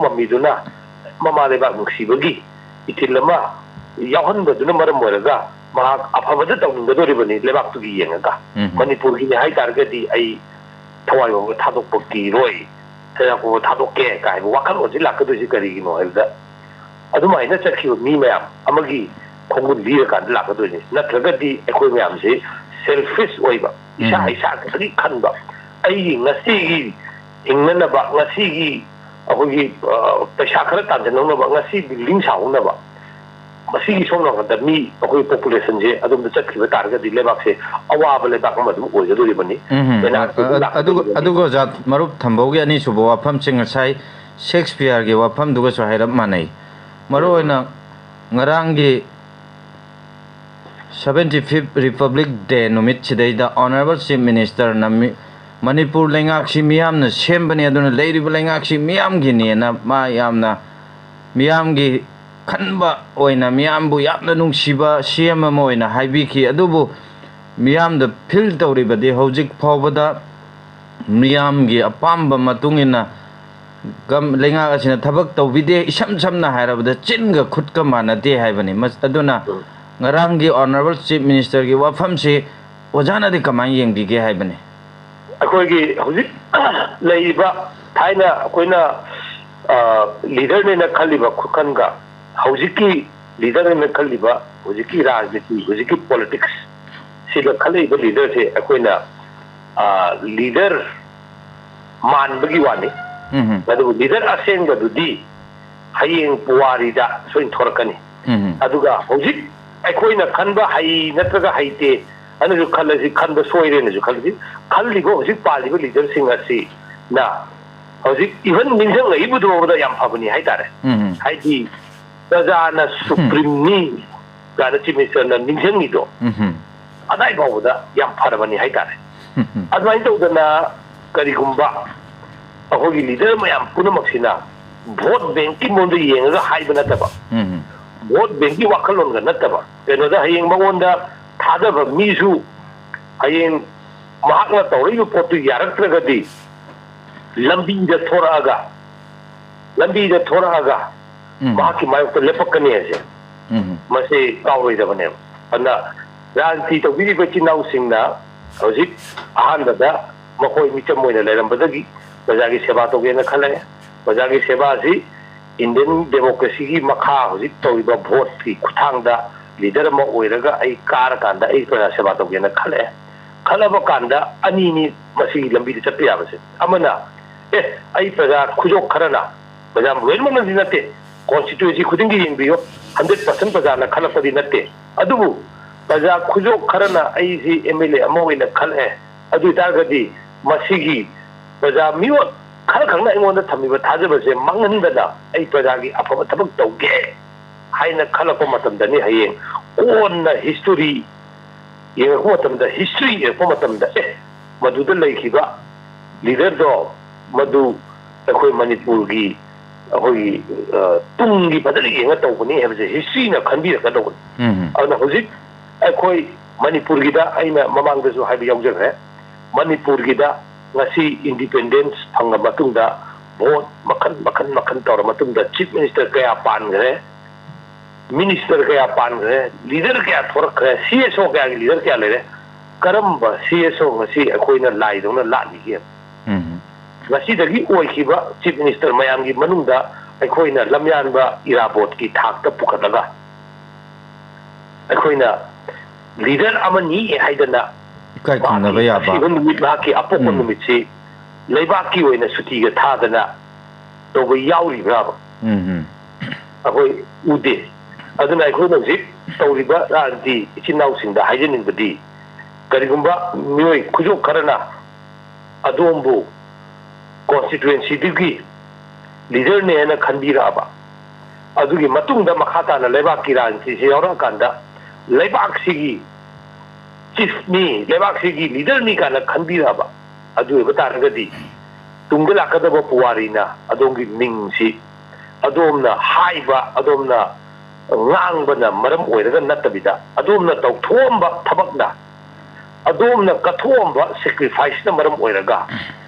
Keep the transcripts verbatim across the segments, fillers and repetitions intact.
ꯃꯃꯤꯗꯨꯅ ꯃꯃꯥ ꯂꯩꯕꯥꯛ ꯅꯨꯡꯁꯤꯕꯒꯤ ꯏꯊꯤꯜ ꯑꯃ ꯌꯥꯎꯍꯟꯕꯗꯨꯅ ꯃꯔꯝ ꯑꯣꯏꯔꯒ ꯃꯍꯥꯛ ꯑꯐꯕꯗ ꯇꯧꯅꯤꯡꯒꯗꯧꯔꯤꯕꯅꯤ ꯂꯩꯕꯥꯛꯇꯨꯒꯤ ꯌꯦꯡꯉꯒ꯫ ꯎꯝ꯫ ꯃꯅꯤꯄꯨꯔꯒꯤꯅꯤ ꯍꯥꯏ ꯇꯥꯔꯒꯗꯤ ꯑꯩ ꯊꯋꯥꯏ ꯐꯥꯎꯕ ꯊꯥꯗꯣꯛꯄ ꯀꯤꯔꯣꯏ, ꯊꯋꯥꯏ ꯐꯥꯎꯕ ꯊꯥꯗꯣꯛꯀꯦ ꯀꯥꯏꯕ ꯋꯥꯈꯜꯂꯣꯟꯁꯤ ꯂꯥꯛꯀꯗꯣꯏꯁꯤ ꯀꯔꯤꯒꯤꯅꯣ ꯍꯥꯏꯕꯗ, ꯑꯗꯨꯃꯥꯏꯅ ꯆꯠꯈꯤꯕ ꯃꯤ ꯃꯌꯥꯝ ꯑꯃꯒꯤ ꯈꯣꯡꯒꯨꯜ ꯂꯤꯔꯀꯥꯟꯗ ꯂꯥꯛꯀꯗꯣꯏꯅꯤ꯫ ꯅꯠꯇ꯭ꯔꯒꯗꯤ ꯑꯩꯈꯣꯏ ꯃꯌꯥꯝꯁꯤ selfish ꯑꯣꯏꯕ, ꯏꯁꯥ ꯎꯝ꯫ ꯏꯁꯥ ꯈꯛꯇꯒꯤ ꯈꯟꯕ, ꯑꯩꯒꯤ ꯉꯁꯤꯒꯤ ꯍꯤꯡꯅꯅꯕ, ꯉꯁꯤꯒꯤ ꯑꯩꯈꯣꯏꯒꯤ, ꯑ, ꯄꯩꯁꯥ ꯈꯔ ꯇꯥꯟꯁꯤꯟꯍꯧꯅꯕ, ꯉꯁꯤ building ꯁꯥꯍꯧꯅꯕ, ꯃꯁꯤꯒꯤ ꯁꯣꯝ ꯅꯥꯀꯟꯗ ꯃꯤ ꯑꯩꯈꯣꯏ populationꯁꯦ ꯑꯗꯣꯝꯗ ꯆꯠꯈꯤꯕ ꯇꯥꯔꯒꯗꯤ ꯂꯩꯕꯥꯛꯁꯦ ꯑꯋꯥꯕ ꯂꯩꯕꯥꯛ ꯑꯃ ꯑꯗꯨꯝ ꯑꯣꯏꯒꯗꯧꯔꯤꯕꯅꯤ꯫ ꯎꯝ, ꯄꯦꯅꯥꯜꯇꯤ ꯑ, ꯑ, ꯂꯥꯛꯀꯗꯧꯔꯤꯕꯅꯤ꯫ ꯑꯗꯨꯒ, ꯑꯗꯨꯒ ꯑꯣꯖꯥ, ꯃꯔꯨꯞ ꯊꯝꯕꯧꯒꯤ ꯑꯅꯤꯁꯨꯕ ꯋꯥꯐꯝꯁꯤ ꯉꯁꯥꯏ ꯁꯦꯛꯁꯄꯤꯌꯔꯒꯤ ꯋꯥꯐꯝꯗꯨꯒꯁꯨ ꯍꯥꯏꯔꯞ ꯃꯥꯟꯅꯩ꯫ ꯃꯔꯨꯑꯣꯏꯅ ꯉꯔꯥꯡꯒꯤ seventy fifth Republic Day ꯅꯨꯃꯤꯠꯁꯤꯗꯩꯗ Honourable Chief Ministerꯅ ꯃꯤ-, ꯃꯅꯤꯄꯨꯔ ꯂꯩꯉꯥꯛꯁꯤ ꯃꯤꯌꯥꯝꯅ ꯁꯦꯝꯕꯅꯤ, ꯑꯗꯨꯅ ꯂꯩꯔꯤꯕ ꯂꯩꯉꯥꯛꯁꯤ ꯃꯤꯌꯥꯝꯒꯤꯅꯦꯅ ꯃꯥ ꯌꯥꯝꯅ ꯃꯤꯌꯥꯝꯒꯤ ꯈꯟꯕ ꯑꯣꯏꯅ ꯃꯤꯌꯥꯝꯕꯨ ꯌꯥꯝꯅ ꯅꯨꯡꯁꯤꯕ ꯁꯤ ꯑꯦꯝ ꯑꯃ ꯑꯣꯏꯅ ꯍꯥꯏꯕꯤꯈꯤ꯫ ꯑꯗꯨꯕꯨ ꯃꯤꯌꯥꯝꯗ feel ꯇꯧꯔꯤꯕꯗꯤ ꯍꯧꯖꯤꯛ ꯐꯥꯎꯕꯗ ꯃꯤꯌꯥꯝꯒꯤ ꯑꯄꯥꯝꯕ ꯃꯇꯨꯡ ꯏꯟꯅ ꯒꯝ-, ꯂꯩꯉꯥꯛ ꯑꯁꯤꯅ ꯊꯕꯛ ꯇꯧꯕꯤꯗꯦ, ꯏꯁꯝ ꯁꯝꯅ ꯍꯥꯏꯔꯕꯗ ꯆꯤꯟꯒ ꯈꯨꯠꯀ ꯃꯥꯟꯅꯗꯦ ꯍꯥꯏꯕꯅꯤ꯫ ꯃꯁ-, ꯑꯗꯨꯅ ꯎꯝ꯫ ꯉꯔꯥꯡꯒꯤ Honourable Chief Ministerꯒꯤ ꯋꯥꯐꯝꯁꯤ ꯑꯣꯖꯥꯅꯗꯤ ꯀꯃꯥꯏꯅ ꯌꯦꯡꯕꯤꯒꯦ ꯍꯥꯏꯕꯅꯤ? ꯑꯩꯈꯣꯏꯒꯤ ꯍꯧꯖꯤꯛ ꯂꯩꯔꯤꯕ ꯊꯥꯏꯅ ꯑꯩꯈꯣꯏꯅ, ꯑ, leaderꯅꯦꯅ ꯈꯜꯂꯤꯕ ꯈꯨꯈꯟꯒ ꯍꯧꯖꯤꯛꯀꯤ leaderꯅꯦꯅ ꯈꯜꯂꯤꯕ ꯍꯧꯖꯤꯛꯀꯤ ꯔꯥꯖꯅꯤꯇꯤ, ꯍꯧꯖꯤꯛꯀꯤ politics ꯁꯤꯗ ꯈꯜꯂꯛꯏꯕ leaderꯁꯦ ꯑꯩꯈꯣꯏꯅ, ꯑ, leader ꯃꯥꯟꯕꯒꯤ ꯋꯥꯅꯤ꯫ ꯎꯝ꯫ ꯑꯗꯨꯕꯨ leader ꯑꯁꯦꯡꯕꯗꯨꯗꯤ ꯍꯌꯦꯡ ꯄꯨꯋꯥꯔꯤꯗ ꯁꯣꯏꯅ ꯊꯣꯔꯛꯀꯅꯤ꯫ ꯎꯝ꯫ ꯑꯗꯨꯒ ꯍꯧꯖꯤꯛ ꯑꯩꯈꯣꯏꯅ ꯈꯟꯕ ꯍꯩ ꯅꯠꯇ꯭ꯔꯒ ꯍꯩꯇꯦ ꯑꯅꯁꯨ ꯈꯜꯂꯁꯤ, ꯈꯟꯕ ꯁꯣꯏꯔꯦꯅꯁꯨ ꯈꯜꯂꯁꯤ, ꯈꯜꯂꯤꯕ ꯍꯧꯖꯤꯛ ꯄꯥꯜꯂꯤꯕ leaderꯁꯤꯡ ꯑꯁꯤꯅ ꯍꯧꯖꯤꯛ even ꯅꯤꯡꯁꯤꯡꯉꯛꯏꯕꯗꯨꯗ ꯌꯥꯝ ꯐꯕꯅꯤ ꯍꯥꯏꯇꯥꯔꯦ꯫ ꯎꯝ꯫ ꯍꯥꯏꯗꯤ ꯄ꯭ꯔꯖꯥꯅ ꯎꯝ꯫ Supremeꯅꯤ ꯀꯥꯏꯅ Chief Ministerꯅ ꯅꯤꯡꯁꯤꯡꯉꯤꯗꯣ ꯎꯝ꯫ ꯑꯗꯥꯏ ꯐꯥꯎꯕꯗ ꯌꯥꯝ ꯐꯔꯕꯅꯤ ꯍꯥꯏꯇꯥꯔꯦ꯫ ꯎꯝ꯫ ꯑꯗꯨꯃꯥꯏꯅ ꯇꯧꯗꯅ ꯀꯔꯤꯒꯨꯝꯕ ꯑꯩꯈꯣꯏꯒꯤ leader ꯃꯌꯥꯝ ꯄꯨꯝꯅꯃꯛꯁꯤꯅ vote bankꯀꯤ ꯃꯑꯣꯡꯗ ꯌꯦꯡꯉꯒ ꯍꯥꯏꯕ ꯅꯠꯇꯕ, ꯎꯝ꯫ Vote bankꯀꯤ ꯋꯥꯈꯜꯂꯣꯟꯒ ꯅꯠꯇꯕ, ꯀꯩꯅꯣꯗ ꯍꯌꯦꯡ ꯃꯉꯣꯟꯗ ꯊꯥꯗꯕ ꯃꯤꯁꯨ ꯍꯌꯦꯡ ꯃꯍꯥꯛꯅ ꯇꯧꯔꯛꯏꯕ ꯄꯣꯠꯇꯨ ꯌꯥꯔꯛꯇ꯭ꯔꯒꯗꯤ ꯂꯝꯕꯤꯗ ꯊꯣꯔꯛꯑꯒ ꯂꯝꯕꯤꯗ ꯊꯣꯔꯛꯑꯒ ꯎꯝ꯫ ꯃꯍꯥꯛꯀꯤ ꯃꯥꯌꯣꯛꯇ ꯂꯦꯞꯄꯛꯀꯅꯤ ꯍꯥꯏꯁꯦ ꯎꯝ꯫ ꯃꯁꯤ ꯀꯥꯎꯔꯣꯏꯗꯕꯅꯦꯕ꯫ ꯑꯗꯨꯅ ꯔꯥꯖꯅꯤꯇꯤ ꯇꯧꯕꯤꯔꯤꯕ ꯏꯆꯤꯟ ꯏꯅꯥꯎꯁꯤꯡꯅ ꯍꯧꯖꯤꯛ ꯑꯍꯥꯟꯕꯗ ꯃꯈꯣꯏ ꯃꯤꯆꯝ ꯑꯣꯏꯅ ꯂꯩꯔꯝꯕꯗꯒꯤ ꯄ꯭ꯔꯖꯥꯒꯤ ꯁꯦꯕꯥ ꯇꯧꯒꯦꯅ ꯈꯜꯂꯛꯑꯦ꯫ ꯄ꯭ꯔꯖꯥꯒꯤ ꯁꯦꯕꯥꯁꯤ ꯏꯟꯗꯤꯌꯟ ꯗꯦꯃꯣꯀ꯭ꯔꯦꯁꯤꯒꯤ ꯃꯈꯥ ꯍꯧꯖꯤꯛ ꯇꯧꯔꯤꯕ ꯚꯣꯠꯀꯤ ꯈꯨꯠꯊꯥꯡꯗ ꯂꯤꯗꯔ ꯑꯃ ꯑꯣꯏꯔꯒ ꯑꯩ ꯀꯥꯔꯀꯥꯟꯗ ꯑꯩ ꯄ꯭ꯔꯖꯥ ꯁꯦꯕꯥ ꯇꯧꯒꯦꯅ ꯈꯜꯂꯛꯑꯦ꯫ ꯈꯜꯂꯕ ꯀꯥꯟꯗ ꯑꯅꯤꯅꯤ ꯃꯁꯤꯒꯤ ꯂꯝꯕꯤꯗ ꯆꯠꯄ ꯌꯥꯕꯁꯦ꯫ ꯑꯃꯅ, ꯑꯦ, ꯑꯩ ꯄ꯭ꯔꯖꯥ ꯈꯨꯖꯣꯛ ꯈꯔꯅ, ꯄ꯭ꯔꯖꯥ ꯂꯣꯏꯅꯃꯛꯅꯗꯤ ꯅꯠꯇꯦ, ꯀꯣꯟꯁꯇꯤꯇ꯭ꯋꯦꯟꯁꯤ ꯈꯨꯗꯤꯡꯒꯤ ꯌꯦꯡꯕꯤꯌꯨ, ꯍꯟꯗ꯭ꯔꯦꯠ ꯄꯥꯔꯁꯦꯟ ꯄ꯭ꯔꯖꯥꯅ ꯈꯜꯂꯛꯄꯗꯤ ꯅꯠꯇꯦ꯫ ꯑꯗꯨꯕꯨ ꯄ꯭ꯔꯖꯥ ꯈꯨꯖꯣꯛ ꯈꯔꯅ ꯑꯩꯁꯤ ꯑꯦꯝ ꯑꯦꯜ ꯑꯦ ꯑꯃ ꯑꯣꯏꯅ ꯈꯜꯂꯛꯑꯦ꯫ ꯑꯗꯨ ꯑꯣꯏꯇꯥꯔꯒꯗꯤ ꯃꯁꯤꯒꯤ ꯄ꯭ꯔꯖꯥ ꯃꯤꯑꯣꯏ ꯈꯔ ꯈꯛꯅ ꯑꯩꯉꯣꯟꯗ ꯊꯝꯃꯤꯕ ꯊꯥꯖꯕꯁꯦ ꯃꯥꯡꯍꯟꯗꯅ ꯑꯩ ꯄ꯭ꯔꯖꯥꯒꯤ ꯑꯐꯕ ꯊꯕꯛ ꯇꯧꯒꯦ ꯍꯥꯏꯅ ꯈꯜꯂꯛꯄ ꯃꯇꯝꯗꯅꯤ ꯍꯌꯦꯡ ꯀꯣꯟꯅ ꯍꯤꯁꯇꯣꯔꯤ ꯌꯦꯡꯉꯛꯄ ꯃꯇꯝꯗ, ꯍꯤꯁꯇ꯭ꯔꯤ ꯌꯦꯡꯉꯛꯄ ꯃꯇꯝꯗ, ꯑꯦ, ꯃꯗꯨꯗ ꯂꯩꯈꯤꯕ ꯂꯤꯗꯔꯗꯣ ꯃꯗꯨ ꯑꯩꯈꯣꯏ ꯃꯅꯤꯄꯨꯔꯒꯤ, ꯑꯩꯈꯣꯏꯒꯤ, ꯑ, ꯇꯨꯡꯒꯤ ꯐꯖꯅ ꯌꯦꯡꯉ ꯇꯧꯕꯅꯤ ꯍꯥꯏꯕꯁꯦ ꯍꯤꯁꯇ꯭ꯔꯤꯅ ꯈꯟꯕꯤꯔꯛꯀꯗꯧꯕꯅꯤ꯫ ꯎꯝ꯫ ꯑꯗꯨꯅ ꯍꯧꯖꯤꯛ ꯑꯩꯈꯣꯏ ꯃꯅꯤꯄꯨꯔꯒꯤꯗ ꯑꯩꯅ ꯃꯃꯥꯡꯗꯁꯨ ꯍꯥꯏꯕ ꯌꯥꯎꯖꯈ꯭ꯔꯦ, ꯃꯅꯤꯄꯨꯔꯒꯤꯗ ꯉꯁꯤ ꯏꯟꯗꯤꯄꯦꯟꯗꯦꯟꯁ ꯐꯪꯉ ꯃꯇꯨꯡꯗ ꯚꯣꯠ ꯃꯈꯜ ꯃꯈꯜ ꯃꯈꯜ ꯇꯧꯔ ꯃꯇꯨꯡꯗ ꯆꯤꯐ ꯃꯤꯅꯤꯁꯇꯔ ꯀꯌꯥ ꯄꯥꯟꯈ꯭ꯔꯦ, ꯃꯤꯅꯤꯁꯇꯔ ꯀꯌꯥ ꯄꯥꯟꯈ꯭ꯔꯦ, ꯂꯤꯗꯔ ꯀꯌꯥ ꯊꯣꯔꯛꯈ꯭ꯔꯦ, ꯁꯤ ꯑꯦꯁ ꯑꯣ ꯀꯌꯥꯒꯤ ꯂꯤꯗꯔ ꯀꯌꯥ ꯂꯩꯔꯦ, ꯀꯔꯝꯕ ꯁꯤ ꯑꯦꯁ ꯑꯣ ꯉꯁꯤ ꯑꯩꯈꯣꯏꯅ ꯂꯥꯏꯗꯧꯅ ꯂꯥꯠꯂꯤꯒꯦ? ꯎꯝ꯫ ꯉꯁꯤꯗꯒꯤ ꯑꯣꯏꯈꯤꯕ ꯆꯤꯐ ꯃꯤꯅꯤꯁꯇꯔ ꯃꯌꯥꯝꯒꯤ ꯃꯅꯨꯡꯗ ꯑꯩꯈꯣꯏꯅ ꯂꯝꯌꯥꯟꯕ ꯏꯔꯥꯕꯣꯠꯀꯤ ꯊꯥꯛꯇ ꯄꯨꯈꯠꯂꯒ ꯑꯩꯈꯣꯏꯅ ꯂꯤꯗꯔ ꯑꯃꯅꯤ ꯍꯥꯏꯗꯅ ꯏꯀꯥꯏ ꯈꯨꯝꯅꯕ ꯃꯍꯥꯛꯀꯤ ꯌꯥꯕ꯫ ꯑꯁꯤꯕ ꯅꯨꯃꯤꯠ, ꯃꯍꯥꯛꯀꯤ ꯑꯄꯣꯛꯄ ꯎꯝ꯫ ꯅꯨꯃꯤꯠꯁꯤ ꯂꯩꯕꯥꯛꯀꯤ ꯑꯣꯏꯅ ꯁꯨꯇꯤꯒ ꯊꯥꯗꯅ ꯇꯧꯕ ꯌꯥꯎꯔꯤꯕ꯭ꯔꯥꯕ? ꯎꯝ, ꯎꯝ꯫ ꯑꯩꯈꯣꯏ ꯎꯗꯦ꯫ ꯑꯗꯨꯅ ꯑꯩꯈꯣꯏꯅ ꯍꯧꯖꯤꯛ ꯇꯧꯔꯤꯕ ꯔꯥꯖꯅꯤꯇꯤ ꯏꯆꯤꯟ ꯏꯅꯥꯎꯁꯤꯡꯗ ꯍꯥꯏꯖꯅꯤꯡꯕꯗꯤ, ꯀꯔꯤꯒꯨꯝꯕ ꯃꯤꯑꯣꯏ ꯈꯨꯖꯣꯞ ꯈꯔꯅ ꯑꯗꯣꯝꯕꯨ ꯀꯣꯟꯁꯇꯤꯇ꯭ꯋꯦꯟꯁꯤꯗꯨꯒꯤ ꯂꯤꯗꯔꯅꯦꯅ ꯈꯟꯕꯤꯔꯛꯑꯕ, ꯑꯗꯨꯒꯤ ꯃꯇꯨꯡꯗ ꯃꯈꯥ ꯇꯥꯅ ꯂꯩꯕꯥꯛꯀꯤ ꯔꯥꯖꯅꯤꯇꯤꯁꯤ ꯌꯥꯎꯔꯛꯑꯀꯥꯟꯗ ꯂꯩꯕꯥꯛꯁꯤꯒꯤ ꯆꯤꯐꯅꯤ, ꯂꯩꯕꯥꯛꯁꯤꯒꯤ ꯂꯤꯗꯔꯅꯤ ꯀꯥꯏꯅ ꯈꯟꯕꯤꯔꯛꯑꯕ, ꯑꯗꯨ ꯑꯣꯏꯕ ꯇꯥꯔꯒꯗꯤ ꯇꯨꯡꯗ ꯂꯥꯛꯀꯗꯕ ꯄꯨꯋꯥꯔꯤꯅ ꯑꯗꯣꯝꯒꯤ ꯃꯤꯡꯁꯤ ꯑꯗꯣꯝꯅ ꯍꯥꯏꯕ, ꯑꯗꯣꯝꯅ ꯉꯥꯡꯕꯅ ꯃꯔꯝ ꯑꯣꯏꯔꯒ ꯅꯠꯇꯕꯤꯗ, ꯑꯗꯣꯝꯅ ꯇꯧꯊꯣꯛꯑꯝꯕ ꯊꯕꯛꯅ, ꯑꯗꯣꯝꯅ ꯀꯠꯊꯣꯛꯑꯝꯕ ꯁꯦꯀ꯭ꯔꯤꯐꯥꯏꯁꯅ ꯃꯔꯝ ꯑꯣꯏꯔꯒ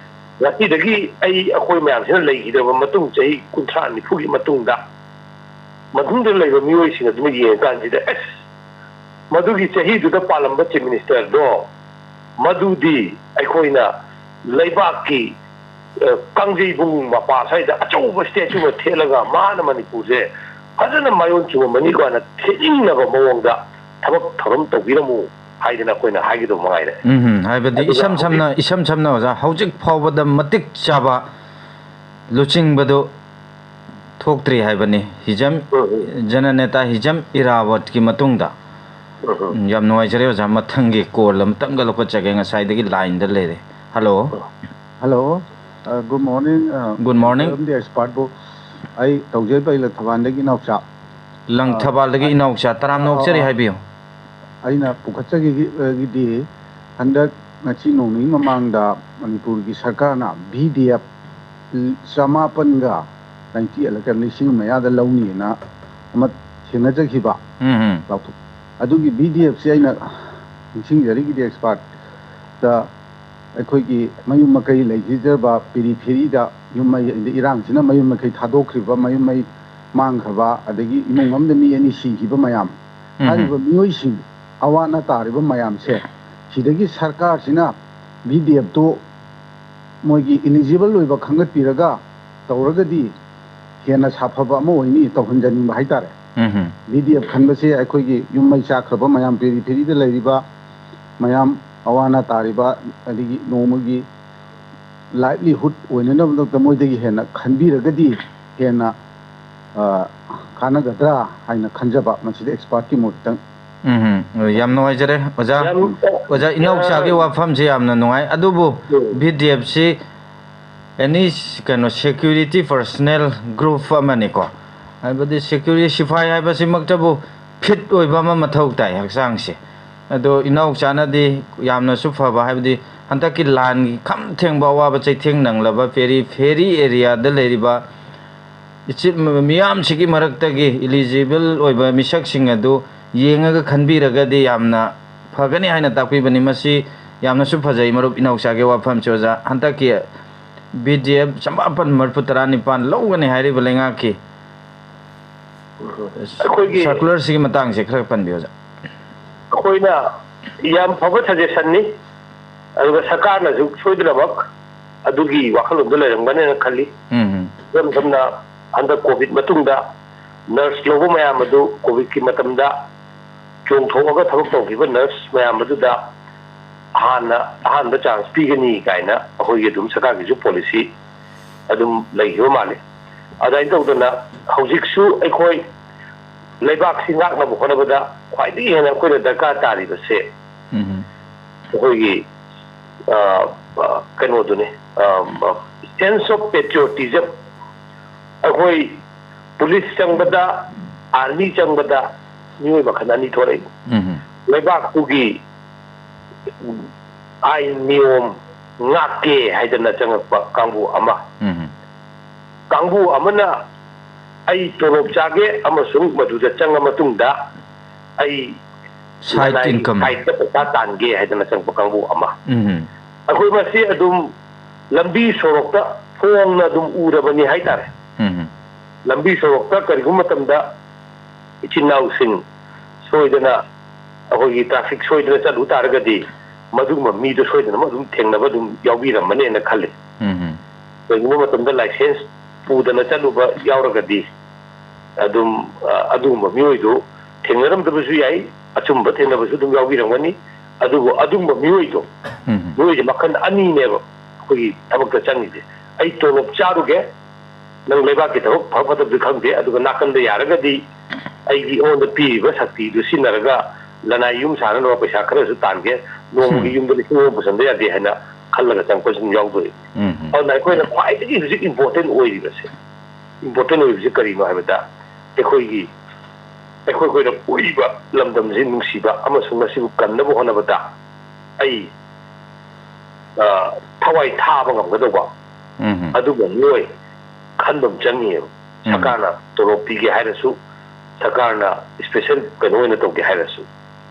ꯉꯁꯤꯗꯒꯤ ꯑꯩ, ꯑꯩꯈꯣꯏ ꯃꯌꯥꯝꯁꯤꯅ ꯂꯩꯈꯤꯗꯕ ꯃꯇꯨꯡ, ꯆꯍꯤ ꯀꯨꯟꯊ꯭ꯔꯥ ꯅꯤꯐꯨꯒꯤ ꯃꯇꯨꯡꯗ, ꯃꯅꯨꯡꯗ ꯂꯩꯕ ꯃꯤꯑꯣꯏꯁꯤꯡ ꯑꯗꯨꯅ ꯌꯦꯡꯉꯀꯥꯟꯁꯤꯗ, ꯑꯁ, ꯃꯗꯨꯒꯤ ꯆꯍꯤꯗꯨꯗ ꯄꯥꯜꯂꯝꯕ ꯆꯤꯐ ꯃꯤꯅꯤꯁꯇꯔꯗꯣ, ꯃꯗꯨꯗꯤ ꯑꯩꯈꯣꯏꯅ ꯂꯩꯕꯥꯛꯀꯤ, ꯑ, ꯀꯥꯡꯖꯩꯕꯨꯡ ꯃꯄꯥ ꯁ꯭ꯋꯥꯏꯗ ꯑꯆꯧꯕ ꯁ꯭ꯇꯦꯆꯨ ꯑꯃ ꯊꯦꯠꯂꯒ ꯃꯥꯅ ꯃꯅꯤꯄꯨꯔꯁꯦ ꯐꯖꯅ ꯃꯥꯏꯑꯣꯟ ꯆꯨꯝꯃꯝꯃꯅꯤ ꯀꯥꯏꯅ ꯊꯦꯠꯅꯤꯡꯅꯕ ꯃꯑꯣꯡꯗ ꯊꯕꯛ ꯊꯧꯔꯝ ꯇꯧꯕꯤꯔꯝꯃꯨ ꯍꯥꯏꯗꯅ ꯑꯩꯈꯣꯏꯅ ꯍꯥꯏꯒꯗꯧꯕ ꯃꯉꯥꯏꯔꯦ꯫ ꯎꯝ, ꯍꯥꯏꯕꯗꯤ ꯑꯗꯨꯒ ꯏꯁꯝ ꯁꯝꯅ, ꯍꯧꯖꯤꯛ ꯏꯁꯝ ꯁꯝꯅ ꯑꯣꯖꯥ, ꯍꯧꯖꯤꯛ ꯐꯥꯎꯕꯗ ꯃꯇꯤꯛ ꯆꯥꯕ ꯂꯨꯆꯤꯡꯕꯗꯨ ꯊꯣꯛꯇ꯭ꯔꯤ ꯍꯥꯏꯕꯅꯤ, ꯍꯤꯖꯝ, ꯎꯝ, ꯎꯝ꯫ ꯖꯅꯅꯦꯇꯥ ꯍꯤꯖꯝ ꯏꯔꯥꯋꯠꯀꯤ ꯃꯇꯨꯡꯗ꯫ ꯎꯝ, ꯎꯝ꯫ ꯎꯝ, ꯌꯥꯝ ꯅꯨꯡꯉꯥꯏꯖꯔꯦ ꯑꯣꯖꯥ, ꯃꯊꯪꯒꯤ ꯀꯣꯜ ꯑꯃꯇꯪꯒ ꯂꯧꯈꯠꯆꯒꯦ, ꯉꯁꯥꯏꯗꯒꯤ ꯂꯥꯏꯟꯗ ꯂꯩꯔꯦ꯫ ꯍꯜꯂꯣ꯫ ꯍꯜꯂꯣ꯫ ꯑ, ꯒꯨꯗ ꯃꯣꯔꯅꯤꯡ, ꯑ, ꯒꯨꯗ ꯃꯣꯔꯅꯤꯡ꯫ ꯀꯔꯝꯗꯤ ꯑꯦꯛꯁꯄꯥꯔꯠꯄꯨ? ꯑꯩ ꯇꯧꯖꯩꯕ, ꯑꯩ ꯂꯪꯊꯕꯥꯜꯗꯒꯤ ꯏꯅꯥꯎꯆꯥ꯫ ꯂꯪꯊꯕꯥꯜꯗꯒꯤ ꯑ, ꯏꯅꯥꯎꯆꯥ, ꯇꯔꯥꯝꯅ ꯑ, ꯑ, ꯑꯣꯛꯆꯔꯤ, ꯑ꯫ ꯍꯥꯏꯕꯤꯌꯨ꯫ ꯑꯩꯅ ꯄꯨꯈꯠꯆꯒꯦꯒꯤ-, ꯑ, ꯒꯤꯗꯤ ꯍꯟꯗꯛ ꯉꯁꯤ ꯅꯣꯡ ꯅꯤꯅꯤ ꯃꯃꯥꯡꯗ ꯃꯅꯤꯄꯨꯔꯒꯤ ꯁꯔꯀꯥꯔꯅ ꯚꯤ ꯗꯤ ꯑꯦꯐ ꯆꯃꯥꯄꯟꯒ ꯅꯥꯏꯟꯇꯤ ꯑꯦꯂꯦꯛꯁꯟ ꯂꯤꯁꯤꯡ ꯃꯌꯥꯗ ꯂꯧꯅꯤꯅ ꯑꯃ ꯊꯦꯡꯅꯖꯈꯤꯕ ꯎꯝ, ꯎꯝ꯫ ꯂꯥꯎꯊꯣꯛ-, ꯑꯗꯨꯒꯤ ꯚꯤ ꯗꯤ ꯑꯦꯐꯁꯦ ꯑꯩꯅ ꯅꯤꯡꯁꯤꯡꯖꯔꯤꯒꯤꯗꯤ ꯑꯦꯛꯁꯄꯥꯔꯠꯇ ꯑꯩꯈꯣꯏꯒꯤ ꯃꯌꯨꯝ ꯃꯀꯩ ꯂꯩꯈꯤꯗ꯭ꯔꯕ ꯄꯦꯔꯤꯐꯦꯔꯤꯗ ꯌꯨꯝ ꯃꯩ ꯏꯔꯥꯡꯁꯤꯅ ꯃꯌꯨꯝ ꯃꯀꯩ ꯊꯥꯗꯣꯛꯈ꯭ꯔꯤꯕ, ꯃꯌꯨꯝ ꯃꯩ ꯃꯥꯡꯈ꯭ꯔꯕ, ꯑꯗꯒꯤ ꯏꯃꯨꯡ ꯑꯃꯗ ꯃꯤ ꯑꯅꯤ ꯁꯤꯈꯤꯕ ꯃꯌꯥꯝ, ꯎꯝ꯫ ꯍꯥꯏꯔꯤꯕ ꯃꯤꯑꯣꯏꯁꯤꯡ ꯑꯋꯥ ꯑꯅꯥ ꯇꯥꯔꯤꯕ ꯃꯌꯥꯝꯁꯦ ꯁꯤꯗꯒꯤ ꯁꯔꯀꯥꯔꯁꯤꯅ ꯚꯤ ꯗꯤ ꯑꯦꯐꯇꯨ ꯃꯣꯏꯒꯤ ꯏꯂꯤꯖꯤꯕꯜ ꯑꯣꯏꯕ ꯈꯟꯒꯠꯄꯤꯔꯒ ꯇꯧꯔꯒꯗꯤ ꯍꯦꯟꯅ ꯁꯥꯐꯕ ꯑꯃ ꯑꯣꯏꯅꯤ, ꯇꯧꯍꯟꯖꯅꯤꯡꯕ ꯍꯥꯏꯇꯥꯔꯦ꯫ ꯎꯝ꯫ ꯚꯤ ꯗꯤ ꯑꯦꯐ ꯈꯟꯕꯁꯦ ꯑꯩꯈꯣꯏꯒꯤ ꯌꯨꯝ ꯃꯩ ꯆꯥꯛꯈ꯭ꯔꯕ ꯃꯌꯥꯝ, ꯄꯦꯔꯤꯐꯦꯔꯤꯗ ꯂꯩꯔꯤꯕ ꯃꯌꯥꯝ, ꯑꯋꯥ ꯑꯅꯥ ꯇꯥꯔꯤꯕ, ꯑꯗꯒꯤ ꯅꯣꯡꯃꯒꯤ ꯂꯥꯏꯚꯂꯤꯍꯨꯗ ꯑꯣꯏꯅꯅꯕꯗꯃꯛꯇ ꯃꯣꯏꯗꯒꯤ ꯍꯦꯟꯅ ꯈꯟꯕꯤꯔꯒꯗꯤ ꯍꯦꯟꯅ, ꯑ, ꯀꯥꯟꯅꯒꯗ꯭ꯔꯥ ꯍꯥꯏꯅ ꯈꯟꯖꯕ, ꯃꯁꯤꯗ ꯑꯦꯛꯁꯄꯥꯔꯠꯀꯤ ꯃꯣꯠ ꯈꯤꯇꯪ꯫ ꯎꯝ, ꯌꯥꯝ ꯅꯨꯡꯉꯥꯏꯖꯔꯦ ꯑꯣꯖꯥ꯫ ꯌꯥꯝ, ꯑꯣꯖꯥ, ꯏꯅꯥꯎꯆꯥꯒꯤ ꯑ, ꯋꯥꯐꯝꯁꯤ ꯌꯥꯝꯅ ꯅꯨꯡꯉꯥꯏ, ꯑꯗꯨꯕꯨ ꯎꯝ꯫ ꯚꯤ ꯗꯤ ꯑꯦꯐꯁꯤ ꯑꯦꯅꯤ ꯀꯩꯅꯣ ꯁꯦꯀ꯭ꯌꯨꯔꯤꯇꯤ ꯄꯔꯁꯅꯦꯜ ꯒ꯭ꯔꯨꯞ ꯑꯃꯅꯤꯀꯣ, ꯍꯥꯏꯕꯗꯤ ꯁꯦꯀ꯭ꯌꯨꯔꯤꯇꯤ ꯁꯤꯐꯥꯏ ꯍꯥꯏꯕꯁꯤꯃꯛꯇꯕꯨ ꯐꯤꯠ ꯑꯣꯏꯕ ꯑꯃ ꯃꯊꯧ ꯇꯥꯏ ꯍꯛꯆꯥꯡꯁꯦ꯫ ꯑꯗꯣ ꯏꯅꯥꯎꯆꯥꯅꯗꯤ ꯌꯥꯝꯅꯁꯨ ꯐꯕ, ꯍꯥꯏꯕꯗꯤ ꯍꯟꯗꯛꯀꯤ ꯂꯥꯟꯒꯤ ꯈꯝ ꯊꯦꯡꯕ ꯑꯋꯥꯕ ꯆꯩꯊꯦꯡ ꯅꯪꯂꯕ ꯄꯦꯔꯤꯐꯦꯔꯤ ꯑꯦꯔꯤꯌꯥꯗ ꯂꯩꯔꯤꯕ ꯏꯆꯤꯜ ꯃꯤꯌꯥꯝꯁꯤꯒꯤ ꯃꯔꯛꯇꯒꯤ ꯏꯂꯤꯖꯤꯕꯜ ꯑꯣꯏꯕ ꯃꯤꯁꯛꯁꯤꯡ ꯑꯗꯨ ꯌꯦꯡꯉꯒ ꯈꯟꯕꯤꯔꯒꯗꯤ ꯌꯥꯝꯅ ꯐꯒꯅꯤ ꯍꯥꯏꯅ ꯇꯥꯛꯄꯤꯕꯅꯤ꯫ ꯃꯁꯤ ꯌꯥꯝꯅꯁꯨ ꯐꯖꯩ ꯃꯔꯨꯞ, ꯏꯅꯥꯎꯆꯥꯒꯤ ꯋꯥꯐꯝꯁꯤ꯫ ꯑꯣꯖꯥ, ꯍꯟꯗꯛꯀꯤ ꯕꯤ ꯗꯤ ꯑꯦꯐ ꯆꯃꯥꯄꯟ ꯃꯔꯤꯐꯨ ꯇꯔꯥꯅꯤꯄꯥꯟ ꯂꯧꯒꯅꯤ ꯍꯥꯏꯔꯤꯕ ꯂꯩꯉꯥꯛꯀꯤ ꯑꯩꯈꯣꯏꯒꯤ ꯁꯔꯀꯨꯂꯔꯁꯤꯒꯤ ꯃꯇꯥꯡꯁꯦ ꯈꯔ ꯄꯟꯕꯤꯌꯨ, ꯑꯣꯖꯥ꯫ ꯑꯩꯈꯣꯏꯅ ꯌꯥꯝ ꯐꯕ ꯁꯖꯦꯁꯟꯅꯤ꯫ ꯑꯗꯨꯒ ꯁꯔꯀꯥꯔꯅꯁꯨ ꯁꯣꯏꯗꯅꯃꯛ ꯑꯗꯨꯒꯤ ꯋꯥꯈꯜꯂꯣꯟꯗꯣ ꯂꯩꯔꯝꯒꯅꯦꯅ ꯈꯜꯂꯤ꯫ ꯎꯝ, ꯏꯆꯝ ꯁꯝꯅ, ꯍꯟꯗꯛ ꯀꯣꯚꯤꯗ ꯃꯇꯨꯡꯗ ꯅꯔꯁ ꯂꯧꯕ ꯃꯌꯥꯝ ꯑꯗꯨ, ꯀꯣꯚꯤꯗꯀꯤ ꯃꯇꯝꯗ ꯆꯣꯡꯊꯣꯛꯑꯒ ꯊꯕꯛ ꯇꯧꯈꯤꯕ ꯅꯔꯁ ꯃꯌꯥꯝ ꯑꯗꯨꯗ ꯍꯥꯟꯅ ꯑꯍꯥꯟꯕ ꯆꯥꯟꯁ ꯄꯤꯒꯅꯤ ꯀꯥꯏꯅ ꯑꯩꯈꯣꯏꯒꯤ ꯑꯗꯨꯝ ꯁꯔꯀꯥꯔꯒꯤꯁꯨ ꯄꯣꯂꯤꯁꯤ ꯑꯗꯨꯝ ꯂꯩꯈꯤꯕ ꯃꯥꯜꯂꯤ꯫ ꯑꯗꯨꯃꯥꯏꯅ ꯇꯧꯗꯅ ꯍꯧꯖꯤꯛꯁꯨ ꯑꯩꯈꯣꯏ ꯂꯩꯕꯥꯛꯁꯤ ꯉꯥꯛꯅꯕ ꯍꯣꯠꯅꯕꯗ ꯈ꯭ꯋꯥꯏꯗꯒꯤ ꯍꯦꯟꯅ ꯑꯩꯈꯣꯏꯅ ꯗꯔꯀꯥꯔ ꯇꯥꯔꯤꯕꯁꯦ ꯎꯝ, ꯑꯩꯈꯣꯏꯒꯤ ꯑ, ꯑ, ꯀꯩꯅꯣꯗꯨꯅꯤ, ꯁꯦꯟꯁ ꯑꯣꯐ ꯄꯦꯇ꯭ꯔꯤꯌꯣꯇꯤꯖꯝ꯫ ꯑꯩꯈꯣꯏ ꯄꯨꯂꯤꯁ ꯆꯪꯕꯗ, ꯑꯥꯔꯃꯤ ꯆꯪꯕꯗ ꯃꯤꯑꯣꯏ ꯃꯈꯜ ꯑꯅꯤ ꯊꯣꯛꯂꯛꯏ꯫ ꯎꯝ, ꯂꯩꯕꯥꯛꯇꯨꯒꯤ ꯑꯥꯏꯟ ꯅꯤꯌꯣꯝ ꯉꯥꯛꯀꯦ ꯍꯥꯏꯗꯅ ꯆꯪꯉꯛꯄ ꯀꯥꯡꯕꯨ ꯑꯃ, ꯎꯝ, ꯀꯥꯡꯕꯨ ꯑꯃꯅ ꯑꯩ ꯇꯣꯂꯣꯞ ꯆꯥꯒꯦ ꯑꯃꯁꯨꯡ ꯃꯗꯨꯗ ꯆꯪꯉ ꯃꯇꯨꯡꯗ ꯑꯩ Side income. ꯁꯥꯏꯠꯇ ꯄꯩꯁꯥ ꯇꯥꯟꯒꯦ ꯍꯥꯏꯗꯅ ꯆꯪꯉꯛꯄ ꯀꯥꯡꯕꯨ ꯑꯃ꯫ ꯎꯝ, ꯑꯩꯈꯣꯏ ꯃꯁꯤ ꯑꯗꯨꯝ ꯂꯝꯕꯤ ꯁꯣꯔꯣꯛꯇ ꯐꯣꯡꯅ ꯑꯗꯨꯝ ꯎꯔꯕꯅꯤ ꯍꯥꯏꯇꯥꯔꯦ꯫ ꯎꯝ, ꯂꯝꯕꯤ ꯁꯣꯔꯣꯛꯇ ꯀꯔꯤꯒꯨꯝꯕ ꯃꯇꯝꯗ ꯏꯆꯤꯟ ꯏꯅꯥꯎꯁꯤꯡ ꯁꯣꯏꯗꯅ, ꯑꯩꯈꯣꯏꯒꯤ ꯇ꯭ꯔꯥꯐꯤꯛ ꯁꯣꯏꯗꯅ ꯆꯠꯂꯨ ꯇꯥꯔꯒꯗꯤ ꯃꯗꯨꯒꯨꯝꯕ ꯃꯤꯗꯣ ꯁꯣꯏꯗꯅꯃꯛ ꯑꯗꯨꯝ ꯊꯦꯡꯅꯕ ꯑꯗꯨꯝ ꯌꯥꯎꯕꯤꯔꯝꯃꯅꯦꯅ ꯈꯜꯂꯤ꯫ ꯎꯝ, ꯀꯔꯤꯒꯨꯝꯕ ꯃꯇꯝꯗ ꯂꯥꯏꯁꯦꯟꯁ ꯄꯨꯗꯅ ꯆꯠꯂꯨꯕ ꯌꯥꯎꯔꯒꯗꯤ ꯑꯗꯨꯝ, ꯑ, ꯑꯗꯨꯒꯨꯝꯕ ꯃꯤꯑꯣꯏꯗꯨ ꯊꯦꯡꯅꯔꯝꯗꯕꯁꯨ ꯌꯥꯏ, ꯑꯆꯨꯝꯕ ꯊꯦꯡꯅꯕꯁꯨ ꯑꯗꯨꯝ ꯌꯥꯎꯕꯤꯔꯝꯒꯅꯤ꯫ ꯑꯗꯨꯕꯨ ꯑꯗꯨꯒꯨꯝꯕ ꯃꯤꯑꯣꯏꯗꯣ, ꯎꯝ, ꯃꯤꯑꯣꯏꯁꯦ ꯃꯈꯜ ꯑꯅꯤꯅꯦꯕ ꯑꯩꯈꯣꯏꯒꯤ ꯊꯕꯛꯇ ꯆꯪꯉꯤꯁꯦ꯫ ꯑꯩ ꯇꯣꯂꯣꯞ ꯆꯥꯔꯨꯒꯦ, ꯅꯪ ꯂꯩꯕꯥꯛꯀꯤ ꯊꯕꯛ ꯐ ꯐꯠꯇꯕꯗꯤ ꯈꯪꯗꯦ, ꯑꯗꯨꯒ ꯅꯥꯀꯟꯗ ꯌꯥꯔꯒꯗꯤ ꯑꯩꯒꯤ ꯑꯩꯉꯣꯟꯗ ꯄꯤꯔꯤꯕ ꯁꯛꯇꯤꯗꯨ ꯁꯤꯖꯤꯟꯅꯔꯒ ꯂꯅꯥꯏ ꯌꯨꯝ ꯁꯥꯅꯅꯕ ꯄꯩꯁꯥ ꯈꯔꯁꯨ ꯇꯥꯟꯒꯦ, ꯅꯣꯡꯃꯒꯤ ꯎꯝ꯫ ꯌꯨꯝꯗ ꯂꯤꯁꯤꯡ ꯑꯃ ꯄꯨꯁꯟꯗ ꯌꯥꯗꯦ ꯍꯥꯏꯅ ꯈꯜꯂꯒ ꯆꯪꯉꯛꯄꯁꯨ ꯑꯗꯨꯝ ꯌꯥꯎꯗꯣꯔꯤ꯫ ꯎꯝ, ꯑꯗꯨꯅ ꯑꯩꯈꯣꯏꯅ ꯈ꯭ꯋꯥꯏꯗꯒꯤ ꯍꯧꯖꯤꯛ ꯏꯝꯄꯣꯔꯇꯦꯟ ꯑꯣꯏꯔꯤꯕꯁꯦ, ꯏꯝꯄꯣꯔꯇꯦꯟ ꯑꯣꯏꯔꯤꯕꯁꯦ ꯀꯔꯤꯅꯣ ꯍꯥꯏꯕꯗ, ꯑꯩꯈꯣꯏꯒꯤ, ꯑꯩꯈꯣꯏ, ꯑꯩꯈꯣꯏꯅ ꯄꯣꯛꯏꯕ ꯂꯝꯗꯝꯁꯤ ꯅꯨꯡꯁꯤꯕ ꯑꯃꯁꯨꯡ ꯃꯁꯤꯕꯨ ꯀꯟꯅꯕ ꯍꯣꯠꯅꯕꯗ ꯑꯩ, ꯑ, ꯊꯋꯥꯏ ꯊꯥꯕ ꯉꯝꯒꯗꯧꯕ ꯎꯝ, ꯑꯗꯨꯒꯨꯝꯕ ꯃꯤꯑꯣꯏ ꯈꯟꯕ ꯑꯃ ꯆꯪꯉꯤꯑꯕ꯫ ꯎꯝ꯫ ꯁꯔꯀꯥꯔꯅ ꯇꯣꯂꯣꯞ ꯄꯤꯒꯦ ꯍꯥꯏꯔꯁꯨ, ꯁꯔꯀꯥꯔꯅ ꯏꯁꯄꯦꯁꯦꯜ ꯀꯩꯅꯣ ꯑꯣꯏꯅ ꯇꯧꯒꯦ ꯍꯥꯏꯔꯁꯨ,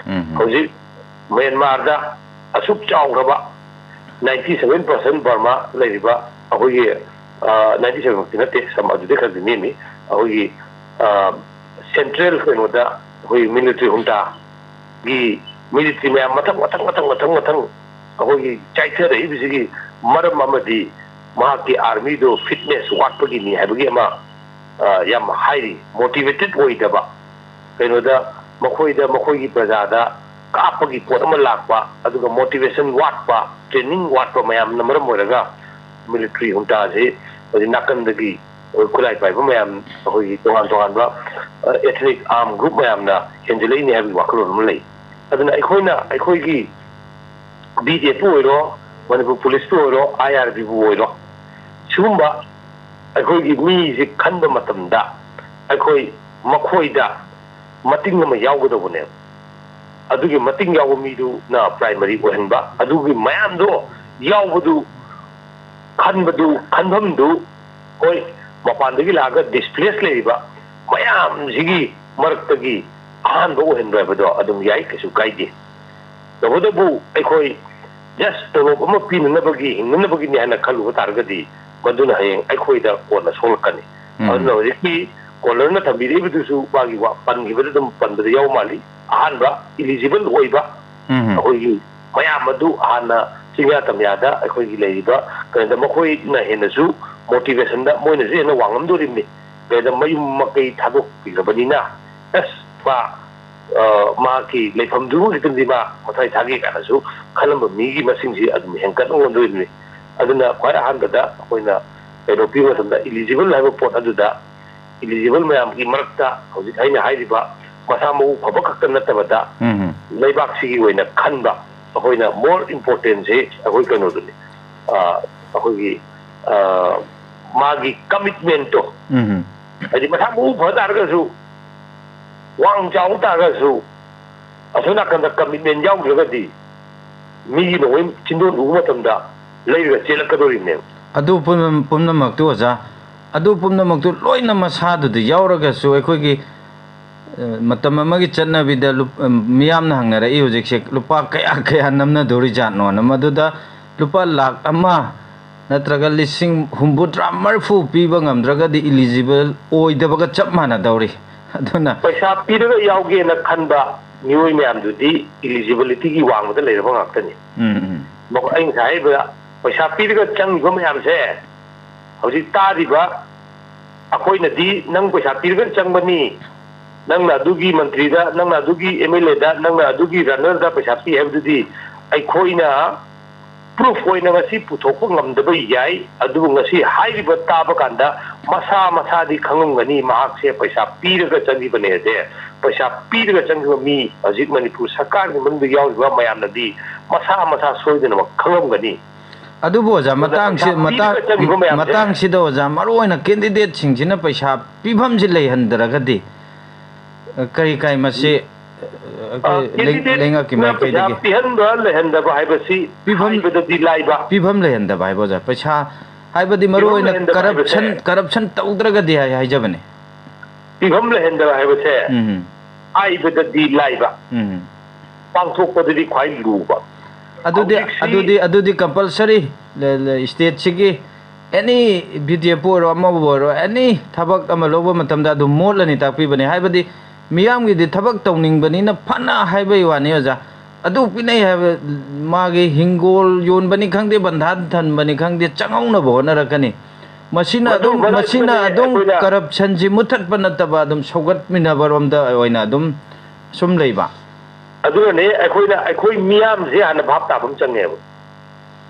ꯎꯝ, ꯍꯧꯖꯤꯛ ꯃ꯭ꯌꯥꯟꯃꯥꯔꯗ ꯑꯁꯨꯛ ꯆꯥꯎꯈ꯭ꯔꯕ ninety seven percent ꯕꯔꯃꯥ ꯂꯩꯔꯤꯕ ꯑꯩꯈꯣꯏꯒꯤ ꯅꯥꯏꯟꯇꯤ ꯁꯚꯦꯟꯃꯛꯇꯤ ꯅꯠꯇꯦ, ꯁꯝ ꯑꯗꯨꯗꯤ ꯈꯔꯗꯤ ꯅꯦꯝꯃꯤ꯫ ꯑꯩꯈꯣꯏꯒꯤ ꯁꯦꯟꯇ꯭ꯔꯦꯜ ꯀꯩꯅꯣꯗ ꯑꯩꯈꯣꯏ ꯃꯤꯂꯤꯇ꯭ꯔꯤ ꯍꯨꯟꯇꯥꯒꯤ ꯃꯤꯂꯤꯇ꯭ꯔꯤ ꯃꯌꯥꯝ ꯃꯊꯪ ꯃꯊꯪ ꯃꯊꯪ ꯃꯊꯪ ꯃꯊꯪ ꯑꯩꯈꯣꯏꯒꯤ ꯆꯥꯏꯊꯔꯛꯏꯕꯁꯤꯒꯤ ꯃꯔꯝ ꯑꯃꯗꯤ ꯃꯍꯥꯛꯀꯤ ꯑꯥꯔꯃꯤꯗꯣ ꯐꯤꯠꯅꯦꯁ ꯋꯥꯠꯄꯒꯤꯅꯤ ꯍꯥꯏꯕꯒꯤ ꯑꯃ ꯌꯥꯝ ꯍꯥꯏꯔꯤ, ꯃꯣꯇꯤꯚꯦꯇꯦꯠ ꯑꯣꯏꯗꯕ꯫ ꯀꯩꯅꯣꯗ ꯃꯈꯣꯏꯗ, ꯃꯈꯣꯏꯒꯤ ꯄ꯭ꯔꯖꯥꯗ ꯀꯥꯞꯄꯒꯤ ꯄꯣꯠ ꯑꯃ ꯂꯥꯛꯄ, ꯑꯗꯨꯒ ꯃꯣꯇꯤꯚꯦꯁꯟ ꯋꯥꯠꯄ, ꯇ꯭ꯔꯦꯅꯤꯡ ꯋꯥꯠꯄ ꯃꯌꯥꯝꯅ ꯃꯔꯝ ꯑꯣꯏꯔꯒ ꯃꯤꯂꯤꯇ꯭ꯔꯤ ꯍꯨꯟꯇꯥꯁꯤ ꯍꯧꯖꯤꯛ ꯅꯥꯀꯟꯗꯒꯤ ꯑꯩꯈꯣꯏ ꯈꯨꯠꯂꯥꯏ ꯄꯥꯏꯕ ꯃꯌꯥꯝ, ꯑꯩꯈꯣꯏꯒꯤ ꯇꯣꯉꯥꯟ ꯇꯣꯉꯥꯟꯕ ethnic arm group ꯃꯌꯥꯝꯅ ꯍꯦꯟꯖꯤꯜꯂꯛꯏꯅꯦ ꯍꯥꯏꯕꯒꯤ ꯋꯥꯈꯜꯂꯣꯟ ꯑꯃ ꯂꯩ꯫ ꯑꯗꯨꯅ ꯑꯩꯈꯣꯏꯅ ꯑꯩꯈꯣꯏꯒꯤ ꯕꯤ ꯖꯤ ꯑꯦꯐꯄꯨ ꯑꯣꯏꯔꯣ, ꯃꯅꯤꯄꯨꯔ ꯄꯨꯂꯤꯁꯄꯨ ꯑꯣꯏꯔꯣ, ꯑꯥꯏ ꯑꯥꯔ ꯕꯤꯕꯨ ꯑꯣꯏꯔꯣ, ꯁꯤꯒꯨꯝꯕ ꯑꯩꯈꯣꯏꯒꯤ ꯃꯤꯁꯤ ꯈꯟꯕ ꯃꯇꯝꯗ ꯑꯩꯈꯣꯏ ꯃꯈꯣꯏꯗ ꯃꯇꯤꯡ ꯑꯃ ꯌꯥꯎꯒꯗꯧꯕꯅꯦꯕ꯫ ꯑꯗꯨꯒꯤ ꯃꯇꯤꯡ ꯌꯥꯎꯕ ꯃꯤꯗꯨꯅ ꯄ꯭ꯔꯥꯏꯃꯔꯤ ꯑꯣꯏꯍꯟꯕ, ꯑꯗꯨꯒꯤ ꯃꯌꯥꯝꯗꯣ ꯌꯥꯎꯕꯗꯨ ꯈꯟꯕꯗꯨ, ꯈꯟꯐꯝꯗꯨ, ꯍꯣꯏ, ꯃꯄꯥꯟꯗꯒꯤ ꯂꯥꯛꯑꯒ ꯗꯤꯁꯄ꯭ꯂꯦꯁ ꯂꯩꯔꯤꯕ ꯃꯌꯥꯝꯁꯤꯒꯤ ꯃꯔꯛꯇꯒꯤ ꯑꯍꯥꯟꯕ ꯑꯣꯏꯍꯟꯕ ꯍꯥꯏꯕꯗꯣ ꯑꯗꯨꯝ ꯌꯥꯏ, ꯀꯩꯁꯨ ꯀꯥꯏꯗꯦ꯫ ꯇꯧꯕꯇꯕꯨ ꯑꯩꯈꯣꯏ ꯖꯁ ꯇꯣꯂꯣꯞ ꯑꯃ ꯄꯤꯅꯅꯕꯒꯤ, ꯍꯤꯡꯅꯅꯕꯒꯤꯅꯤ ꯍꯥꯏꯅ ꯈꯜꯂꯨꯕ ꯇꯥꯔꯒꯗꯤ ꯃꯗꯨꯅ ꯍꯌꯦꯡ ꯑꯩꯈꯣꯏꯗ ꯀꯣꯟꯅ ꯁꯣꯛꯂꯛꯀꯅꯤ꯫ ꯎꯝ꯫ ꯑꯗꯨꯅ ꯍꯧꯖꯤꯛꯀꯤ ꯀꯣꯂꯔꯅ ꯊꯝꯕꯤꯔꯛꯏꯕꯗꯨꯁꯨ ꯃꯥꯒꯤ ꯋꯥ ꯄꯟꯈꯤꯕꯗ ꯑꯗꯨꯝ ꯄꯟꯕꯗ ꯌꯥꯎ ꯃꯥꯜꯂꯤ꯫ ꯑꯍꯥꯟꯕ, ꯏꯂꯤꯖꯤꯕꯜ ꯑꯣꯏꯕ ꯎꯝ꯫ ꯑꯩꯈꯣꯏꯒꯤ ꯃꯌꯥꯝ ꯑꯗꯨ ꯍꯥꯟꯅ ꯆꯤꯡꯌꯥ ꯇꯝꯌꯥꯗ ꯑꯩꯈꯣꯏꯒꯤ ꯂꯩꯔꯤꯕ ꯀꯩꯅꯣꯗ ꯃꯈꯣꯏꯅ ꯍꯦꯟꯅꯁꯨ ꯃꯣꯇꯤꯚꯦꯁꯟꯗ ꯃꯣꯏꯅꯁꯨ ꯍꯦꯟꯅ ꯋꯥꯡꯉꯝꯗꯣꯔꯤꯕꯅꯤ꯫ ꯀꯩꯅꯣꯗ ꯃꯌꯨꯝ ꯃꯀꯩ ꯊꯥꯗꯣꯛꯄꯤꯈ꯭ꯔꯕꯅꯤꯅ, ꯑꯁ, ꯃꯥ, ꯑ, ꯃꯍꯥꯛꯀꯤ ꯂꯩꯐꯝꯗꯨꯃ ꯈꯛꯇꯪꯗꯤ ꯃꯥ ꯃꯊ꯭ꯋꯥꯏ ꯊꯥꯒꯦ ꯀꯥꯏꯅꯁꯨ ꯈꯜꯂꯝꯕ ꯃꯤꯒꯤ ꯃꯁꯤꯡꯁꯤ ꯑꯗꯨꯝ ꯍꯦꯟꯒꯠꯂꯛꯑꯣꯏꯗꯣꯏꯅꯤ꯫ ꯑꯗꯨꯅ ꯈ꯭ꯋꯥꯏ ꯑꯍꯥꯟꯕꯗ ꯑꯩꯈꯣꯏꯅ ꯀꯩꯅꯣ ꯄꯤꯕ ꯃꯇꯝꯗ, ꯏꯂꯤꯖꯤꯕꯜ ꯍꯥꯏꯕ ꯄꯣꯠ ꯑꯗꯨꯗ, ꯏꯂꯤꯖꯤꯕꯜ ꯃꯌꯥꯝꯒꯤ ꯃꯔꯛꯇ ꯍꯧꯖꯤꯛ ꯑꯩꯅ ꯍꯥꯏꯔꯤꯕ ꯃꯁꯥ ꯃꯎ ꯐꯕ ꯈꯛꯇ ꯅꯠꯇꯕꯗ, ꯎꯝ꯫ ꯂꯩꯕꯥꯛꯁꯤꯒꯤ ꯑꯣꯏꯅ ꯈꯟꯕ ꯑꯩꯈꯣꯏꯅ ꯃꯣꯔ ꯏꯝꯄꯣꯔꯇꯦꯟꯁꯤ ꯑꯩꯈꯣꯏ ꯀꯩꯅꯣꯗꯨꯅꯤ, ꯑ, ꯑꯩꯈꯣꯏꯒꯤ, ꯑ, ꯃꯥꯒꯤ ꯀꯃꯤꯠꯃꯦꯟꯇꯣ, ꯎꯝ꯫ ꯍꯥꯏꯗꯤ ꯃꯁꯥ ꯃꯎ ꯐ ꯇꯥꯔꯒꯁꯨ, ꯋꯥꯡ ꯆꯥꯎ ꯇꯥꯔꯒꯁꯨ, ꯑꯁꯣꯝ ꯅꯥꯀꯟꯗ ꯀꯃꯤꯠꯃꯦꯟ ꯌꯥꯎꯗ꯭ꯔꯒꯗꯤ ꯃꯤꯒꯤ ꯅꯣꯡꯃꯩ ꯆꯤꯟꯗꯣꯟ ꯎꯕ ꯃꯇꯝꯗ ꯂꯩꯔꯒ ꯆꯦꯜꯂꯛꯀꯗꯧꯔꯤꯕꯅꯦꯕ꯫ ꯑꯗꯨ ꯄꯨꯝꯅ-, ꯄꯨꯝꯅꯃꯛꯇꯨ, ꯑꯣꯖꯥ, ꯑꯗꯨ ꯄꯨꯝꯅꯃꯛꯇꯨ ꯂꯣꯏꯅ ꯃꯁꯥꯗꯨꯗ ꯌꯥꯎꯔꯒꯁꯨ ꯑꯩꯈꯣꯏꯒꯤ, ꯑ, ꯃꯇꯝ ꯑꯃꯒꯤ ꯆꯠꯅꯕꯤꯗ ꯂꯨꯞ-, ꯑ, ꯃꯤꯌꯥꯝꯅ ꯍꯪꯅꯔꯛꯏ ꯍꯧꯖꯤꯛꯁꯦ, ꯂꯨꯄꯥ ꯀꯌꯥ ꯀꯌꯥ ꯅꯝꯅꯗꯣꯔꯤꯖꯥꯠꯅꯣꯅ꯫ ꯃꯗꯨꯗ ꯂꯨꯄꯥ ꯂꯥꯈ ꯑꯃ ꯅꯠꯇ꯭ꯔꯒ ꯂꯤꯁꯤꯡ ꯍꯨꯝꯐꯨꯇꯔꯥ ꯃꯔꯤꯐꯨ ꯄꯤꯕ ꯉꯝꯗ꯭ꯔꯒꯗꯤ eligible ꯑꯣꯏꯗꯕꯒ ꯆꯞ ꯃꯥꯟꯅꯗꯧꯔꯤ꯫ ꯑꯗꯨꯅ ꯄꯩꯁꯥ ꯄꯤꯔꯒ ꯌꯥꯎꯒꯦꯅ ꯈꯟꯕ ꯃꯤꯑꯣꯏ ꯃꯌꯥꯝꯗꯨꯗꯤ eligibility ꯒꯤ ꯋꯥꯡꯃꯗ ꯂꯩꯔꯕ ꯉꯥꯛꯇꯅꯤ꯫ ꯎꯝ, ꯎꯝ꯫ ꯃꯈꯣꯏ, ꯑꯩ ꯉꯁꯥꯏ ꯍꯥꯏꯕꯗ, ꯄꯩꯁꯥ ꯄꯤꯔꯒ ꯆꯪꯉꯤꯕ ꯃꯌꯥꯝꯁꯦ, ꯍꯧꯖꯤꯛ ꯇꯥꯔꯤꯕ ꯑꯩꯈꯣꯏꯅꯗꯤ ꯅꯪ ꯄꯩꯁꯥ ꯄꯤꯔꯒ ꯆꯪꯕꯅꯤ, ꯅꯪꯅ ꯑꯗꯨꯒꯤ ꯃꯟꯇ꯭ꯔꯤꯗ, ꯅꯪꯅ ꯑꯗꯨꯒꯤ M L A ꯗ, ꯅꯪꯅ ꯑꯗꯨꯒꯤ runner ꯗ ꯄꯩꯁꯥ ꯄꯤ ꯍꯥꯏꯕꯗꯨꯗꯤ ꯑꯩꯈꯣꯏꯅ proof ꯑꯣꯏꯅ ꯉꯁꯤ ꯄꯨꯊꯣꯛꯄ ꯉꯝꯗꯕ ꯌꯥꯏ, ꯑꯗꯨꯕꯨ ꯉꯁꯤ ꯍꯥꯏꯔꯤꯕ ꯇꯥꯕ ꯀꯥꯟꯗ ꯃꯁꯥ ꯃꯁꯥꯗꯤ ꯈꯪꯉꯝꯒꯅꯤ, ꯃꯍꯥꯛꯁꯦ ꯄꯩꯁꯥ ꯄꯤꯔꯒ ꯆꯪꯈꯤꯕꯅꯦ ꯍꯥꯏꯁꯦ꯫ ꯄꯩꯁꯥ ꯄꯤꯔꯒ ꯆꯪꯈꯤꯕ ꯃꯤ ꯍꯧꯖꯤꯛ ꯃꯅꯤꯄꯨꯔ ꯁꯔꯀꯥꯔꯒꯤ ꯃꯅꯨꯡꯗ ꯌꯥꯎꯔꯤꯕ ꯃꯌꯥꯝꯅꯗꯤ ꯃꯁꯥ ꯃꯁꯥ ꯁꯣꯏꯗꯅꯃꯛ ꯈꯪꯉꯝꯒꯅꯤ꯫ ꯑꯗꯨꯕꯨ ꯑꯣꯖꯥ, ꯑꯗꯨꯅ ꯃꯇꯥꯡꯁꯤ-, ꯄꯩꯁꯥ ꯃꯇꯥꯡ-, ꯄꯤꯔꯒ ꯆꯪꯈꯤꯕ ꯃꯌꯥꯝꯁꯦ ꯃꯇꯥꯡꯁꯤꯗ ꯑꯣꯖꯥ, ꯃꯔꯨꯑꯣꯏꯅ candidate ꯁꯤꯡꯁꯤꯅ ꯄꯩꯁꯥ ꯄꯤꯐꯝꯁꯤ ꯂꯩꯍꯟꯗ꯭ꯔꯒꯗꯤ, ꯑ, ꯀꯔꯤ ꯀꯥꯏ ꯃꯁꯤ, ꯑ, ꯑ, ꯑꯩꯈꯣꯏ ꯂꯩ-, candidate ꯂꯩꯉꯥꯛꯀꯤ ꯅ ꯄꯩꯁꯥ ꯃꯥꯏꯀꯩꯗꯒꯤ ꯄꯤꯍꯟꯕ ꯂꯩꯍꯟꯗꯕ ꯍꯥꯏꯕꯁꯤ ꯄꯤꯐꯝ-, ꯍꯥꯏꯕꯗꯗꯤ ꯂꯥꯏꯕ꯫ ꯄꯤꯐꯝ ꯂꯩꯍꯟꯗꯕ ꯍꯥꯏꯕ ꯑꯣꯖꯥ, ꯄꯩꯁꯥ ꯍꯥꯏꯕꯗꯤ ꯄꯤꯐꯝ ꯃꯔꯨꯑꯣꯏꯅ ꯂꯩꯍꯟꯗꯕ ꯍꯥꯏꯕꯁꯦ corruption, corruption ꯇꯧꯗ꯭ꯔꯒꯗꯤ ꯍꯥꯏ-, ꯍꯥꯏꯖꯕꯅꯤ꯫ ꯄꯤꯐꯝ ꯂꯩꯍꯟꯗꯕ ꯍꯥꯏꯕꯁꯦ ꯎꯝ꯫ ꯍꯥꯏꯕꯗꯗꯤ ꯂꯥꯏꯕ, ꯎꯝ꯫ ꯄꯥꯡꯊꯣꯛꯄꯗꯗꯤ ꯈ꯭ꯋꯥꯏ ꯂꯨꯕ꯫ ꯑꯗꯨꯗꯤ, ꯍꯧꯖꯤꯛꯁꯤ ꯑꯗꯨꯗꯤ, ꯑꯗꯨꯗꯤ compulsory ꯂ-, ꯂ-, state ꯁꯤꯒꯤ any B D F O ꯑꯣꯏꯔꯣ, ꯑꯃꯕꯨ ꯑꯣꯏꯔꯣ, any ꯊꯕꯛ ꯑꯃ ꯂꯧꯕ ꯃꯇꯝꯗ ꯑꯗꯨꯝ ꯃꯣꯠꯂꯅꯤ ꯇꯥꯛꯄꯤꯕꯅꯤ꯫ ꯍꯥꯏꯕꯗꯤ ꯃꯤꯌꯥꯝꯒꯤꯗꯤ ꯊꯕꯛ ꯇꯧꯅꯤꯡꯕꯅꯤꯅ ꯐꯅ ꯍꯥꯏꯕꯒꯤ ꯋꯥꯅꯤ ꯑꯣꯖꯥ, ꯑꯗꯨ ꯄꯤꯅꯩ ꯍꯥꯏꯕ, ꯃꯥꯒꯤ ꯍꯤꯡꯒꯣꯜ ꯌꯣꯟꯕꯅꯤ ꯈꯪꯗꯦ, ꯕꯟꯙꯥꯟ ꯊꯟꯕꯅꯤ ꯈꯪꯗꯦ, ꯆꯪꯍꯧꯅꯕ ꯍꯣꯠꯅꯔꯛꯀꯅꯤ꯫ ꯃꯁꯤꯅ ꯃꯗꯨ ꯑꯗꯨꯝ, ꯃꯔꯝ ꯃꯁꯤꯅ ꯑꯗꯨꯅꯅꯦ ꯑꯗꯨꯝ ꯑꯩꯈꯣꯏꯅ corruption ꯁꯤ ꯃꯨꯠꯊꯠꯄ ꯅꯠꯇꯕ ꯑꯗꯨꯝ ꯁꯧꯒꯠꯃꯤꯟꯅꯕꯔꯣꯝꯗ ꯑꯣꯏꯅ ꯑꯗꯨꯝ ꯁꯨꯝ ꯂꯩꯕ꯫ ꯑꯗꯨꯅꯅꯦ ꯑꯩꯈꯣꯏꯅ, ꯑꯩꯈꯣꯏ ꯃꯤꯌꯥꯝꯁꯦ ꯍꯥꯟꯅ ꯚꯥꯞ ꯇꯥꯕ ꯑꯃ ꯆꯪꯉꯦꯕ꯫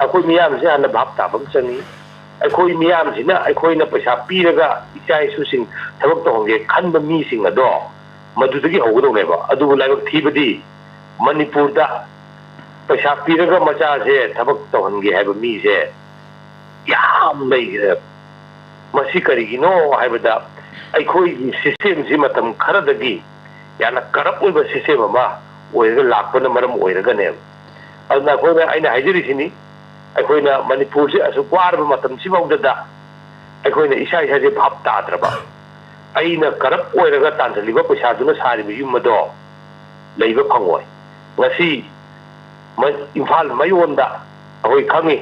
ꯑꯩꯈꯣꯏ ꯃꯤꯌꯥꯝꯁꯦ ꯍꯥꯟꯅ ꯚꯥꯞ ꯇꯥꯕ ꯑꯃ ꯆꯪꯉꯤ꯫ ꯑꯩꯈꯣꯏ ꯃꯤꯌꯥꯝꯁꯤꯅ ꯑꯩꯈꯣꯏꯅ ꯄꯩꯁꯥ ꯄꯤꯔꯒ ꯏꯆꯥ ꯏꯁꯨꯁꯤꯡ ꯊꯕꯛ ꯇꯧꯍꯟꯒꯦ ꯈꯟꯕ ꯃꯤꯁꯤꯡ ꯑꯗꯣ ꯃꯗꯨꯗꯒꯤ ꯍꯧꯒꯗꯧꯅꯦꯕ꯫ ꯑꯗꯨꯕꯨ ꯂꯥꯏꯕꯛ ꯊꯤꯕꯗꯤ ꯃꯅꯤꯄꯨꯔꯗ ꯄꯩꯁꯥ ꯄꯤꯔꯒ ꯃꯆꯥꯁꯦ ꯊꯕꯛ ꯇꯧꯍꯟꯒꯦ ꯍꯥꯏꯕ ꯃꯤꯁꯦ ꯌꯥꯝ ꯂꯩꯈ꯭ꯔꯦꯕ꯫ ꯃꯁꯤ ꯀꯔꯤꯒꯤꯅꯣ ꯍꯥꯏꯕꯗ, ꯑꯩꯈꯣꯏꯒꯤ system ꯁꯤ ꯃꯇꯝ ꯈꯔꯗꯒꯤ ꯌꯥꯝꯅ corrupt ꯑꯣꯏꯕ system ꯑꯃ ꯑꯣꯏꯔꯒ ꯂꯥꯛꯄꯅ ꯃꯔꯝ ꯑꯣꯏꯔꯒꯅꯦꯕ꯫ ꯑꯗꯨꯅ ꯑꯩꯈꯣꯏꯅ, ꯑꯩꯅ ꯍꯥꯏꯖꯔꯤꯁꯤꯅꯤ, ꯑꯩꯈꯣꯏꯅ ꯃꯅꯤꯄꯨꯔꯁꯦ ꯑꯁꯨꯛ ꯋꯥꯔꯕ ꯃꯇꯝꯁꯤꯐꯥꯎꯗꯗ ꯑꯩꯈꯣꯏꯅ ꯏꯁꯥ ꯏꯁꯥꯁꯦ ꯚꯥꯞ ꯇꯥꯗ꯭ꯔꯕ, ꯑꯩꯅ corrupt ꯑꯣꯏꯔꯒ ꯇꯥꯟꯁꯤꯜꯂꯤꯕ ꯄꯩꯁꯥꯗꯨꯅ ꯁꯥꯔꯤꯕ ꯌꯨꯝ ꯑꯗꯣ ꯂꯩꯕ ꯐꯪꯉꯣꯏ꯫ ꯉꯁꯤ ꯃ-, ꯏꯝꯐꯥꯜ ꯃꯌꯣꯟꯗ ꯑꯩꯈꯣꯏ ꯈꯪꯉꯤ,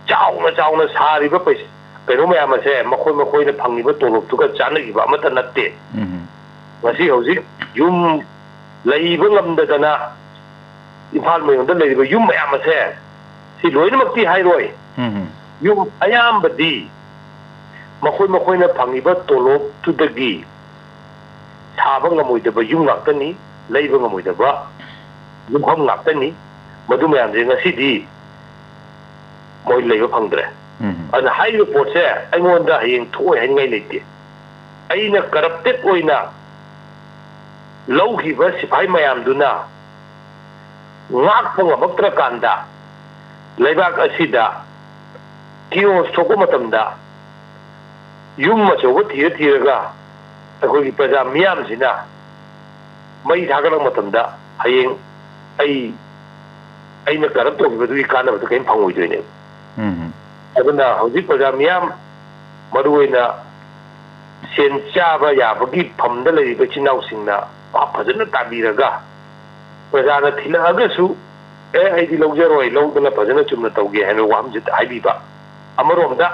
ꯆꯥꯎꯅ ꯆꯥꯎꯅ ꯁꯥꯔꯤꯕ ꯄꯩꯁꯥ, ꯀꯩꯅꯣ ꯃꯌꯥꯝ ꯑꯁꯦ ꯃꯈꯣꯏ ꯃꯈꯣꯏꯅ ꯐꯪꯉꯤꯕ ꯇꯣꯂꯣꯞꯇꯨꯒ ꯆꯥꯟꯅꯈꯤꯕ ꯑꯃꯠꯇ ꯅꯠꯇꯦ꯫ ꯎꯝ꯫ ꯉꯁꯤ ꯍꯧꯖꯤꯛ ꯌꯨꯝ ꯂꯩꯕ ꯉꯝꯗꯗꯅ ꯏꯝꯐꯥꯜ ꯃꯌꯣꯟꯗ ꯂꯩꯔꯤꯕ ꯌꯨꯝ ꯃꯌꯥꯝ ꯑꯁꯦ, ꯁꯤ ꯂꯣꯏꯅꯃꯛꯇꯤ ꯍꯥꯏꯔꯣꯏ꯫ ꯎꯝ꯫ ꯌꯨꯝ ꯑꯌꯥꯝꯕꯗꯤ ꯃꯈꯣꯏ ꯃꯈꯣꯏꯅ ꯐꯪꯉꯤꯕ ꯇꯣꯂꯣꯞꯇꯨꯗꯒꯤ ꯁꯥꯕ ꯉꯝꯃꯣꯏꯗꯕ ꯌꯨꯝ ꯉꯥꯛꯇꯅꯤ, ꯂꯩꯕ ꯉꯝꯃꯣꯏꯗꯕ ꯌꯨꯝꯐꯝ ꯉꯥꯛꯇꯅꯤ꯫ ꯃꯗꯨ ꯃꯌꯥꯝꯁꯦ ꯉꯁꯤꯗꯤ ꯃꯣꯏ ꯂꯩꯕ ꯐꯪꯗ꯭ꯔꯦ꯫ ꯎꯝ꯫ ꯑꯗꯨꯅ ꯍꯥꯏꯔꯤꯕ ꯄꯣꯠꯁꯦ ꯑꯩꯉꯣꯟꯗ ꯍꯌꯦꯡ ꯊꯣꯛꯑꯣꯏ ꯍꯥꯏꯅꯤꯡꯉꯥꯏ ꯂꯩꯇꯦ꯫ ꯑꯩꯅ ꯀꯔꯞꯇꯦꯠ ꯑꯣꯏꯅ ꯂꯧꯈꯤꯕ ꯁꯤꯐꯥꯏ ꯃꯌꯥꯝꯗꯨꯅ ꯉꯥꯛꯄ ꯉꯝꯃꯛꯇ꯭ꯔꯀꯥꯟꯗ, ꯂꯩꯕꯥꯛ ꯑꯁꯤꯗ ꯀꯤꯑꯣꯁ ꯊꯣꯛꯄ ꯃꯇꯝꯗ, ꯌꯨꯝ ꯑꯆꯧꯕ ꯊꯤꯔ ꯊꯤꯔꯒ ꯑꯩꯈꯣꯏꯒꯤ ꯄ꯭ꯔꯖꯥ ꯃꯤꯌꯥꯝꯁꯤꯅ ꯃꯩ ꯊꯥꯒꯠꯂꯛꯄ ꯃꯇꯝꯗ, ꯍꯌꯦꯡ ꯑꯩ, ꯑꯩꯅ ꯀꯔꯞ ꯇꯧꯈꯤꯕꯗꯨꯒꯤ ꯀꯥꯟꯅꯕꯗꯨ ꯀꯔꯤꯝ ꯐꯪꯉꯣꯏꯗꯣꯏꯅꯦꯕ꯫ ꯎꯝ꯫ ꯑꯗꯨꯅ ꯍꯧꯖꯤꯛ ꯄ꯭ꯔꯖꯥ ꯃꯤꯌꯥꯝ, ꯃꯔꯨꯑꯣꯏꯅ ꯁꯦꯟ ꯆꯥꯕ ꯌꯥꯕꯒꯤ ꯐꯝꯗ ꯂꯩꯔꯤꯕ ꯏꯆꯤꯟ ꯏꯅꯥꯎꯁꯤꯡꯅ ꯚꯥꯞ ꯐꯖꯅ ꯇꯥꯕꯤꯔꯒ, ꯄ꯭ꯔꯖꯥꯅ ꯊꯤꯜꯂꯛꯑꯒꯁꯨ, "ꯑꯦ, ꯑꯩꯗꯤ ꯂꯧꯖꯔꯣꯏ, ꯂꯧꯗꯅ ꯐꯖꯅ ꯆꯨꯝꯅ ꯇꯧꯒꯦ" ꯍꯥꯏꯅ ꯋꯥꯐꯝꯁꯦ ꯍꯥꯏꯕꯤꯕ꯫ ꯑꯃꯔꯣꯝꯗ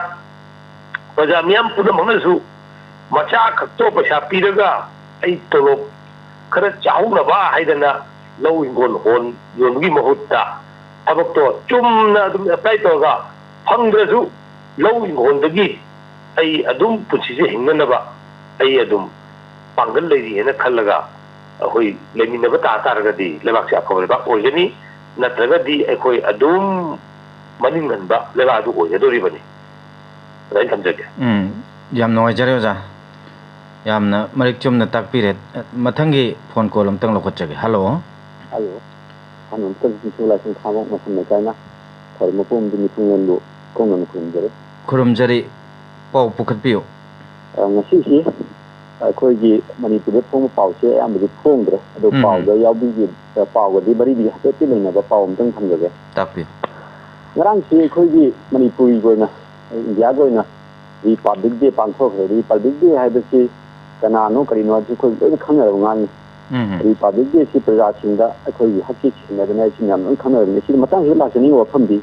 ꯄ꯭ꯔꯖꯥ ꯃꯤꯌꯥꯝ ꯄꯨꯝꯅꯃꯛꯅꯁꯨ ꯃꯆꯥ ꯈꯛꯇꯣ ꯄꯩꯁꯥ ꯄꯤꯔꯒ ꯑꯩ ꯇꯣꯂꯣꯞ ꯈꯔ ꯆꯥꯍꯧꯅꯕ ꯍꯥꯏꯗꯅ ꯂꯧ ꯍꯤꯡꯒꯣꯜ ꯍꯣꯟ ꯌꯣꯟꯕꯒꯤ ꯃꯍꯨꯠꯇ ꯊꯕꯛꯇꯣ ꯆꯨꯝꯅ ꯑꯗꯨꯝ ꯑꯦꯄ꯭ꯂꯥꯏ ꯇꯧꯔꯒ ꯐꯪꯗ꯭ꯔꯁꯨ ꯂꯧ ꯍꯤꯡꯒꯣꯜꯗꯒꯤ ꯑꯩ ꯑꯗꯨꯝ ꯄꯨꯟꯁꯤꯁꯦ ꯍꯤꯡꯅꯅꯕ ꯑꯩ ꯑꯗꯨꯝ ꯄꯥꯡꯒꯜ ꯂꯩꯔꯤ ꯍꯥꯏꯅ ꯈꯜꯂꯒ ꯑꯩꯈꯣꯏ ꯂꯩꯃꯤꯟꯅꯕ ꯇꯥ ꯇꯥꯔꯒꯗꯤ ꯂꯩꯕꯥꯛꯁꯦ ꯑꯐꯕ ꯂꯩꯕꯥꯛ ꯑꯣꯏꯒꯅꯤ, ꯅꯠꯇ꯭ꯔꯒꯗꯤ ꯑꯩꯈꯣꯏ ꯑꯗꯨꯝ ꯃꯅꯤꯡ ꯍꯟꯕ ꯂꯩꯕꯥꯛ ꯑꯗꯨ ꯑꯣꯏꯒꯗꯧꯔꯤꯕꯅꯤ꯫ ꯑꯗꯨꯃꯥꯏꯅ ꯊꯝꯖꯒꯦ꯫ ꯎꯝ, ꯌꯥꯝ ꯅꯨꯡꯉꯥꯏꯖꯔꯦ ꯑꯣꯖꯥ꯫ ꯌꯥꯝꯅ ꯃꯔꯤꯛ ꯆꯨꯝꯅ ꯇꯥꯛꯄꯤꯔꯦ꯫ ꯃꯊꯪꯒꯤ ꯐꯣꯟ ꯀꯣꯜ ꯑꯝꯇꯪ ꯂꯧꯈꯠꯆꯒꯦ꯫ ꯍꯜꯂꯣ꯫ ꯍꯜꯂꯣ꯫ ꯍꯅꯨ ꯑꯃꯨꯛꯇꯪ ꯅꯤꯡꯊꯧ ꯂꯥꯏꯁꯪ ꯈꯥꯡꯕ ꯃꯐꯝ ꯂꯩꯀꯥꯏꯅ ꯈ꯭ꯋꯥꯏꯔꯝꯕ ꯄꯨꯝꯕꯗꯤ ꯃꯤꯊꯨꯡꯂꯦꯟꯕꯨ ꯀꯣꯡꯅꯅ ꯈꯨꯔꯨꯝꯖꯔꯤ꯫ ꯈꯨꯔꯨꯝꯖꯔꯤ꯫ ꯄꯥꯎ ꯄꯨꯈꯠꯄꯤꯌꯨ꯫ ꯑ, ꯉꯁꯤꯁꯤ ꯑꯩꯈꯣꯏꯒꯤ ꯃꯅꯤꯄꯨꯔꯗ ꯐꯣꯡꯕ ꯄꯥꯎꯁꯦ ꯑꯌꯥꯝꯕꯗꯤ ꯐꯣꯡꯗ꯭ꯔꯦ꯫ ꯑꯗꯣ ꯎꯝ꯫ ꯄꯥꯎꯗ ꯌꯥꯎꯕꯤꯒꯤ-, ꯑ, ꯄꯥꯎꯒꯗꯤ ꯃꯔꯤꯗꯤ ꯍꯥꯏꯐꯦꯠꯇꯤ ꯂꯩꯅꯕ ꯄꯥꯎ ꯑꯝꯇꯪ ꯊꯝꯖꯒꯦ꯫ ꯇꯥꯛꯄꯤꯌꯨ꯫ ꯉꯔꯥꯡꯁꯤ ꯑꯩꯈꯣꯏꯒꯤ ꯃꯅꯤꯄꯨꯔꯒꯤ ꯑꯣꯏꯅ, ꯏꯟꯗꯤꯌꯥꯒꯤ ꯑꯣꯏꯅ ꯔꯤꯄꯕ꯭ꯂꯤꯛ ꯗꯦ ꯄꯥꯡꯊꯣꯛꯈ꯭ꯔꯦ꯫ ꯔꯤꯄꯕ꯭ꯂꯤꯛ ꯗꯦ ꯍꯥꯏꯕꯁꯤ ꯀꯅꯥꯅꯣ ꯀꯔꯤꯅꯣ ꯍꯥꯏꯕꯁꯤ ꯑꯩꯈꯣꯏ ꯂꯣꯏꯅ ꯈꯪꯅꯔꯕ ꯉꯥꯛꯅꯤ꯫ ꯎꯝ꯫ ꯔꯤꯄꯕ꯭ꯂꯤꯛ ꯗꯦꯁꯤ ꯄ꯭ꯔꯖꯥꯁꯤꯡꯗ ꯑꯩꯈꯣꯏꯒꯤ ꯍꯛꯁꯦ ꯁꯤꯟꯅꯕꯅꯤ ꯍꯥꯏꯕꯁꯤ ꯃꯌꯥꯝ ꯂꯣꯏꯅ ꯈꯪꯅꯔꯕꯅꯤ꯫ ꯁꯤꯒꯤ ꯃꯇꯥꯡꯁꯤꯗ ꯂꯥꯛꯆꯅꯤꯡꯕ ꯋꯥꯐꯝꯗꯤ,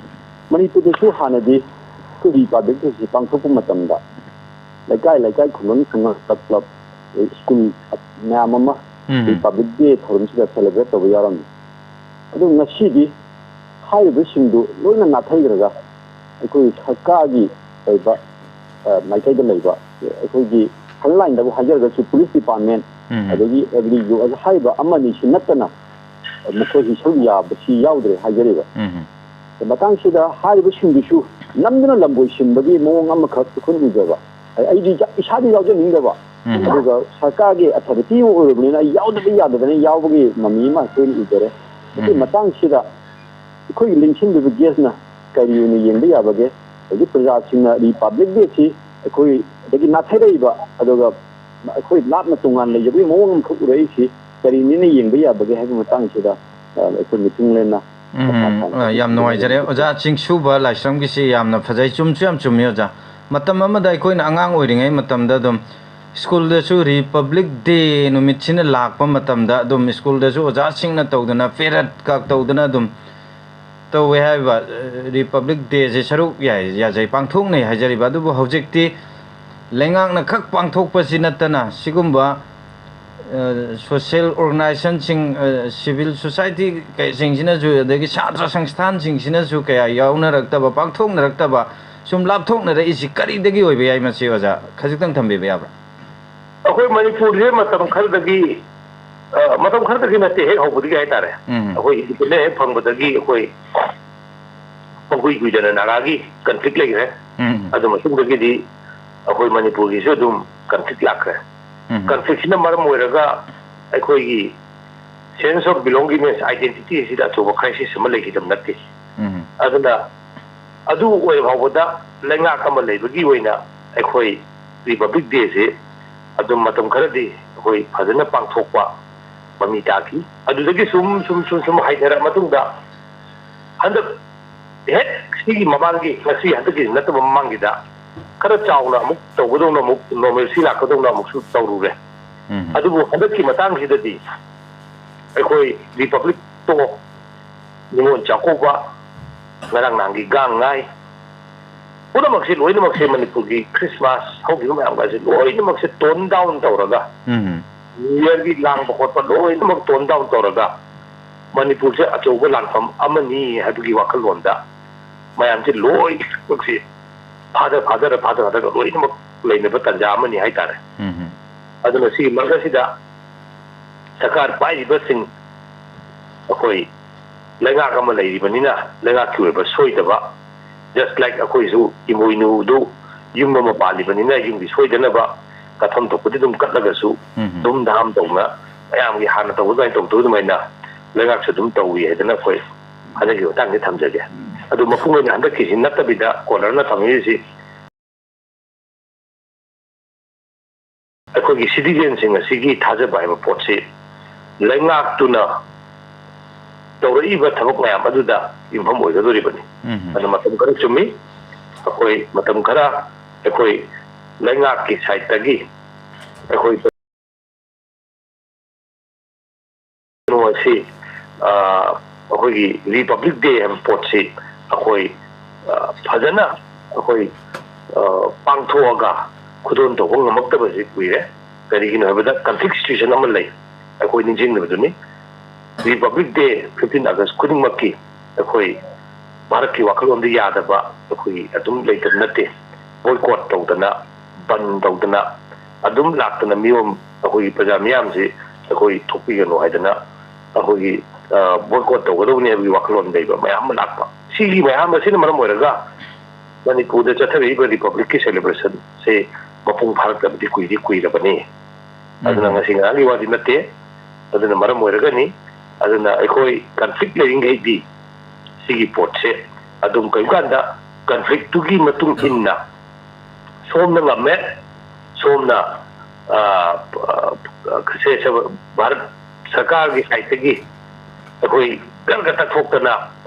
ꯃꯅꯤꯄꯨꯔꯗꯁꯨ ꯍꯥꯟꯅꯗꯤ ꯑꯩꯈꯣꯏ ꯔꯤꯄꯕ꯭ꯂꯤꯛ ꯗꯦꯁꯤ ꯄꯥꯡꯊꯣꯛꯄ ꯃꯇꯝꯗ ꯂꯩꯀꯥꯏ ꯂꯩꯀꯥꯏ, ꯈꯨꯡꯒꯪ ꯈꯨꯡꯒꯪ, ꯀ꯭ꯂꯕ ꯀ꯭ꯂꯕ, ꯑꯗꯩ ꯁ꯭ꯀꯨꯜ ꯃꯌꯥꯝ ꯑꯃ ꯎꯝ꯫ ꯔꯤꯄꯕ꯭ꯂꯤꯛ ꯗꯦ ꯊꯧꯔꯝꯁꯤꯗ ꯁꯦꯂꯦꯕ꯭ꯔꯦꯠ ꯇꯧꯕ ꯌꯥꯎꯔꯝꯃꯤ꯫ ꯑꯗꯨ ꯉꯁꯤꯗꯤ ꯍꯥꯏꯔꯤꯕꯁꯤꯡꯗꯨ ꯂꯣꯏꯅ ꯅꯥꯊꯩꯈ꯭ꯔꯒ ꯑꯩꯈꯣꯏ ꯁꯔꯀꯥꯔꯒꯤ ꯑꯣꯏꯕ, ꯑ, ꯃꯥꯏꯀꯩꯗ ꯂꯩꯕ ꯑꯩꯈꯣꯏꯒꯤ ꯐ꯭ꯔꯟꯠ ꯂꯥꯏꯟꯗꯕꯨ ꯍꯥꯏꯖꯔꯒꯁꯨ ꯄꯨꯂꯤꯁ ꯗꯤꯄꯥꯔꯠꯃꯦꯟ, ꯎꯝ꯫ ꯑꯗꯒꯤ ꯑꯦꯒ꯭ꯔꯤꯒꯤ ꯑꯣꯏꯕ ꯍꯥꯏꯔꯤꯕ ꯑꯃꯅꯤꯁꯤ ꯅꯠꯇꯅ ꯃꯈꯣꯏꯒꯤ ꯁꯔꯨꯛ ꯌꯥꯕꯁꯤ ꯌꯥꯎꯗ꯭ꯔꯦ ꯍꯥꯏꯖꯔꯤꯕ꯫ ꯎꯝ꯫ ꯃꯇꯥꯡꯁꯤꯗ ꯍꯥꯏꯔꯤꯕꯁꯤꯡꯗꯨꯁꯨ ꯅꯝꯗꯨꯅ ꯂꯝꯕꯣꯏ ꯁꯤꯟꯕꯒꯤ ꯃꯑꯣꯡ ꯑꯃꯈꯛ ꯑꯩꯈꯣꯏꯅ ꯎꯖꯕ꯫ ꯑꯩ-, ꯑꯩꯗꯤ ꯏꯁꯥꯗꯤ ꯌꯥꯎꯖꯅꯤꯡꯗꯕ, ꯎꯝ꯫ ꯑꯗꯨꯒ ꯁꯔꯀꯥꯔꯒꯤ ꯑꯣꯊꯣꯔꯤꯇꯤ ꯑꯃ ꯑꯣꯏꯔꯨꯕꯅꯤꯅ ꯑꯩ ꯌꯥꯎꯗꯕ ꯌꯥꯗꯗꯅ ꯌꯥꯎꯕꯒꯤ ꯃꯃꯤ ꯑꯃ ꯑꯩꯈꯣꯏꯅ ꯎꯖꯔꯦ꯫ ꯃꯁꯤ ꯎꯝ꯫ ꯃꯇꯥꯡꯁꯤꯗ ꯑꯩꯈꯣꯏꯒꯤ ꯂꯦꯡꯁꯤꯟꯕꯤꯕ ꯒꯦꯁꯅ ꯀꯔꯤ ꯑꯣꯏꯅ ꯌꯦꯡꯕ ꯌꯥꯕꯒꯦ? ꯍꯧꯖꯤꯛ ꯄ꯭ꯔꯖꯥꯁꯤꯡꯅ ꯔꯤꯄꯕ꯭ꯂꯤꯛ ꯗꯦꯁꯤ ꯑꯩꯈꯣꯏꯗꯒꯤ ꯅꯥꯊꯩꯔꯛꯏꯕ, ꯑꯗꯨꯒ ꯑꯩꯈꯣꯏ ꯂꯥꯞꯅ ꯇꯣꯉꯥꯟ ꯂꯩꯖꯕꯒꯤ ꯃꯑꯣꯡ ꯑꯃꯈꯛ ꯎꯔꯛꯏꯁꯤ ꯀꯔꯤꯅꯤꯅ ꯌꯦꯡꯕ ꯌꯥꯕꯒꯦ ꯍꯥꯏꯕ ꯃꯇꯥꯡꯁꯤꯗ, ꯑ, ꯑꯩꯈꯣꯏ ꯃꯤꯊꯨꯡ ꯂꯦꯟꯅ ꯎꯝ, ꯃꯈꯥ ꯇꯥꯅ ꯑ, ꯌꯥꯝ ꯅꯨꯡꯉꯥꯏꯖꯔꯦ꯫ ꯑꯣꯖꯥ ꯆꯤꯡꯁꯨꯕ ꯂꯥꯏꯁ꯭ꯔꯝꯒꯤꯁꯤ ꯌꯥꯝꯅ ꯐꯖꯩ, ꯆꯨꯝꯁꯨ ꯌꯥꯝ ꯆꯨꯝꯃꯤ ꯑꯣꯖꯥ꯫ ꯃꯇꯝ ꯑꯃꯗ ꯑꯩꯈꯣꯏꯅ ꯑꯉꯥꯡ ꯑꯣꯏꯔꯤꯉꯩ ꯃꯇꯝꯗ ꯑꯗꯨꯝ ꯁ꯭ꯀꯨꯜꯗꯁꯨ ꯔꯤꯄꯕ꯭ꯂꯤꯛ ꯗꯦ ꯅꯨꯃꯤꯠꯁꯤꯅ ꯂꯥꯛꯄ ꯃꯇꯝꯗ ꯑꯗꯨꯝ ꯁ꯭ꯀꯨꯜꯗꯁꯨ ꯑꯣꯖꯥꯁꯤꯡꯅ ꯇꯧꯗꯅ ꯄꯦꯔꯦꯗꯀ ꯇꯧꯗꯅ ꯑꯗꯨꯝ ꯇꯧꯋꯦ ꯍꯥꯏꯕ, ꯑ, ꯔꯤꯄꯕ꯭ꯂꯤꯛ ꯗꯦꯁꯦ ꯁꯔꯨꯛ ꯌꯥꯏ, ꯌꯥꯖꯩ, ꯄꯥꯡꯊꯣꯛꯅꯩ ꯍꯥꯏꯖꯔꯤꯕ꯫ ꯑꯗꯨꯕꯨ ꯍꯧꯖꯤꯛꯇꯤ ꯂꯩꯉꯥꯛꯅ ꯈꯛ ꯄꯥꯡꯊꯣꯛꯄꯁꯤ ꯅꯠꯇꯅ ꯁꯤꯒꯨꯝꯕ, ꯑ, ꯁꯣꯁꯤꯌꯦꯜ ꯑꯣꯔꯒꯅꯥꯏꯖꯦꯁꯟꯁꯤꯡ, ꯑ, ꯁꯤꯚꯤꯜ ꯁꯣꯁꯥꯏꯇꯤ ꯀꯩꯁꯤꯡꯁꯤꯅꯁꯨ, ꯑꯗꯒꯤ ꯁꯥꯇ꯭ꯔ ꯁꯪꯁꯊꯥꯟꯁꯤꯡꯁꯤꯅꯁꯨ ꯀꯌꯥ ꯌꯥꯎꯅꯔꯛꯇꯕ, ꯄꯥꯡꯊꯣꯛꯅꯔꯛꯇꯕ, ꯁꯨꯝ ꯂꯥꯞꯊꯣꯛꯅꯔꯛꯏꯁꯤ ꯀꯔꯤꯗꯒꯤ ꯑꯣꯏꯕ ꯌꯥꯏ? ꯃꯁꯤ ꯑꯣꯖꯥ ꯈꯖꯤꯛꯇꯪ ꯊꯝꯕꯤꯕ ꯌꯥꯕ꯭ꯔꯥ? ꯑꯩꯈꯣꯏ ꯃꯅꯤꯄꯨꯔꯁꯦ ꯃꯇꯝ ꯈꯔꯗꯒꯤ, ꯑ, ꯃꯇꯝ ꯈꯔꯗꯒꯤ ꯅꯠꯇꯦ, ꯍꯦꯛ ꯍꯧꯕꯗꯒꯤ ꯍꯥꯏꯇꯥꯔꯦ꯫ ꯎꯝ꯫ ꯑꯩꯈꯣꯏ ꯏꯟꯗꯤꯄꯦꯟꯗꯦꯟ ꯍꯦꯛ ꯐꯪꯕꯗꯒꯤ ꯑꯩꯈꯣꯏ ꯄꯪꯀꯨꯏ ꯀꯨꯏꯗꯅ ꯅꯥꯒꯥꯒꯤ ꯀꯟꯐ꯭ꯂꯤꯛ ꯂꯩꯈ꯭ꯔꯦ꯫ ꯎꯝ꯫ ꯑꯗꯨ ꯃꯇꯨꯡꯗꯒꯤꯗꯤ ꯑꯩꯈꯣꯏ ꯃꯅꯤꯄꯨꯔꯒꯤꯁꯨ ꯑꯗꯨꯝ ꯀꯟꯐ꯭ꯂꯤꯛ ꯂꯥꯛꯈ꯭ꯔꯦ꯫ ꯎꯝ꯫ ꯀꯟꯐ꯭ꯂꯤꯛꯁꯤꯅ ꯃꯔꯝ ꯑꯣꯏꯔꯒ ꯑꯩꯈꯣꯏꯒꯤ sense of belongingness, identity ꯑꯁꯤꯗ ꯑꯆꯧꯕ ꯀ꯭ꯔꯥꯏꯁꯤꯁ ꯑꯃ ꯂꯩꯈꯤꯗꯕ ꯅꯠꯇꯦ꯫ ꯎꯝ꯫ ꯑꯗꯨꯅ ꯑꯗꯨ ꯑꯣꯏꯔ ꯐꯥꯎꯕꯗ ꯂꯩꯉꯥꯛ ꯑꯃ ꯂꯩꯕꯒꯤ ꯑꯣꯏꯅ ꯑꯩꯈꯣꯏ ꯔꯤꯄꯕ꯭ꯂꯤꯛ ꯗꯦꯁꯦ ꯑꯗꯨꯝ ꯃꯇꯝ ꯈꯔꯗꯤ ꯑꯩꯈꯣꯏ ꯐꯖꯅ ꯄꯥꯡꯊꯣꯛꯄ ꯃꯃꯤ ꯇꯥꯈꯤ꯫ ꯑꯗꯨꯗꯒꯤ ꯁꯨꯝ, ꯁꯨꯝ, ꯁꯨꯝ, ꯁꯨꯝ ꯍꯥꯏꯊꯔ ꯃꯇꯨꯡꯗ ꯍꯟꯗꯛ ꯍꯦꯛ ꯁꯤꯒꯤ ꯃꯃꯥꯡꯒꯤ, ꯉꯁꯤ ꯍꯟꯗꯛꯀꯤ ꯅꯠꯇꯕ ꯃꯃꯥꯡꯒꯤꯗ ꯈꯔ ꯆꯥꯎꯅ ꯑꯃꯨꯛ ꯇꯧꯒꯗꯧꯅ ꯑꯃꯨꯛ normalcy ꯂꯥꯛꯀꯗꯧꯅ ꯑꯃꯨꯛꯁꯨ ꯇꯧꯔꯨꯔꯦ꯫ ꯎꯝ꯫ ꯑꯗꯨꯕꯨ ꯍꯟꯗꯛꯀꯤ ꯃꯇꯥꯡꯁꯤꯗꯗꯤ ꯑꯩꯈꯣꯏ ꯔꯤꯄꯕ꯭ꯂꯤꯛ ꯗꯦ, ꯅꯤꯉꯣꯜ ꯆꯥꯛꯀꯧꯕ, ꯉꯔꯥꯡ ꯅꯍꯥꯟꯒꯤ ꯒꯥꯡ ꯉꯥꯏ, ꯄꯨꯝꯅꯃꯛꯁꯤ, ꯂꯣꯏꯅꯃꯛꯁꯦ, ꯃꯅꯤꯄꯨꯔꯒꯤ ꯈ꯭ꯔꯤꯁꯃꯥꯁ ꯍꯧꯈꯤꯕ ꯃꯌꯥꯝꯒꯁꯦ ꯂꯣꯏꯅꯃꯛꯁꯦ ꯇꯣꯟ ꯗꯥꯎꯟ ꯇꯧꯔꯒ, ꯎꯝ꯫ ꯅ꯭ꯌꯨ ꯌꯔꯒꯤ ꯂꯥꯡꯕ ꯈꯣꯠꯄ ꯂꯣꯏꯅꯃꯛ ꯇꯣꯟ ꯗꯥꯎꯟ ꯇꯧꯔꯒ, ꯃꯅꯤꯄꯨꯔꯁꯦ ꯑꯆꯧꯕ ꯂꯥꯟꯐꯝ ꯑꯃꯅꯤ ꯍꯥꯏꯕꯒꯤ ꯋꯥꯈꯜꯂꯣꯟꯗ ꯃꯌꯥꯝꯁꯦ ꯂꯣꯏꯅꯃꯛꯁꯦ ꯐꯥꯗ ꯐꯥꯗꯔ ꯐꯥꯗ ꯐꯥꯗꯔ ꯂꯣꯏꯅꯃꯛ ꯂꯩꯅꯕ ꯇꯥꯟꯖꯥ ꯑꯃꯅꯤ ꯍꯥꯏꯇꯥꯔꯦ꯫ ꯎꯝ꯫ ꯑꯗꯨꯅ ꯁꯤꯒꯤ ꯃꯔꯛ ꯑꯁꯤꯗ ꯁꯔꯀꯥꯔ ꯄꯥꯏꯔꯤꯕꯁꯤꯡ, ꯑꯩꯈꯣꯏ ꯂꯩꯉꯥꯛ ꯑꯃ ꯂꯩꯔꯤꯕꯅꯤꯅ, ꯂꯩꯉꯥꯛꯀꯤ ꯑꯣꯏꯕ ꯁꯣꯏꯗꯕ, just like ꯑꯩꯈꯣꯏꯁꯨ ꯏꯃꯣꯏꯅꯨꯗꯨ ꯌꯨꯝ ꯑꯃ ꯄꯥꯜꯂꯤꯕꯅꯤꯅ, ꯌꯨꯝꯒꯤ ꯁꯣꯏꯗꯅꯕ ꯀꯠꯐꯝ ꯊꯣꯛꯄꯗꯤ ꯑꯗꯨꯝ ꯀꯠꯂꯒꯁꯨ, ꯎꯝ꯫ ꯙꯨꯝ ꯙꯥꯝ ꯇꯧꯅ ꯃꯌꯥꯝꯒꯤ ꯍꯥꯟꯅ ꯇꯧꯕ ꯑꯗꯨꯃꯥꯏꯅ ꯇꯧꯗꯕ ꯑꯗꯨꯃꯥꯏꯅ ꯂꯩꯉꯥꯛꯁꯨ ꯑꯗꯨꯝ ꯇꯧꯏ ꯍꯥꯏꯗꯅ ꯑꯩꯈꯣꯏ ꯍꯟꯗꯛꯀꯤ ꯃꯇꯥꯡꯗ ꯊꯝꯖꯒꯦ꯫ ꯑꯗꯨ ꯃꯄꯨꯡ ꯑꯣꯏꯅ ꯍꯟꯗꯛꯀꯤꯁꯤ ꯅꯠꯇꯕꯤꯗ ꯀꯣꯂꯔꯅ ꯊꯝꯃꯤꯁꯤ ꯑꯩꯈꯣꯏꯒꯤ ꯁꯤꯇꯤꯖꯦꯟꯁꯤꯡ ꯑꯁꯤꯒꯤ ꯊꯥꯖꯕ ꯍꯥꯏꯕ ꯄꯣꯠꯁꯤ ꯂꯩꯉꯥꯛꯇꯨꯅ ꯇꯧꯔꯛꯏꯕ ꯊꯕꯛ ꯃꯌꯥꯝ ꯑꯗꯨꯗ ꯌꯨꯝꯐꯝ ꯑꯣꯏꯒꯗꯧꯔꯤꯕꯅꯤ꯫ ꯎꯝ꯫ ꯑꯗꯨ ꯃꯇꯝ ꯈꯔ ꯆꯨꯝꯃꯤ, ꯑꯩꯈꯣꯏ ꯃꯇꯝ ꯈꯔ ꯑꯩꯈꯣꯏ ꯂꯩꯉꯥꯛꯀꯤ ꯁꯥꯏꯠꯇꯒꯤ ꯑꯩꯈꯣꯏ ꯀꯩꯅꯣ ꯑꯁꯤ, ꯑ, ꯑꯩꯈꯣꯏꯒꯤ ꯔꯤꯄꯕ꯭ꯂꯤꯛ ꯗꯦ ꯍꯥꯏꯕ ꯄꯣꯠꯁꯤ ꯑꯩꯈꯣꯏ, ꯑ, ꯐꯖꯅ ꯑꯩꯈꯣꯏ, ꯑ, ꯄꯥꯡꯊꯣꯛꯑꯒ ꯈꯨꯗꯣꯜ ꯇꯧꯕ ꯉꯝꯃꯛꯇꯕꯁꯤ ꯀꯨꯏꯔꯦ꯫ ꯀꯔꯤꯒꯤꯅꯣ ꯍꯥꯏꯕꯗ, ꯀꯟꯐ꯭ꯂꯤꯛ ꯁꯤꯆꯨꯋꯦꯁꯟ ꯑꯃ ꯂꯩ, ꯑꯩꯈꯣꯏ ꯅꯤꯡꯁꯤꯡꯂꯤꯕꯗꯨꯅꯤ꯫ ꯔꯤꯄꯕ꯭ꯂꯤꯛ ꯗꯦ, ꯐꯤꯐꯇꯤꯟ ꯑꯥꯒꯁ ꯈꯨꯗꯤꯡꯃꯛꯀꯤ ꯑꯩꯈꯣꯏ ꯚꯥꯔꯠꯀꯤ ꯋꯥꯈꯜꯂꯣꯟꯗ ꯌꯥꯗꯕ ꯑꯩꯈꯣꯏꯒꯤ ꯑꯗꯨꯝ ꯂꯩꯇꯕ ꯅꯠꯇꯦ꯫ ꯕꯣꯏꯀꯣꯠ ꯇꯧꯗꯅ, ꯕꯟ ꯇꯧꯗꯅ ꯑꯗꯨꯝ ꯂꯥꯛꯇꯅ ꯃꯤꯌꯣꯝ, ꯑꯩꯈꯣꯏꯒꯤ ꯄ꯭ꯔꯖꯥ ꯃꯤꯌꯥꯝꯁꯤ ꯑꯩꯈꯣꯏ ꯊꯣꯛꯄꯤꯒꯅꯨ ꯍꯥꯏꯗꯅ ꯑꯩꯈꯣꯏꯒꯤ, ꯑ, ꯕꯣꯏꯀꯣꯠ ꯇꯧꯒꯗꯧꯕꯅꯤ ꯍꯥꯏꯕꯒꯤ ꯋꯥꯈꯜꯂꯣꯟ ꯂꯩꯕ ꯃꯌꯥꯝ ꯑꯃ ꯂꯥꯛꯄ꯫ ꯁꯤꯒꯤ ꯃꯌꯥꯝ ꯑꯁꯤꯅ ꯃꯔꯝ ꯑꯣꯏꯔꯒ ꯃꯅꯤꯄꯨꯔꯗ ꯆꯠꯊꯔꯛꯏꯕ ꯔꯤꯄꯕ꯭ꯂꯤꯛꯀꯤ ꯁꯦꯂꯦꯕ꯭ꯔꯦꯁꯟꯁꯦ ꯃꯄꯨꯡ ꯐꯥꯔꯛꯇꯕꯗꯤ ꯀꯨꯏꯗꯤ ꯀꯨꯏꯔꯕꯅꯤ꯫ ꯑꯗꯨꯅ ꯎꯝ꯫ ꯉꯁꯤ ꯉꯔꯥꯡꯒꯤ ꯋꯥꯗꯤ ꯅꯠꯇꯦ꯫ ꯑꯗꯨꯅ ꯃꯔꯝ ꯑꯣꯏꯔꯒꯅꯤ꯫ ꯑꯗꯨꯅ ꯑꯩꯈꯣꯏ ꯀꯟꯐ꯭ꯂꯤꯛ ꯂꯩꯔꯤꯉꯩꯗꯤ ꯁꯤꯒꯤ ꯄꯣꯠꯁꯦ ꯑꯗꯨꯝ ꯀꯔꯤꯒꯨꯝꯕ ꯀꯥꯟꯗ ꯀꯟꯐ꯭ꯂꯤꯛꯇꯨꯒꯤ ꯃꯇꯨꯡ ꯏꯟꯅ ꯁꯣꯝꯅ ꯉꯝꯃꯦ, ꯁꯣꯝꯅ, ꯑ, ꯑ, ꯁꯦ, ꯁꯦ, ꯚꯥꯔꯠ ꯁꯔꯀꯥꯔꯒꯤ ꯁꯥꯏꯠꯇꯒꯤ ꯑꯩꯈꯣꯏ ꯒꯔꯒ ꯇꯛꯊꯣꯛꯇꯅ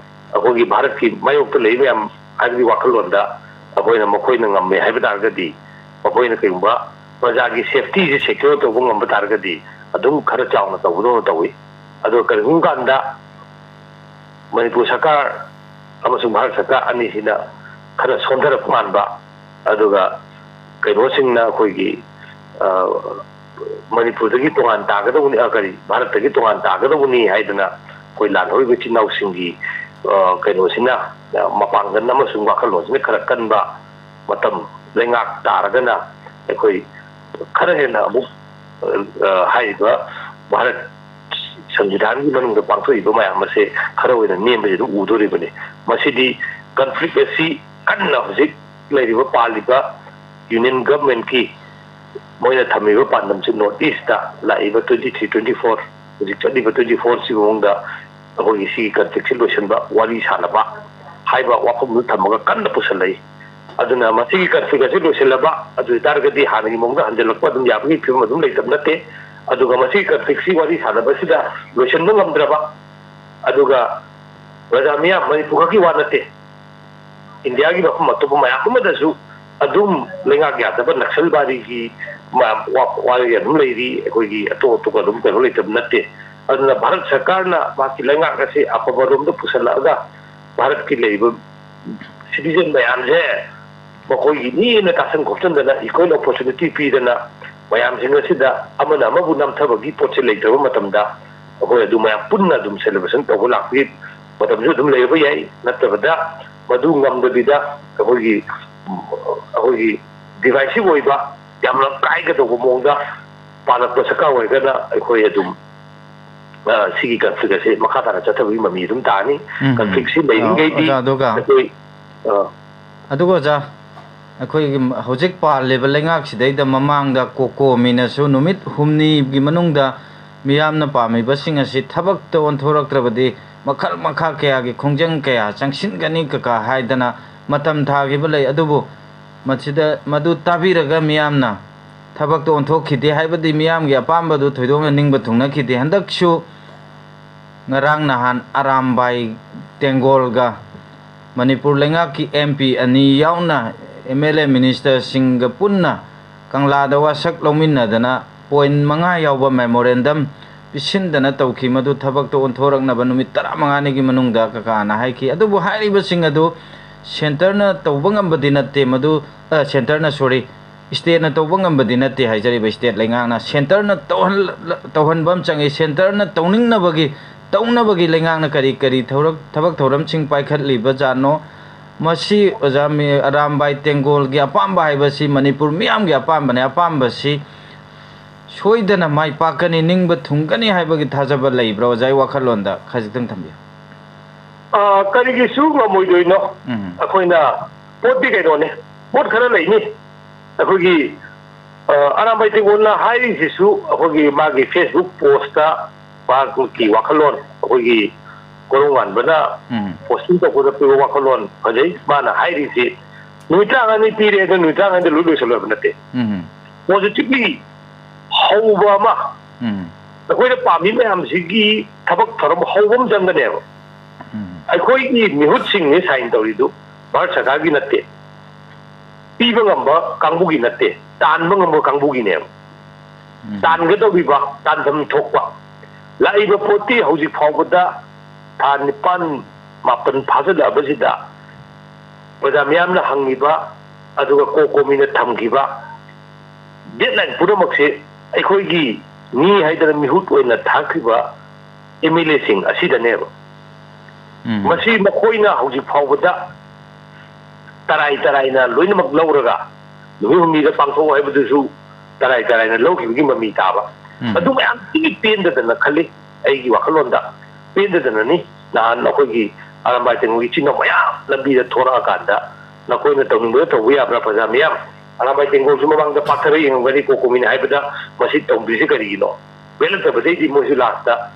ꯑꯩꯈꯣꯏꯒꯤ ꯚꯥꯔꯠꯀꯤ ꯃꯥꯌꯣꯛꯇ ꯂꯩ ꯃꯌꯥꯝ ꯍꯥꯏꯕꯒꯤ ꯋꯥꯈꯜꯂꯣꯟꯗ ꯑꯩꯈꯣꯏꯅ ꯃꯈꯣꯏꯅ ꯉꯝꯃꯦ ꯍꯥꯏꯕ ꯇꯥꯔꯒꯗꯤ, ꯃꯈꯣꯏꯅ ꯀꯔꯤꯒꯨꯝꯕ ꯄ꯭ꯔꯖꯥꯒꯤ ꯁꯦꯐꯇꯤꯁꯦ ꯁꯦꯀ꯭ꯌꯣꯔ ꯇꯧꯕ ꯉꯝꯕ ꯇꯥꯔꯒꯗꯤ ꯑꯗꯨꯝ ꯈꯔ ꯆꯥꯎꯅ ꯇꯧꯕꯗꯧꯅ ꯇꯧꯏ꯫ ꯑꯗꯣ ꯀꯔꯤꯒꯨꯝꯕ ꯀꯥꯟꯗ ꯃꯅꯤꯄꯨꯔ ꯁꯔꯀꯥꯔ ꯑꯃꯁꯨꯡ ꯚꯥꯔꯠ ꯁꯔꯀꯥꯔ ꯑꯅꯤꯁꯤꯅ ꯈꯔ ꯁꯣꯟꯊꯔꯛꯄ ꯃꯥꯟꯕ, ꯑꯗꯨꯒ ꯀꯩꯅꯣꯁꯤꯡꯅ ꯑꯩꯈꯣꯏꯒꯤ, ꯑ, ꯃꯅꯤꯄꯨꯔꯗꯒꯤ ꯇꯣꯉꯥꯟ ꯇꯥꯒꯗꯧꯕꯅꯤ, ꯑ, ꯀꯔꯤ, ꯚꯥꯔꯠꯇꯒꯤ ꯇꯣꯉꯥꯟ ꯇꯥꯒꯗꯧꯕꯅꯤ ꯍꯥꯏꯗꯅ ꯑꯩꯈꯣꯏ ꯂꯥꯜꯍꯧꯔꯤꯕ ꯏꯆꯤꯟ ꯏꯅꯥꯎꯁꯤꯡꯒꯤ, ꯑ, ꯀꯩꯅꯣꯁꯤꯅ, ꯑ, ꯃꯄꯥꯡꯒꯜ ꯑꯃꯁꯨꯡ ꯋꯥꯈꯜꯂꯣꯟꯁꯤꯅ ꯈꯔ ꯀꯟꯕ ꯃꯇꯝ ꯂꯩꯉꯥꯛ ꯇꯥꯔꯒꯅ ꯑꯩꯈꯣꯏ ꯈꯔ ꯍꯦꯟꯅ ꯑꯃꯨꯛ, ꯑ, ꯍꯥꯏꯔꯤꯕ ꯚꯥꯔꯠ ꯁꯪꯕꯤꯙꯥꯟꯒꯤ ꯃꯅꯨꯡꯗ ꯄꯥꯡꯊꯣꯛꯏꯕ ꯃꯌꯥꯝ ꯑꯁꯦ ꯈꯔ ꯑꯣꯏꯅ ꯅꯦꯝꯕꯁꯤ ꯑꯗꯨꯝ ꯎꯗꯣꯔꯤꯕꯅꯤ꯫ ꯃꯁꯤꯗꯤ conflict ꯑꯁꯤ ꯀꯟꯅ ꯍꯧꯖꯤꯛ ꯂꯩꯔꯤꯕ ꯄꯥꯜꯂꯤꯕ Union Governmentꯀꯤ ꯃꯣꯏꯅ ꯊꯝꯃꯤꯕ ꯄꯥꯟꯗꯝꯁꯤ North Eastꯇ ꯂꯥꯛꯏꯕ twenty three, twenty four, ꯍꯧꯖꯤꯛ ꯆꯠꯂꯤꯕ twenty four ꯁꯤꯒꯤ ꯃꯑꯣꯡꯗ ꯑꯩꯈꯣꯏꯒꯤ ꯁꯤꯒꯤ conflictꯁꯤ ꯂꯣꯏꯁꯤꯟꯕ, ꯋꯥꯔꯤ ꯁꯥꯟꯅꯕ ꯍꯥꯏꯕ ꯋꯥꯐꯝꯗꯨ ꯊꯝꯃꯒ ꯀꯟꯅ ꯄꯨꯁꯜꯂꯛꯏ꯫ ꯑꯗꯨꯅ ꯃꯁꯤꯒꯤ conflict ꯑꯁꯤ ꯂꯣꯏꯁꯤꯜꯂꯕ, ꯑꯗꯨ ꯑꯣꯏꯇꯥꯔꯒꯗꯤ ꯍꯥꯟꯅꯒꯤ ꯃꯑꯣꯡꯗ ꯍꯟꯖꯤꯜꯂꯛꯄ ꯑꯗꯨꯝ ꯌꯥꯕꯒꯤ ꯐꯤꯕꯝ ꯑꯗꯨꯝ ꯂꯩꯇꯕ ꯅꯠꯇꯦ꯫ ꯑꯗꯨꯒ ꯃꯁꯤꯒꯤ conflictꯁꯤ ꯋꯥꯔꯤ ꯁꯥꯟꯅꯕꯁꯤꯗ ꯂꯣꯏꯁꯤꯟꯕ ꯉꯝꯗ꯭ꯔꯕ, ꯑꯗꯨꯒ ꯄ꯭ꯔꯖꯥ ꯃꯤꯌꯥꯝ ꯃꯅꯤꯄꯨꯔ ꯈꯛꯀꯤ ꯋꯥ ꯅꯠꯇꯦ, ꯏꯟꯗꯤꯌꯥꯒꯤ ꯃꯐꯝ ꯑꯇꯣꯞꯄ ꯃꯌꯥꯝ ꯑꯃꯗꯁꯨ ꯑꯗꯨꯝ ꯂꯩꯉꯥꯛ ꯌꯥꯗꯕ ꯅꯛꯁꯜꯕꯥꯔꯤꯒꯤ ꯃꯌꯥꯝ ꯋꯥ-, ꯋꯥꯔꯤ ꯑꯗꯨꯝ ꯂꯩꯔꯤ꯫ ꯑꯩꯈꯣꯏꯒꯤ ꯑꯇꯣꯞ ꯑꯇꯣꯞꯄ ꯑꯗꯨꯝ ꯀꯩꯅꯣ ꯂꯩꯇꯕ ꯅꯠꯇꯦ꯫ ꯑꯗꯨꯅ ꯚꯥꯔꯠ ꯁꯔꯀꯥꯔꯅ ꯃꯍꯥꯛꯀꯤ ꯂꯩꯉꯥꯛ ꯑꯁꯤ ꯑꯐꯕꯔꯣꯝꯗ ꯄꯨꯁꯜꯂꯛꯑꯒ ꯚꯥꯔꯠꯀꯤ ꯂꯩꯔꯤꯕ citizen ꯃꯌꯥꯝꯁꯦ ꯃꯈꯣꯏꯒꯤꯅꯦꯅ ꯇꯥꯁꯟ ꯈꯣꯠꯆꯟꯗꯅ equal opportunity ꯄꯤꯗꯅ ꯃꯌꯥꯝꯁꯤꯡ ꯑꯁꯤꯗ ꯑꯃꯅ ꯑꯃꯕꯨ ꯅꯝꯊꯕꯒꯤ ꯄꯣꯠꯁꯦ ꯂꯩꯇ꯭ꯔꯕ ꯃꯇꯝꯗ ꯑꯩꯈꯣꯏ ꯑꯗꯨ ꯃꯌꯥꯝ ꯄꯨꯟꯅ ꯑꯗꯨꯝ celebration ꯇꯧꯕ ꯂꯥꯛꯄꯒꯤ ꯃꯇꯝꯁꯨ ꯑꯗꯨꯝ ꯂꯩꯔꯕ ꯌꯥꯏ꯫ ꯅꯠꯇꯕꯗ ꯃꯗꯨ ꯉꯝꯗꯕꯤꯗ ꯑꯩꯈꯣꯏꯒꯤ, ꯑꯩꯈꯣꯏꯒꯤ divisive ꯑꯣꯏꯕ, ꯌꯥꯝꯅ ꯀꯥꯏꯒꯗꯧꯕ ꯃꯑꯣꯡꯗ ꯄꯥꯜꯂꯛꯄ ꯁꯔꯀꯥꯔ ꯑꯣꯏꯔꯒꯅ ꯑꯩꯈꯣꯏ ꯑꯗꯨꯝ, ꯑ, ꯁꯤꯒꯤ conflict ꯑꯁꯦ ꯃꯈꯥ ꯇꯥꯅ ꯆꯠꯊꯕꯒꯤ ꯃꯃꯤ ꯑꯗꯨꯝ ꯇꯥꯅꯤ꯫ ꯎꯝ, ꯎꯝ꯫ Conflictꯁꯤ ꯑ, ꯂꯩꯔꯤꯉꯩꯗꯤ ꯑꯣꯖꯥ, ꯑꯗꯨꯒ ꯑꯩꯈꯣꯏ, ꯑ, ꯑꯗꯨꯒ ꯑꯣꯖꯥ, ꯑꯩꯈꯣꯏꯒꯤ ꯍꯧꯖꯤꯛ ꯄꯥꯜꯂꯤꯕ ꯂꯩꯉꯥꯛꯁꯤꯗꯩꯗ ꯃꯃꯥꯡꯗ COCOMIꯅꯁꯨ ꯅꯨꯃꯤꯠ ꯍꯨꯝꯅꯤꯒꯤ ꯃꯅꯨꯡꯗ ꯃꯤꯌꯥꯝꯅ ꯄꯥꯝꯃꯤꯕꯁꯤꯡ ꯑꯁꯤ ꯊꯕꯛꯇ ꯑꯣꯟꯊꯣꯔꯛꯇ꯭ꯔꯕꯗꯤ ꯃꯈꯜ ꯃꯈꯥ ꯀꯌꯥꯒꯤ ꯈꯣꯡꯖꯪ ꯀꯌꯥ ꯆꯪꯁꯤꯟꯒꯅꯤ ꯀꯀꯥ ꯍꯥꯏꯗꯅ ꯃꯇꯝ ꯊꯥꯈꯤꯕ ꯂꯩ꯫ ꯑꯗꯨꯕꯨ ꯃꯁꯤꯗ ꯃꯗꯨ ꯇꯥꯕꯤꯔꯒ ꯃꯤꯌꯥꯝꯅ ꯊꯕꯛꯇ ꯑꯣꯟꯊꯣꯛꯈꯤꯗꯦ ꯍꯥꯏꯕꯗꯤ ꯃꯤꯌꯥꯝꯒꯤ ꯑꯄꯥꯝꯕꯗꯨ ꯊꯣꯏꯗꯣꯛꯅ ꯅꯤꯡꯕ ꯊꯨꯡꯅꯈꯤꯗꯦ꯫ ꯍꯟꯗꯛꯁꯨ ꯉꯔꯥꯡ ꯅꯍꯥꯟ ꯑꯔꯥꯝꯕꯥꯏ ꯇꯦꯡꯒꯣꯜꯒ ꯃꯅꯤꯄꯨꯔ ꯂꯩꯉꯥꯛꯀꯤ MP ꯑꯅꯤ ꯌꯥꯎꯅ MLA ministerꯁꯤꯡꯒ ꯄꯨꯟꯅ ꯀꯪꯂꯥꯗ ꯋꯥꯁꯛ ꯂꯧꯃꯤꯟꯅꯗꯅ point ꯃꯉꯥ ꯌꯥꯎꯕ memorandum ꯄꯤꯁꯤꯟꯗꯅ ꯇꯧꯈꯤ꯫ ꯃꯗꯨ ꯊꯕꯛꯇ ꯑꯣꯟꯊꯣꯔꯛꯅꯕ ꯅꯨꯃꯤꯠ ꯇꯔꯥꯃꯉꯥꯅꯤꯒꯤ ꯃꯅꯨꯡꯗ ꯀꯀꯥꯅ ꯍꯥꯏꯈꯤ꯫ ꯑꯗꯨꯕꯨ ꯍꯥꯏꯔꯤꯕꯁꯤꯡ ꯑꯗꯨ centreꯅ ꯇꯧꯕ ꯉꯝꯕꯗꯤ ꯅꯠꯇꯦ꯫ ꯃꯗꯨ, ꯑ, centreꯅ, sorry, stateꯅ ꯇꯧꯕ ꯉꯝꯕꯗꯤ ꯅꯠꯇꯦ ꯍꯥꯏꯖꯔꯤꯕ state ꯂꯩꯉꯥꯛꯅ꯫ Centreꯅ ꯇꯧꯍꯜ-, ꯇꯧꯍꯟꯕ ꯑꯃ ꯆꯪꯉꯤ꯫ Centreꯅ ꯇꯧꯅꯤꯡꯅꯕꯒꯤ, ꯇꯧꯅꯕꯒꯤ ꯂꯩꯉꯥꯛꯅ ꯀꯔꯤ ꯀꯔꯤ ꯊꯧꯔꯛ-, ꯊꯕꯛ ꯊꯧꯔꯝꯁꯤꯡ ꯄꯥꯏꯈꯠꯂꯤꯕ ꯖꯥꯠꯅꯣ? ꯃꯁꯤ ꯑꯣꯖꯥ ꯃꯤ-, ꯑꯔꯥꯝꯕꯥꯏ ꯇꯦꯡꯒꯣꯜꯒꯤ ꯑꯄꯥꯝꯕ ꯍꯥꯏꯕꯁꯤ ꯃꯅꯤꯄꯨꯔ ꯃꯤꯌꯥꯝꯒꯤ ꯑꯄꯥꯝꯕꯅꯦ꯫ ꯑꯄꯥꯝꯕꯁꯤ ꯁꯣꯏꯗꯅ ꯃꯥꯏ ꯄꯥꯛꯀꯅꯤ, ꯅꯤꯡꯕ ꯊꯨꯡꯒꯅꯤ ꯍꯥꯏꯕꯒꯤ ꯊꯥꯖꯕ ꯂꯩꯕ꯭ꯔꯥ? ꯑꯣꯖꯥꯒꯤ ꯋꯥꯈꯜꯂꯣꯟꯗ ꯈꯖꯤꯛꯇꯪ ꯊꯝꯕꯤꯌꯨ꯫ ꯑ, ꯀꯔꯤꯒꯤꯁꯨ ꯉꯝꯃꯣꯏꯗꯣꯏꯅꯣ? ꯎꯝ꯫ ꯑꯩꯈꯣꯏꯅ ꯄꯣꯠꯇꯤ ꯀꯩꯅꯣꯅꯦ, ꯄꯣꯠ ꯈꯔ ꯂꯩꯅꯤ꯫ ꯑꯩꯈꯣꯏꯒꯤ, ꯑ, ꯑꯔꯥꯝꯕꯥꯏ ꯇꯦꯡꯒꯣꯜꯅ ꯍꯥꯏꯔꯤꯁꯤꯁꯨ ꯑꯩꯈꯣꯏꯒꯤ ꯃꯥꯒꯤ Facebook postꯇ ꯃꯍꯥꯛꯀꯤ ꯋꯥꯈꯜꯂꯣꯟ, ꯑꯩꯈꯣꯏꯒꯤ ꯀꯣꯔꯧꯉꯥꯟꯕꯅ ꯎꯝ꯫ Posting ꯇꯧꯕꯗ ꯄꯤꯕ ꯋꯥꯈꯜꯂꯣꯟ ꯐꯖꯩ꯫ ꯃꯥꯅ ꯍꯥꯏꯔꯤꯁꯤ ꯅꯨꯃꯤꯠ ꯇꯔꯥꯃꯉꯥꯅꯤ ꯄꯤꯔꯦ, ꯑꯗꯣ ꯅꯨꯃꯤꯠ ꯇꯔꯥꯃꯉꯥꯗ ꯂꯣꯏ ꯂꯣꯏꯁꯤꯜꯂꯣꯏꯕ ꯅꯠꯇꯦ꯫ ꯎꯝ꯫ Positively ꯍꯧꯕ ꯑꯃ ꯎꯝ꯫ ꯑꯩꯈꯣꯏꯅ ꯄꯥꯝꯃꯤ ꯃꯌꯥꯝꯁꯤꯒꯤ ꯊꯕꯛ ꯊꯧꯔꯝ ꯍꯧꯕ ꯑꯃ ꯆꯪꯒꯅꯦꯕ꯫ ꯎꯝ꯫ ꯑꯩꯈꯣꯏꯒꯤ ꯃꯤꯍꯨꯠꯁꯤꯡꯅꯤ sign ꯇꯧꯔꯤꯗꯨ, ꯚꯥꯔꯠ ꯁꯔꯀꯥꯔꯒꯤ ꯅꯠꯇꯦ, ꯄꯤꯕ ꯉꯝꯕ ꯀꯥꯡꯕꯨꯒꯤ ꯅꯠꯇꯦ, ꯇꯥꯟꯕ ꯉꯝꯕ ꯀꯥꯡꯕꯨꯒꯤꯅꯦꯕ꯫ ꯎꯝ꯫ ꯇꯥꯟꯒꯗꯧꯔꯤꯕ, ꯇꯥꯟꯐꯝ ꯊꯣꯛꯄ꯫ ꯂꯥꯛꯏꯕ ꯄꯣꯠꯇꯤ ꯍꯧꯖꯤꯛ ꯐꯥꯎꯕꯗ ꯊꯥ ꯅꯤꯄꯥꯟ, ꯃꯥꯄꯟ ꯐꯥꯖꯤꯜꯂꯛꯑꯕꯁꯤꯗ ꯄ꯭ꯔꯖꯥ ꯃꯤꯌꯥꯝꯅ ꯍꯪꯉꯤꯕ, ꯑꯗꯨꯒ COCOMIꯅ ꯊꯝꯈꯤꯕ deadline ꯄꯨꯝꯅꯃꯛꯁꯦ ꯑꯩꯈꯣꯏꯒꯤ ꯃꯤ ꯍꯥꯏꯗꯅ ꯃꯤꯍꯨꯠ ꯑꯣꯏꯅ ꯊꯥꯈ꯭ꯔꯤꯕ MLAꯁꯤꯡ ꯑꯁꯤꯗꯅꯦꯕ꯫ ꯎꯝ꯫ ꯃꯁꯤ ꯃꯈꯣꯏꯅ ꯍꯧꯖꯤꯛ ꯐꯥꯎꯕꯗ ꯇꯔꯥꯏ ꯇꯔꯥꯏꯅ ꯂꯣꯏꯅꯃꯛ ꯂꯧꯔꯒ ꯅꯨꯃꯤꯠ ꯍꯨꯝꯅꯤꯗ ꯄꯥꯡꯊꯣꯛꯑꯣ ꯍꯥꯏꯕꯗꯨꯁꯨ ꯇꯔꯥꯏ ꯇꯔꯥꯏꯅ ꯂꯧꯈꯤꯕꯒꯤ ꯃꯃꯤ ꯇꯥꯕ꯫ ꯎꯝ꯫ ꯑꯗꯨ ꯃꯌꯥꯝꯁꯤꯒꯤ ꯄꯦꯟꯗꯗꯅ ꯈꯜꯂꯤ, ꯑꯩꯒꯤ ꯋꯥꯈꯜꯂꯣꯟꯗ ꯄꯦꯟꯗꯗꯅꯅꯤ꯫ ꯅꯍꯥꯟ ꯑꯩꯈꯣꯏꯒꯤ ꯑꯔꯥꯝꯕꯥꯏ ꯇꯦꯡꯒꯣꯜꯒꯤ ꯏꯆꯤꯟ ꯏꯅꯥꯎ ꯃꯌꯥꯝ ꯂꯝꯕꯤꯗ ꯊꯣꯔꯛꯑꯀꯥꯟꯗ ꯅꯈꯣꯏꯅ ꯇꯧꯅꯤꯡꯕꯗ ꯇꯧꯕ ꯌꯥꯕ꯭ꯔꯥ? ꯄ꯭ꯔꯖꯥ ꯃꯤꯌꯥꯝ ꯑꯔꯥꯝꯕꯥꯏ ꯇꯦꯡꯒꯣꯜꯁꯨ ꯃꯃꯥꯡꯗ ꯄꯥꯛꯊꯔ ꯌꯦꯡꯉꯝꯒꯅꯤ, COCOMIꯅ ꯍꯥꯏꯕꯗ ꯃꯁꯤ ꯇꯧꯗ꯭ꯔꯤꯁꯤ ꯀꯔꯤꯒꯤꯅꯣ? ꯄꯦꯜꯂꯛꯇꯕꯗꯩꯗꯤ ꯃꯣꯏꯁꯨ lastꯇ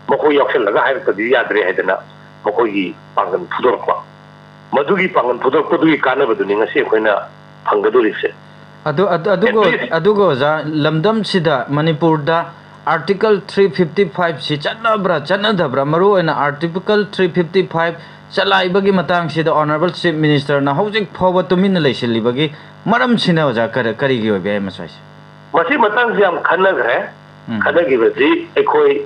ꯃꯈꯣꯏ ꯌꯥꯎꯁꯜꯂꯒ ꯍꯥꯏꯔꯛꯇꯕꯗꯤ ꯌꯥꯗ꯭ꯔꯦ ꯍꯥꯏꯗꯅ ꯃꯈꯣꯏꯒꯤ ꯄꯥꯡꯒꯜ ꯐꯨꯗꯣꯔꯛꯄ꯫ ꯃꯗꯨꯒꯤ ꯄꯥꯡꯒꯜ ꯐꯨꯗꯣꯔꯛꯄꯗꯨꯒꯤ ꯀꯥꯟꯅꯕꯗꯨꯅꯤ ꯉꯁꯤ ꯑꯩꯈꯣꯏꯅ ꯐꯪꯒꯗꯧꯔꯤꯁꯦ꯫ ꯑꯗꯨ, ꯑꯗꯨ, ꯑꯗꯨꯒ, At least ꯑꯗꯨꯒ ꯑꯣꯖꯥ, ꯂꯝꯗꯝꯁꯤꯗ, ꯃꯅꯤꯄꯨꯔꯗ Article three fifty five ꯁꯤ ꯆꯠꯅꯕ꯭ꯔꯥ, ꯆꯠꯅꯗꯕ꯭ꯔꯥ? ꯃꯔꯨꯑꯣꯏꯅ Article three fifty five ꯆꯂꯥꯏꯕꯒꯤ ꯃꯇꯥꯡꯁꯤꯗ Honourable Chief Ministerꯅ ꯍꯧꯖꯤꯛ ꯐꯥꯎꯕ ꯇꯨꯃꯤꯟꯅ ꯂꯩꯁꯤꯜꯂꯤꯕꯒꯤ ꯃꯔꯝꯁꯤꯅ, ꯑꯣꯖꯥ, ꯀꯔꯤ-, ꯀꯔꯤꯒꯤ ꯑꯣꯏꯕ ꯌꯥꯏ ꯃꯁꯥꯏꯁꯦ? ꯃꯁꯤ ꯃꯇꯥꯡꯁꯤ ꯌꯥꯝ ꯈꯟꯅꯈ꯭ꯔꯦ꯫ ꯈꯟꯅꯈꯤꯕꯁꯤ ꯑꯩꯈꯣꯏ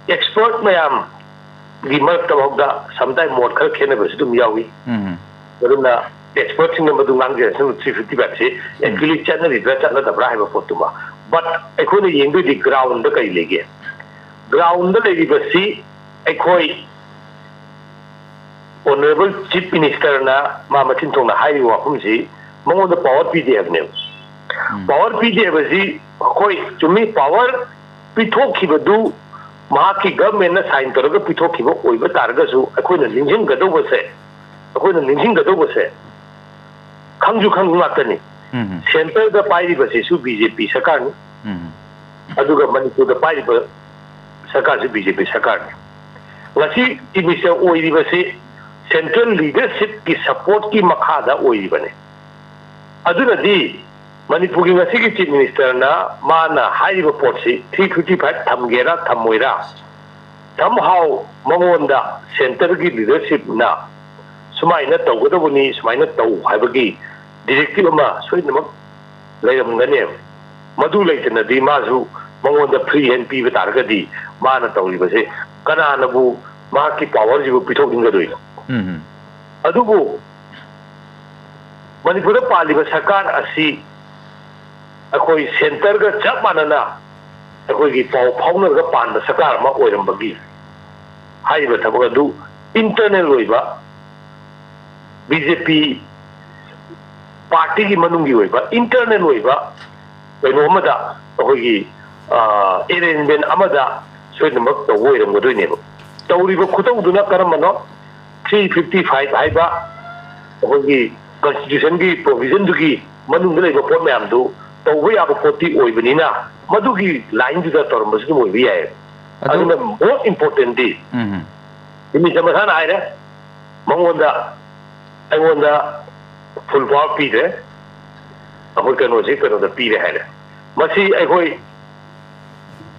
ꯑꯦꯛꯁꯄꯔꯠ ꯃꯌꯥꯝꯒꯤ ꯃꯔꯛꯇ ꯐꯥꯎꯗ ꯁꯝꯇꯥꯏꯝ ꯃꯣꯠ ꯈꯔ ꯈꯦꯠꯅꯕꯁꯨ ꯑꯗꯨꯝ ꯌꯥꯎꯏ꯫ ꯑꯗꯨꯅ ꯑꯦꯛꯁꯄꯔꯠꯁꯤꯡꯅ ꯃꯗꯨ ꯉꯥꯡꯖꯔꯁꯅꯨ, ꯊ꯭ꯔꯤ ꯐꯤꯐꯇꯤ ꯐꯥꯏꯚꯁꯤ ꯑꯦꯛꯆꯨꯂꯤ ꯆꯠꯅꯔꯤꯕ꯭ꯔꯥ ꯆꯠꯅꯗꯕ꯭ꯔꯥ ꯍꯥꯏꯕ ꯄꯣꯠꯇꯨꯃ꯫ ꯕꯠ ꯑꯩꯈꯣꯏꯅ ꯌꯦꯡꯗꯣꯏꯗꯤ ꯒ꯭ꯔꯥꯎꯟꯗ ꯀꯔꯤ ꯂꯩꯒꯦ꯫ ꯒ꯭ꯔꯥꯎꯟꯗ ꯂꯩꯔꯤꯕꯁꯤ ꯑꯩꯈꯣꯏ ꯑꯣꯅꯔꯦꯕꯜ ꯆꯤꯐ ꯃꯤꯅꯤꯁꯇꯔꯅ ꯃꯥ ꯃꯆꯤꯟ ꯊꯣꯡꯅ ꯍꯥꯏꯔꯤꯕ ꯋꯥꯐꯝꯁꯤ ꯃꯉꯣꯟꯗ ꯄꯥꯋꯔ ꯄꯤꯗꯦ ꯍꯥꯏꯕꯅꯦꯕ꯫ ꯄꯥꯋꯔ ꯄꯤꯗꯦ ꯍꯥꯏꯕꯁꯤ ꯑꯩꯈꯣꯏ ꯆꯨꯝꯃꯤ, ꯄꯥꯋꯔ ꯄꯤꯊꯣꯛꯈꯤꯕꯗꯨ ꯃꯍꯥꯛꯀꯤ ꯒꯚꯔꯟꯃꯦꯟꯅ ꯁꯥꯏꯟ ꯇꯧꯔꯒ ꯄꯤꯊꯣꯛꯈꯤꯕ ꯑꯣꯏꯕ ꯇꯥꯔꯒꯁꯨ ꯑꯩꯈꯣꯏꯅ ꯅꯤꯡꯁꯤꯡꯒꯗꯧꯕꯁꯦ, ꯑꯩꯈꯣꯏꯅ ꯅꯤꯡꯁꯤꯡꯒꯗꯧꯕꯁꯦ ꯈꯪꯁꯨ ꯈꯪꯕ ꯉꯥꯛꯇꯅꯤ꯫ ꯁꯦꯟꯇꯔꯗ ꯄꯥꯏꯔꯤꯕꯁꯤꯁꯨ ꯕꯤ ꯖꯦ ꯄꯤ ꯁꯔꯀꯥꯔꯅꯤ, ꯑꯗꯨꯒ ꯃꯅꯤꯄꯨꯔꯗ ꯄꯥꯏꯔꯤꯕ ꯁꯔꯀꯥꯔꯁꯤ ꯕꯤ ꯖꯦ ꯄꯤ ꯁꯔꯀꯥꯔꯅꯤ꯫ ꯉꯁꯤ ꯆꯤꯐ ꯃꯤꯅꯤꯁꯇꯔ ꯑꯣꯏꯔꯤꯕꯁꯤ ꯁꯦꯟꯇ꯭ꯔꯦꯜ ꯂꯤꯗꯔꯁꯤꯞꯀꯤ ꯁꯄꯣꯔꯠꯀꯤ ꯃꯈꯥꯗ ꯑꯣꯏꯔꯤꯕꯅꯤ꯫ ꯑꯗꯨꯅꯗꯤ ꯃꯅꯤꯄꯨꯔꯒꯤ ꯉꯁꯤꯒꯤ ꯆꯤꯐ ꯃꯤꯅꯤꯁꯇꯔꯅ ꯃꯥꯅ ꯍꯥꯏꯔꯤꯕ ꯄꯣꯠꯁꯤ ꯊ꯭ꯔꯤ ꯐꯤꯐꯇꯤ ꯐꯥꯏꯚ ꯊꯝꯒꯦꯔꯥ ꯊꯝꯃꯣꯏꯔꯥ, ꯁꯝꯍꯥꯎ ꯃꯉꯣꯟꯗ ꯁꯦꯟꯇꯔꯒꯤ ꯂꯤꯗꯔꯁꯤꯞꯅ ꯁꯨꯃꯥꯏꯅ ꯇꯧꯒꯗꯧꯕꯅꯤ, ꯁꯨꯃꯥꯏꯅ ꯇꯧ ꯍꯥꯏꯕꯒꯤ ꯗꯤꯔꯦꯛꯇꯤꯞ ꯑꯃ ꯁꯣꯏꯗꯅꯃꯛ ꯂꯩꯔꯝꯒꯅꯦꯕ꯫ ꯃꯗꯨ ꯂꯩꯇꯅꯗꯤ ꯃꯥꯁꯨ ꯃꯉꯣꯟꯗ ꯐ꯭ꯔꯤ ꯍꯦꯟ ꯄꯤꯕ ꯇꯥꯔꯒꯗꯤ ꯃꯥꯅ ꯇꯧꯔꯤꯕꯁꯦ ꯀꯅꯥꯅꯕꯨ ꯃꯍꯥꯛꯀꯤ ꯄꯥꯋꯔꯁꯤꯕꯨ ꯄꯤꯊꯣꯛꯅꯤꯡꯒꯗꯣꯏꯅꯣ? ꯑꯗꯨꯕꯨ ꯃꯅꯤꯄꯨꯔꯗ ꯄꯥꯜꯂꯤꯕ ꯁꯔꯀꯥꯔ ꯑꯁꯤ ꯑꯩꯈꯣꯏ ꯁꯦꯟꯇꯔꯒ ꯆꯞ ꯃꯥꯟꯅꯅ ꯑꯩꯈꯣꯏꯒꯤ ꯄꯥꯎ ꯐꯥꯎꯅꯔꯒ ꯄꯥꯟꯕ ꯁꯔꯀꯥꯔ ꯑꯃ ꯑꯣꯏꯔꯝꯕꯒꯤ ꯍꯥꯏꯔꯤꯕ ꯊꯕꯛ ꯑꯗꯨ ꯏꯟꯇꯔꯅꯦꯜ ꯑꯣꯏꯕ ꯕꯤ ꯖꯦ ꯄꯤ ꯄꯥꯔꯇꯤꯒꯤ ꯃꯅꯨꯡꯒꯤ ꯑꯣꯏꯕ ꯏꯟꯇꯔꯅꯦꯜ ꯑꯣꯏꯕ ꯀꯩꯅꯣ ꯑꯃꯗ ꯑꯩꯈꯣꯏꯒꯤ ꯑꯦꯔꯦꯟꯖꯃꯦꯟ ꯑꯃꯗ ꯁꯣꯏꯗꯅꯃꯛ ꯇꯧꯕ ꯑꯣꯏꯔꯝꯒꯗꯣꯏꯅꯦꯕ꯫ ꯇꯧꯔꯤꯕ ꯈꯨꯇꯧꯗꯨꯅ ꯀꯔꯝꯕꯅꯣ? ꯊ꯭ꯔꯤ ꯐꯤꯐꯇꯤ ꯐꯥꯏꯚ ꯍꯥꯏꯕ ꯑꯩꯈꯣꯏꯒꯤ ꯀꯟꯁꯇꯤꯇ꯭ꯌꯨꯁꯟꯒꯤ ꯄ꯭ꯔꯣꯚꯤꯖꯟꯗꯨꯒꯤ ꯃꯅꯨꯡꯗ ꯂꯩꯕ ꯄꯣꯠ ꯃꯌꯥꯝꯗꯨ ꯇꯧꯕ ꯌꯥꯕ ꯄꯣꯠꯇꯤ ꯑꯣꯏꯕꯅꯤꯅ ꯃꯗꯨꯒꯤ ꯂꯥꯏꯟꯗꯨꯗ ꯇꯧꯔꯝꯕꯁꯨ ꯑꯗꯨꯝ ꯑꯣꯏꯕ ꯌꯥꯏꯌꯦꯕ꯫ ꯑꯗꯨ ꯑꯗꯨꯅ ꯃꯣꯁ ꯏꯝꯄꯣꯔꯇꯦꯟꯗꯤ ꯎꯝ꯫ ꯆꯤꯐ ꯃꯤꯅꯤꯁꯇꯔ ꯃꯁꯥꯅ ꯍꯥꯏꯔꯦ, ꯃꯉꯣꯟꯗ ꯑꯩꯉꯣꯟꯗ ꯐꯨꯜ ꯄꯥꯋꯔ ꯄꯤꯗ꯭ꯔꯦ, ꯑꯩꯈꯣꯏ ꯀꯩꯅꯣꯁꯤ ꯀꯩꯅꯣꯗ ꯄꯤꯔꯦ ꯍꯥꯏꯔꯦ꯫ ꯃꯁꯤ ꯑꯩꯈꯣꯏ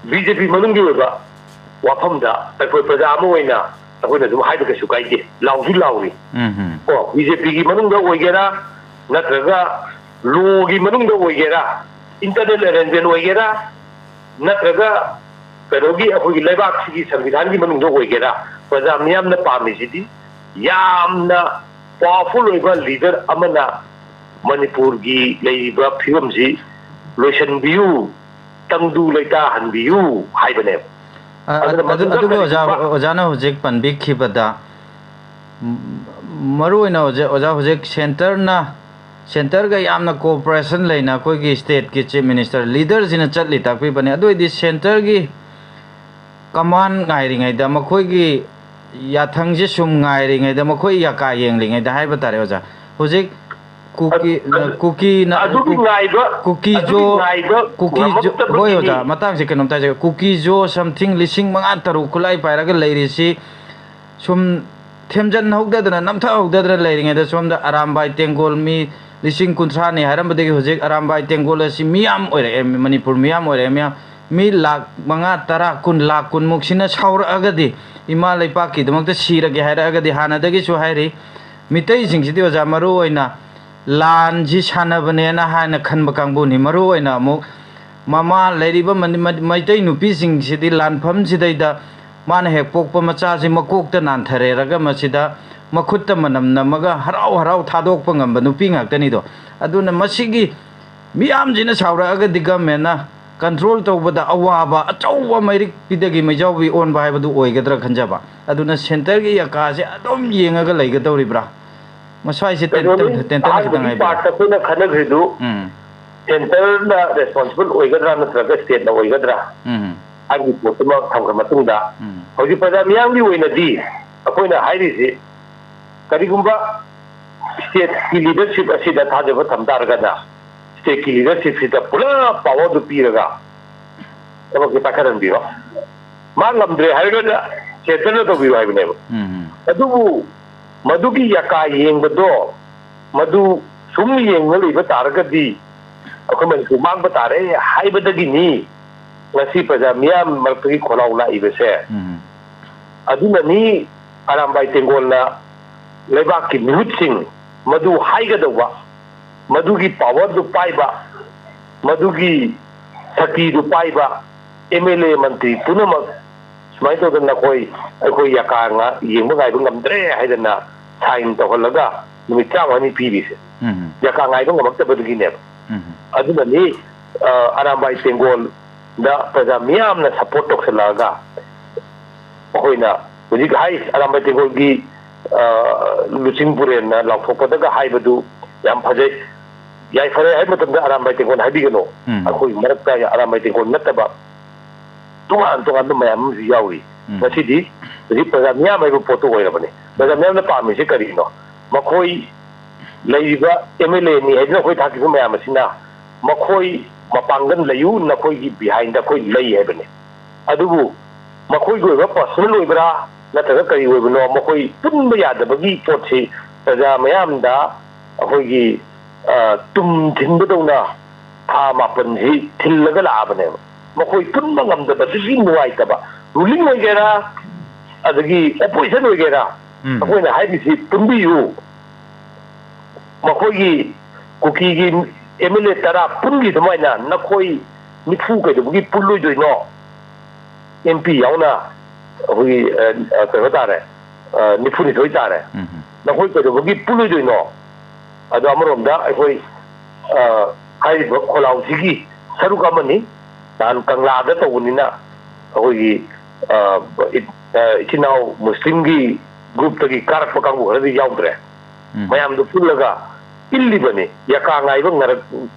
ꯕꯤ ꯖꯦ ꯄꯤ ꯃꯅꯨꯡꯒꯤ ꯑꯣꯏꯕ ꯋꯥꯐꯝꯗ ꯑꯩꯈꯣꯏ ꯄ꯭ꯔꯖꯥ ꯑꯃ ꯑꯣꯏꯅ ꯑꯩꯈꯣꯏꯅ ꯑꯗꯨꯝ ꯍꯥꯏꯕ ꯀꯩꯁꯨ ꯀꯥꯏꯗꯦ, ꯂꯥꯎꯁꯨ ꯂꯥꯎꯔꯤ꯫ ꯎꯝ ꯍꯝ꯫ ꯀꯣ ꯕꯤ ꯖꯦ ꯄꯤꯒꯤ ꯃꯅꯨꯡꯗ ꯑꯣꯏꯒꯦꯔꯥ ꯅꯠꯇ꯭ꯔꯒ ꯂꯣꯒꯤ ꯃꯅꯨꯡꯗ ꯑꯣꯏꯒꯦꯔꯥ, ꯏꯟꯇꯔꯅꯦꯜ ꯑꯦꯔꯦꯟꯖꯃꯦꯟ ꯑꯣꯏꯒꯦꯔꯥ, ꯅꯠꯇ꯭ꯔꯒ ꯀꯩꯅꯣꯒꯤ ꯑꯩꯈꯣꯏꯒꯤ ꯂꯩꯕꯥꯛꯁꯤꯒꯤ ꯁꯪꯕꯤꯙꯥꯟꯒꯤ ꯃꯅꯨꯡꯗ ꯑꯣꯏꯒꯦꯔꯥ, ꯄ꯭ꯔꯖꯥ ꯃꯤꯌꯥꯝꯅ ꯄꯥꯝꯃꯤꯁꯤꯗꯤ ꯌꯥꯝꯅ powerful ꯑꯣꯏꯕ leader ꯑꯃꯅ ꯃꯅꯤꯄꯨꯔꯒꯤ ꯂꯩꯔꯤꯕ ꯐꯤꯕꯝꯁꯤ ꯂꯣꯏꯁꯤꯟꯕꯤꯌꯨ, ꯇꯪꯗꯨ ꯂꯩꯇꯥꯍꯟꯕꯤꯌꯨ ꯍꯥꯏꯕꯅꯦꯕ꯫ ꯑ, ꯑꯗꯨꯅ ꯑꯗꯨ, ꯃꯗꯨꯗ ꯑꯗꯨꯒ ꯑꯣꯖꯥ, ꯀꯔꯤꯒꯨꯝꯕ ꯑꯣꯖꯥꯅ ꯍꯧꯖꯤꯛ ꯄꯟꯕꯤꯈꯤꯕꯗ, ꯎꯝ, ꯃꯔꯨꯑꯣꯏꯅ ꯍꯧꯖꯤꯛ, ꯑꯣꯖꯥ, ꯍꯧꯖꯤꯛ centreꯅ, centreꯒ ꯌꯥꯝꯅ cooperation ꯂꯩꯅ ꯑꯩꯈꯣꯏꯒꯤ stateꯀꯤ chief minister, leaderꯁꯤꯅ ꯆꯠꯂꯤ ꯇꯥꯛꯄꯤꯕꯅꯤ꯫ ꯑꯗꯨ ꯑꯣꯏꯗꯤ centreꯒꯤ command ꯉꯥꯏꯔꯤꯉꯩꯗ, ꯃꯈꯣꯏꯒꯤ ꯌꯥꯊꯪꯁꯦ ꯁꯨꯝ ꯉꯥꯏꯔꯤꯉꯩꯗ, ꯃꯈꯣꯏ ꯌꯥꯀꯥ ꯌꯦꯡꯂꯤꯉꯩꯗ ꯍꯥꯏꯕ ꯇꯥꯔꯦ, ꯑꯣꯖꯥ꯫ ꯍꯧꯖꯤꯛ ꯀꯨꯀꯤ-, ꯑꯗꯨ-, ꯀꯨꯀꯤꯅ-, ꯑꯗꯨꯒꯤ ꯀꯨ-, ꯉꯥꯏꯕ, ꯀꯨꯀꯤꯖꯣ-, ꯑꯗꯨꯒꯤ ꯉꯥꯏꯕ ꯀꯨꯀꯤꯖꯣ-, ꯉꯝꯃꯛꯇꯕꯒꯤꯅꯤ꯫ ꯍꯣꯏ, ꯑꯣꯖꯥ, ꯃꯇꯥꯡꯁꯦ ꯀꯩꯅꯣꯝꯇ ꯍꯥꯏꯖꯒꯦ꯫ ꯀꯨꯀꯤꯖꯣ something ꯂꯤꯁꯤꯡ ꯃꯉꯥ ꯇꯔꯨꯛ ꯈꯨꯠꯂꯥꯏ ꯄꯥꯏꯔꯒ ꯂꯩꯔꯤꯁꯤ ꯁꯨꯝ ꯊꯦꯝꯖꯤꯟꯍꯧꯗꯗꯅ, ꯅꯝꯊꯍꯧꯗꯗꯅ ꯂꯩꯔꯤꯉꯩꯗ, ꯁꯣꯝꯗ ꯑꯔꯥꯝꯕꯥꯏ ꯇꯦꯡꯒꯣꯜ ꯃꯤ ꯂꯤꯁꯤꯡ ꯀꯨꯟꯊ꯭ꯔꯥꯅꯤ ꯍꯥꯏꯔꯝꯕꯗꯒꯤ ꯍꯧꯖꯤꯛ ꯑꯔꯥꯝꯕꯥꯏ ꯇꯦꯡꯒꯣꯜ ꯑꯁꯤ ꯃꯤꯌꯥꯝ ꯑꯣꯏꯔꯛꯑꯦ, ꯃꯅꯤꯄꯨꯔ ꯃꯤꯌꯥꯝ ꯑꯣꯏꯔꯛꯑꯦ, ꯃꯤꯌꯥꯝ, ꯃꯤ ꯂꯥꯈ ꯃꯉꯥ, ꯇꯔꯥ, ꯀꯨꯟ, ꯂꯥꯈ ꯀꯨꯟꯃꯨꯛꯁꯤꯅ ꯁꯥꯎꯔꯛꯑꯒꯗꯤ, ꯏꯃꯥ ꯂꯩꯄꯥꯛꯀꯤꯗꯃꯛꯇ ꯁꯤꯔꯒꯦ ꯍꯥꯏꯔꯛꯑꯒꯗꯤ, ꯍꯥꯟꯅꯗꯒꯤꯁꯨ ꯍꯥꯏꯔꯤ, ꯃꯤꯇꯩꯁꯤꯡꯁꯤꯗꯤ, ꯑꯣꯖꯥ, ꯃꯔꯨ ꯑꯣꯏꯅ ꯂꯥꯟꯁꯤ ꯁꯥꯟꯅꯕꯅꯦꯅ ꯍꯥꯏꯅ ꯈꯟꯕ ꯀꯥꯡꯕꯨꯅꯤ꯫ ꯃꯔꯨ ꯑꯣꯏꯅ ꯑꯃꯨꯛ ꯃꯃꯥ ꯂꯩꯔꯤꯕ ꯃꯅꯤ-, ꯃ-, ꯃꯩꯇꯩ ꯅꯨꯄꯤꯁꯤꯡꯁꯤꯗꯤ ꯂꯥꯟꯐꯝꯁꯤꯗꯩꯗ ꯃꯥꯅ ꯍꯦꯛ ꯄꯣꯛꯄ ꯃꯆꯥꯁꯤ ꯃꯀꯣꯛꯇ ꯅꯥꯟꯊꯔꯦꯔꯒ ꯃꯁꯤꯗ ꯃꯈꯨꯠꯇ ꯃꯅꯝ ꯅꯝꯃꯒ ꯍꯔꯥꯎ ꯍꯔꯥꯎ ꯊꯥꯗꯣꯛꯄ ꯉꯝꯕ ꯅꯨꯄꯤ ꯉꯥꯛꯇꯅꯤꯗꯣ꯫ ꯑꯗꯨꯅ ꯃꯁꯤꯒꯤ ꯃꯤꯌꯥꯝꯁꯤꯅ ꯁꯥꯎꯔꯛꯑꯒꯗꯤ governmentꯅ control ꯇꯧꯕꯗ ꯑꯋꯥꯕ ꯑꯆꯧꯕ ꯃꯩꯔꯤꯛ ꯄꯤꯗꯒꯤ ꯃꯩꯖꯥꯎꯕꯤ ꯑꯣꯟꯕ ꯍꯥꯏꯕꯗꯨ ꯑꯣꯏꯒꯗ꯭ꯔꯥ ꯈꯟꯖꯕ꯫ ꯑꯗꯨꯅ centreꯒꯤ ꯌꯥꯀꯥꯁꯦ ꯑꯗꯨꯝ ꯌꯦꯡꯉꯒ ꯂꯩꯒꯗꯧꯔꯤꯕ꯭ꯔꯥ? ꯃꯁ꯭ꯋꯥꯏꯁꯦ ꯇꯦꯟ-, ꯀꯩꯅꯣꯅꯤ, ꯇꯦꯟ-, ꯇꯦꯟꯇꯛꯅ ꯈꯤꯇꯪ ꯑꯍꯥꯟꯕꯒꯤ ꯍꯥꯏꯕꯤꯌꯨ꯫ Partꯇ ꯑꯩꯈꯣꯏꯅ ꯈꯟꯅꯈ꯭ꯔꯤꯗꯨ ꯎꯝ꯫ Centreꯅ responsible ꯑꯣꯏꯒꯗ꯭ꯔꯥ ꯅꯠꯇ꯭ꯔꯒ stateꯅ ꯑꯣꯏꯒꯗ꯭ꯔꯥ ꯎꯝ꯫ ꯍꯥꯏꯕꯒꯤ ꯄꯣꯠꯇꯨꯃ ꯊꯝꯈ꯭ꯔ ꯃꯇꯨꯡꯗ, ꯎꯝ꯫ ꯍꯧꯖꯤꯛ ꯄ꯭ꯔꯖꯥ ꯃꯤꯌꯥꯝꯒꯤ ꯑꯣꯏꯅꯗꯤ ꯑꯩꯈꯣꯏꯅ ꯍꯥꯏꯔꯤꯁꯤ, ꯀꯔꯤꯒꯨꯝꯕ stateꯀꯤ leadership ꯑꯁꯤꯗ ꯊꯥꯖꯕ ꯊꯝ ꯇꯥꯔꯒꯅ, stateꯀꯤ leadershipꯁꯤꯗ ꯄꯨꯂꯞ powerꯗꯨ ꯄꯤꯔꯒ ꯊꯕꯛꯁꯦ ꯄꯥꯏꯈꯠꯍꯟꯕꯤꯔꯣ꯫ ꯃꯥ ꯉꯝꯗ꯭ꯔꯦ ꯍꯥꯏꯔꯒꯅ centreꯅ ꯇꯧꯕꯤꯔꯣ ꯍꯥꯏꯕꯅꯦꯕ꯫ ꯎꯝ꯫ ꯑꯗꯨꯕꯨ ꯃꯗꯨꯒꯤ ꯌꯥꯀꯥ ꯌꯦꯡꯕꯗꯣ, ꯃꯗꯨ ꯁꯨꯝ ꯌꯦꯡꯉ ꯂꯩꯕ ꯇꯥꯔꯒꯗꯤ ꯑꯩꯈꯣꯏ ꯃꯅꯤꯄꯨꯔ ꯃꯥꯡꯕ ꯇꯥꯔꯦ ꯍꯥꯏꯕꯗꯒꯤꯅꯤ ꯉꯁꯤ ꯄ꯭ꯔꯖꯥ ꯃꯤꯌꯥꯝ ꯃꯔꯛꯇꯒꯤ ꯈꯣꯜꯂꯥꯎ ꯂꯥꯛꯏꯕꯁꯦ꯫ ꯎꯝ꯫ ꯑꯗꯨꯅꯅꯤ ꯑꯔꯥꯝꯕꯥꯏ ꯇꯦꯡꯒꯣꯜꯅ ꯂꯩꯕꯥꯛꯀꯤ ꯃꯤꯍꯨꯠꯁꯤꯡ ꯃꯗꯨ ꯍꯥꯏꯒꯗꯧꯕ, ꯃꯗꯨꯒꯤ powerꯗꯨ ꯄꯥꯏꯕ, ꯃꯗꯨꯒꯤ ꯁꯛꯇꯤꯗꯨ ꯄꯥꯏꯕ ꯑꯦꯝ ꯑꯦꯜ ꯑꯦ ꯃꯟꯇ꯭ꯔꯤ ꯄꯨꯝꯅꯃꯛ ꯁꯨꯃꯥꯏꯅ ꯇꯧꯗꯅ ꯅꯈꯣꯏ ꯑꯩꯈꯣꯏ ꯌꯥꯀꯥ ꯉ-, ꯌꯦꯡꯕ ꯉꯥꯏꯕ ꯉꯝꯗ꯭ꯔꯦ ꯍꯥꯏꯗꯅ ꯁꯥꯏꯟ ꯇꯧꯍꯜꯂꯒ ꯅꯨꯃꯤꯠ ꯇꯔꯥꯃꯉꯥꯅꯤ ꯄꯤꯔꯤꯁꯦ꯫ ꯎꯝ꯫ ꯌꯥꯀꯥ ꯉꯥꯏꯕ ꯉꯝꯃꯛꯇꯕꯗꯨꯒꯤꯅꯦꯕ꯫ ꯎꯝ꯫ ꯑꯗꯨꯅꯅꯤ, ꯑ, ꯑꯔꯥꯝꯕꯥꯏ ꯇꯦꯡꯒꯣꯜꯗ ꯄ꯭ꯔꯖꯥ ꯃꯤꯌꯥꯝꯅ ꯁꯄꯣꯔꯠ ꯇꯧꯁꯜꯂꯛꯑꯒ ꯑꯩꯈꯣꯏꯅ ꯍꯧꯖꯤꯛ ꯍꯥꯏ ꯑꯔꯥꯝꯕꯥꯏ ꯇꯦꯡꯒꯣꯜꯒꯤ, ꯑ, ꯂꯨꯆꯤꯡ ꯄꯨꯔꯦꯜꯅ ꯂꯥꯎꯊꯣꯛꯄꯗꯒ ꯍꯥꯏꯕꯗꯨ ꯌꯥꯝ ꯐꯖꯩ꯫ ꯌꯥꯏꯐꯔꯦ ꯍꯥꯏꯕ ꯃꯇꯝꯗ ꯑꯔꯥꯝꯕꯥꯏ ꯇꯦꯡꯒꯣꯜ ꯍꯥꯏꯕꯤꯒꯅꯨ꯫ ꯎꯝ꯫ ꯑꯩꯈꯣꯏ ꯃꯔꯛꯇ ꯑꯔꯥꯝꯕꯥꯏ ꯇꯦꯡꯒꯣꯜ ꯅꯠꯇꯕ ꯇꯣꯉꯥꯟ ꯇꯣꯉꯥꯟꯕ ꯃꯌꯥꯝ ꯑꯃꯁꯨ ꯌꯥꯎꯔꯤ꯫ ꯎꯝ꯫ ꯉꯁꯤꯗꯤ ꯍꯧꯖꯤꯛ ꯄ꯭ꯔꯖꯥ ꯃꯤꯌꯥꯝ ꯍꯥꯏꯕ ꯄꯣꯠꯇꯨ ꯑꯣꯏꯔꯕꯅꯤ꯫ ꯄ꯭ꯔꯖꯥ ꯃꯤꯌꯥꯝꯅ ꯄꯥꯝꯃꯤꯁꯤ ꯀꯔꯤꯅꯣ? ꯃꯈꯣꯏ ꯂꯩꯔꯤꯕ ꯑꯦꯝ ꯑꯦꯜ ꯑꯦꯅꯤ ꯍꯥꯏꯗꯨꯅ ꯑꯩꯈꯣꯏ ꯊꯥꯈꯤꯕ ꯃꯌꯥꯝ ꯑꯁꯤꯅ ꯃꯈꯣꯏ ꯃꯄꯥꯡꯒꯜ ꯂꯩꯌꯨ, ꯅꯈꯣꯏꯒꯤ ꯕꯤꯍꯥꯏꯟꯗ ꯑꯩꯈꯣꯏ ꯂꯩ ꯍꯥꯏꯕꯅꯤ꯫ ꯑꯗꯨꯕꯨ ꯃꯈꯣꯏꯒꯤ ꯑꯣꯏꯕ ꯄꯔꯁꯣꯅꯦꯜ ꯑꯣꯏꯕ꯭ꯔꯥ ꯅꯠꯇ꯭ꯔꯒ ꯀꯔꯤ ꯑꯣꯏꯕꯅꯣ, ꯃꯈꯣꯏ ꯄꯨꯟꯕ ꯌꯥꯗꯕꯒꯤ ꯄꯣꯠꯁꯤ ꯄ꯭ꯔꯖꯥ ꯃꯌꯥꯝꯗ ꯑꯩꯈꯣꯏꯒꯤ, ꯑ, ꯇꯨꯝ ꯊꯤꯟꯕꯗꯧꯅ ꯊꯥ ꯃꯥꯄꯟꯁꯤ ꯊꯤꯜꯂꯒ ꯂꯥꯛꯑꯕꯅꯦꯕ꯫ ꯃꯈꯣꯏ ꯄꯨꯟꯕ ꯉꯝꯗꯕꯗꯒꯤ ꯅꯨꯡꯉꯥꯏꯇꯕ, ꯔꯨꯂꯤꯡ ꯑꯣꯏꯒꯦꯔꯥ ꯑꯗꯒꯤ ꯑꯣꯄꯣꯖꯤꯁꯟ ꯑꯣꯏꯒꯦꯔꯥ, ꯎꯝ꯫ ꯑꯩꯈꯣꯏꯅ ꯍꯥꯏꯔꯤꯁꯤ ꯄꯨꯟꯕꯤꯌꯨ꯫ ꯃꯈꯣꯏꯒꯤ ꯀꯨꯀꯤꯒꯤ ꯑꯦꯝ ꯑꯦꯜ ꯑꯦ ꯇꯔꯥ ꯄꯨꯟꯈꯤ ꯑꯗꯨꯃꯥꯏꯅ ꯅꯈꯣꯏ ꯅꯤꯐꯨ ꯀꯩꯗꯧꯕꯒꯤ ꯄꯨꯜꯂꯣꯏꯗꯣꯏꯅꯣ? ꯑꯦꯝ ꯄꯤ ꯌꯥꯎꯅ ꯑꯩꯈꯣꯏꯒꯤ, ꯑ, ꯑ, ꯀꯩꯅꯣ ꯇꯥꯔꯦ, ꯑ, ꯅꯤꯐꯨꯅꯤꯊꯣꯏ ꯇꯥꯔꯦ꯫ ꯎꯝ꯫ ꯅꯈꯣꯏ ꯀꯩꯗꯧꯕꯒꯤ ꯄꯨꯜꯂꯣꯏꯗꯣꯏꯅꯣ? ꯑꯗꯣ ꯑꯃꯔꯣꯝꯗ ꯑꯩꯈꯣꯏ, ꯑ, ꯍꯥꯏꯔꯤꯕ ꯈꯣꯜꯂꯥꯎꯁꯤꯒꯤ ꯁꯔꯨꯛ ꯑꯃꯅꯤ꯫ ꯅꯍꯥꯟ ꯀꯪꯂꯥꯗ ꯇꯧꯕꯅꯤꯅ ꯑꯩꯈꯣꯏꯒꯤ, ꯑ, ꯏ-, ꯑ, ꯏꯆꯤꯟ ꯏꯅꯥꯎ ꯃꯨꯁꯂꯤꯝꯒꯤ ꯒ꯭ꯔꯨꯞꯇꯒꯤ ꯀꯥꯔꯛꯄ ꯀꯥꯡꯕꯨ ꯈꯔꯗꯤ ꯌꯥꯎꯗ꯭ꯔꯦ꯫ ꯎꯝ꯫ ꯃꯌꯥꯝꯗꯣ ꯄꯨꯜꯂꯒ ꯏꯜꯂꯤꯕꯅꯤ꯫ ꯌꯥꯀꯥ ꯉꯥꯏꯕ ꯉꯔꯛ-,